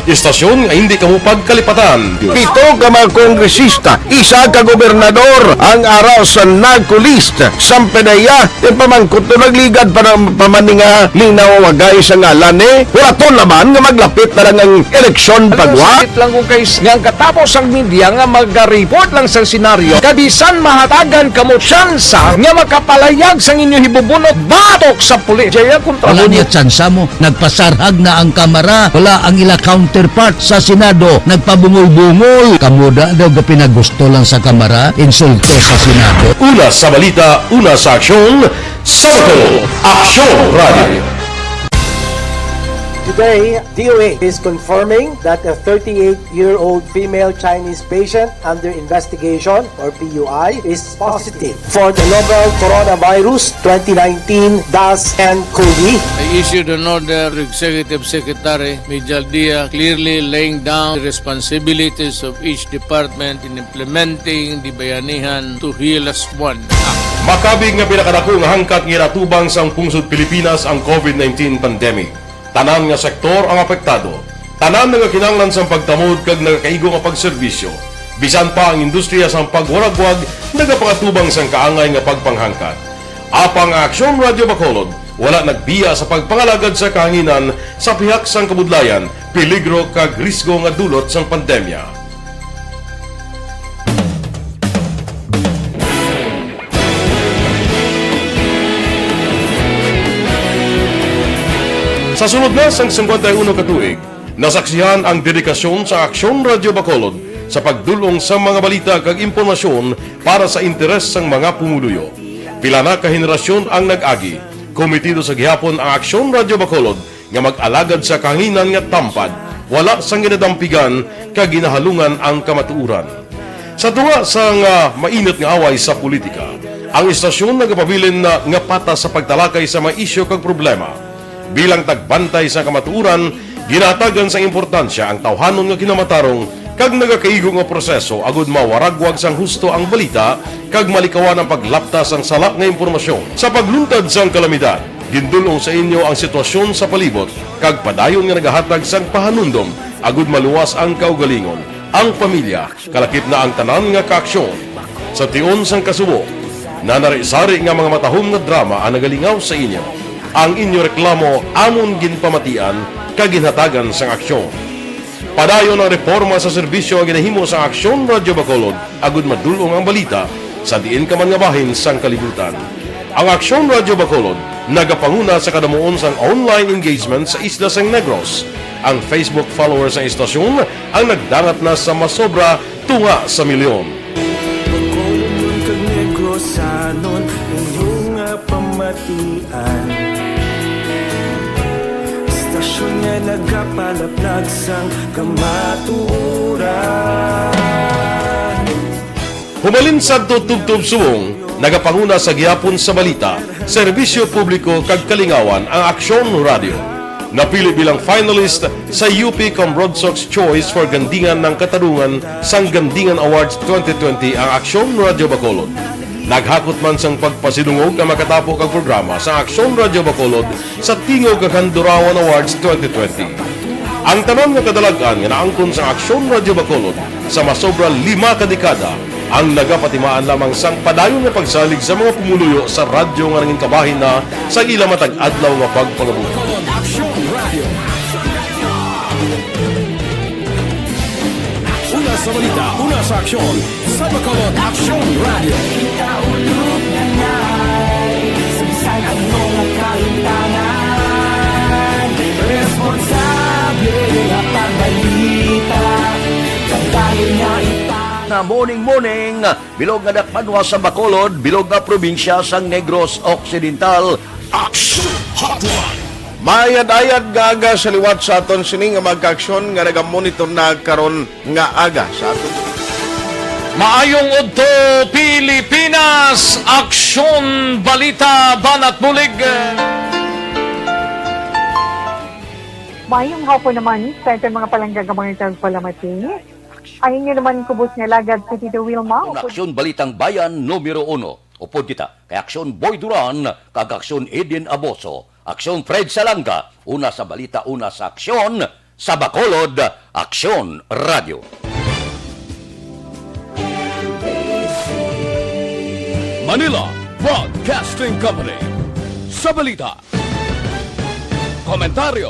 Istasyon nga hindi kamo pagkalipatan. Pito ka mga kongresista, isa ka gobernador ang ara sa NAGCO list. Sampanaya, yung pamangkot to nagligad pa ng pamaninga linaw wagay sa ngalan eh. Wala to naman nga maglapit na lang ang eleksyon pagwa. Sakit lang kung kay nga ang katapos ang media nga maga-report lang sa senaryo. Kabisan mahatagan kamo tsansa nga makapalayag sang inyo hibubunot batok sa pulis. Jaya kontra Wala mo. Niya tsansa mo. Nagpasarhag na ang Kamara. Wala ang ila counterpart sa Senado. Nagpabungol-bungol. Kamo da daw gapinagusto lang sa Kamara. Insulto sa Senado. Una sa balita, una sa aksyon, sa Bacolod, Aksyon Radio. Today, D O A is confirming that a thirty-eight-year-old female Chinese patient under investigation, or P U I, is positive for the novel coronavirus twenty nineteen dash ten COVID. I issued an order to Executive Secretary Mijal Dia, clearly laying down the responsibilities of each department in implementing the Bayanihan to Heal As One Act. Makabig nga pinakadako nga hangkat nga ginatubang sang pungsod Pilipinas ang COVID nineteen pandemic. Tanan nga sektor ang apektado. Tanan nga kinahanglan sang pagtamod kag nagakaigo nga pagserbisyo. Bisan pa ang industriya sang pagwaragwag nagapakatubang sang kaangay nga pagpanghangkat. Apang ang Aksyon Radio Bacolod wala nagbiya sa pagpangalagad sa kahanginan sa pihak sang kabudlayan, peligro kag risgo nga dulot sang pandemya. Sa sulod na sang singkwenta y uno ka tuig, nasaksihan ang dedikasyon sa Aksyon Radio Bacolod sa pagdul-ong sa mga balita kag impormasyon para sa interes sang mga pumuluyo. Pila na ka henerasyon ang nag-agi. Komitido sa gihapon ang Aksyon Radio Bacolod nga mag-alagad sa kahanginan nga tampad, wala sang ginadampigan kag ginahalungan ang kamatuoran. Sa tunga sang, ah, mainit nga away sa politika, ang istasyon nagapabilin na nga patas sa pagtalakay sa mga isyu kag problema. Bilang tagbantay sa kamatuoran, ginahatagan sang importansya ang tawhanon nga kinamatarong kag nagakaigo nga proseso agud mawaragwag sang husto ang balita kag malikawan ang paglapta sang sala nga impormasyon. Sa pagluntad sang kalamidad, gindul-ong sa inyo ang sitwasyon sa palibot kag padayon nga nagahatag sang pahanumdom agud maluwas ang kaugalingon, ang pamilya, kalakip na ang tanan nga kaaksyon. Sa tion sang kasubo, nanari-sari nga mga matahom nga drama ang nagalingaw sa inyo. Ang inyo reklamo amon ginpamatian kag ginhatagan sang aksyon. Padayon ang reporma sa serbisyo nga ginahimo sa Aksyon Radyo Bacolod agud madul-ong ang balita sa diin ka man nga bahin sang kalibutan. Ang Aksyon Radyo Bacolod nagapanguna sa kadamuon sang online engagement sa isla sang Negros. Ang Facebook followers sang istasyon ang nagdangat na sa masobra tunga sa milyon. Bacolodnon kag Negrosanon, inyo nga pamatian. Istasyon nga nagapalaplag sang kamatuoran. Humalin sadto tubtob subong, nagapanguna sa gihapon sa balita, serbisyo publiko kag kalingawan ang Aksyon Radio. Napili bilang finalist sa U P Cambrodsoc's Choice for Gandingan ng Katarungan sang Gandingan Awards twenty twenty ang Aksyon Radio Bacolod. Naghakot man sang pagpasidungog ang makatapo kag programa sa Aksyon Radio Bacolod sa Tingog kag Handurawan Awards twenty twenty. Ang tanan nga kadalag-an nga naangkon sang Aksyon Radio Bacolod sa masobra lima ka dekada ang nagapatimaan lamang sang padayon nga pagsalig sa mga pumuluyo sa radyo nga nangin kabahin na sa ila matag adlaw nga pagpangabuhi. Una sa balita, una sa aksyon, sa Bacolod Aksyon Radio. Kita ulog na nai, sa bisan ano nga kaintanan, responsable nga pagbalita, kag tayo nga ipang- Na morning, morning, bilog nga dakpanwa sa Bacolod, bilog nga probinsya sang Negros Occidental. Aksyon Hotline. Maayad-ayad nga aga sa liwat sa aton sini nga mga kaaksyon nga nagamonitor na karon nga aga sa aton. Maayong udto, Pilipinas! Aksyon, balita, banat bulig. Maayong hapon naman sa aton mga palangga nga mga tagpalamati. Ang inyo naman kubos nga alagad si Tito Wilma. Ang Aksyon Balitang Bayan numero uno. Upod kita kay Aksyon Boy Duran kag Aksyon Eden Aboso. Aksyon Fred Salanga, una sa balita, una sa aksyon, sa Bacolod, Aksyon Radio. Manila Broadcasting Company. Sa balita, komentaryo,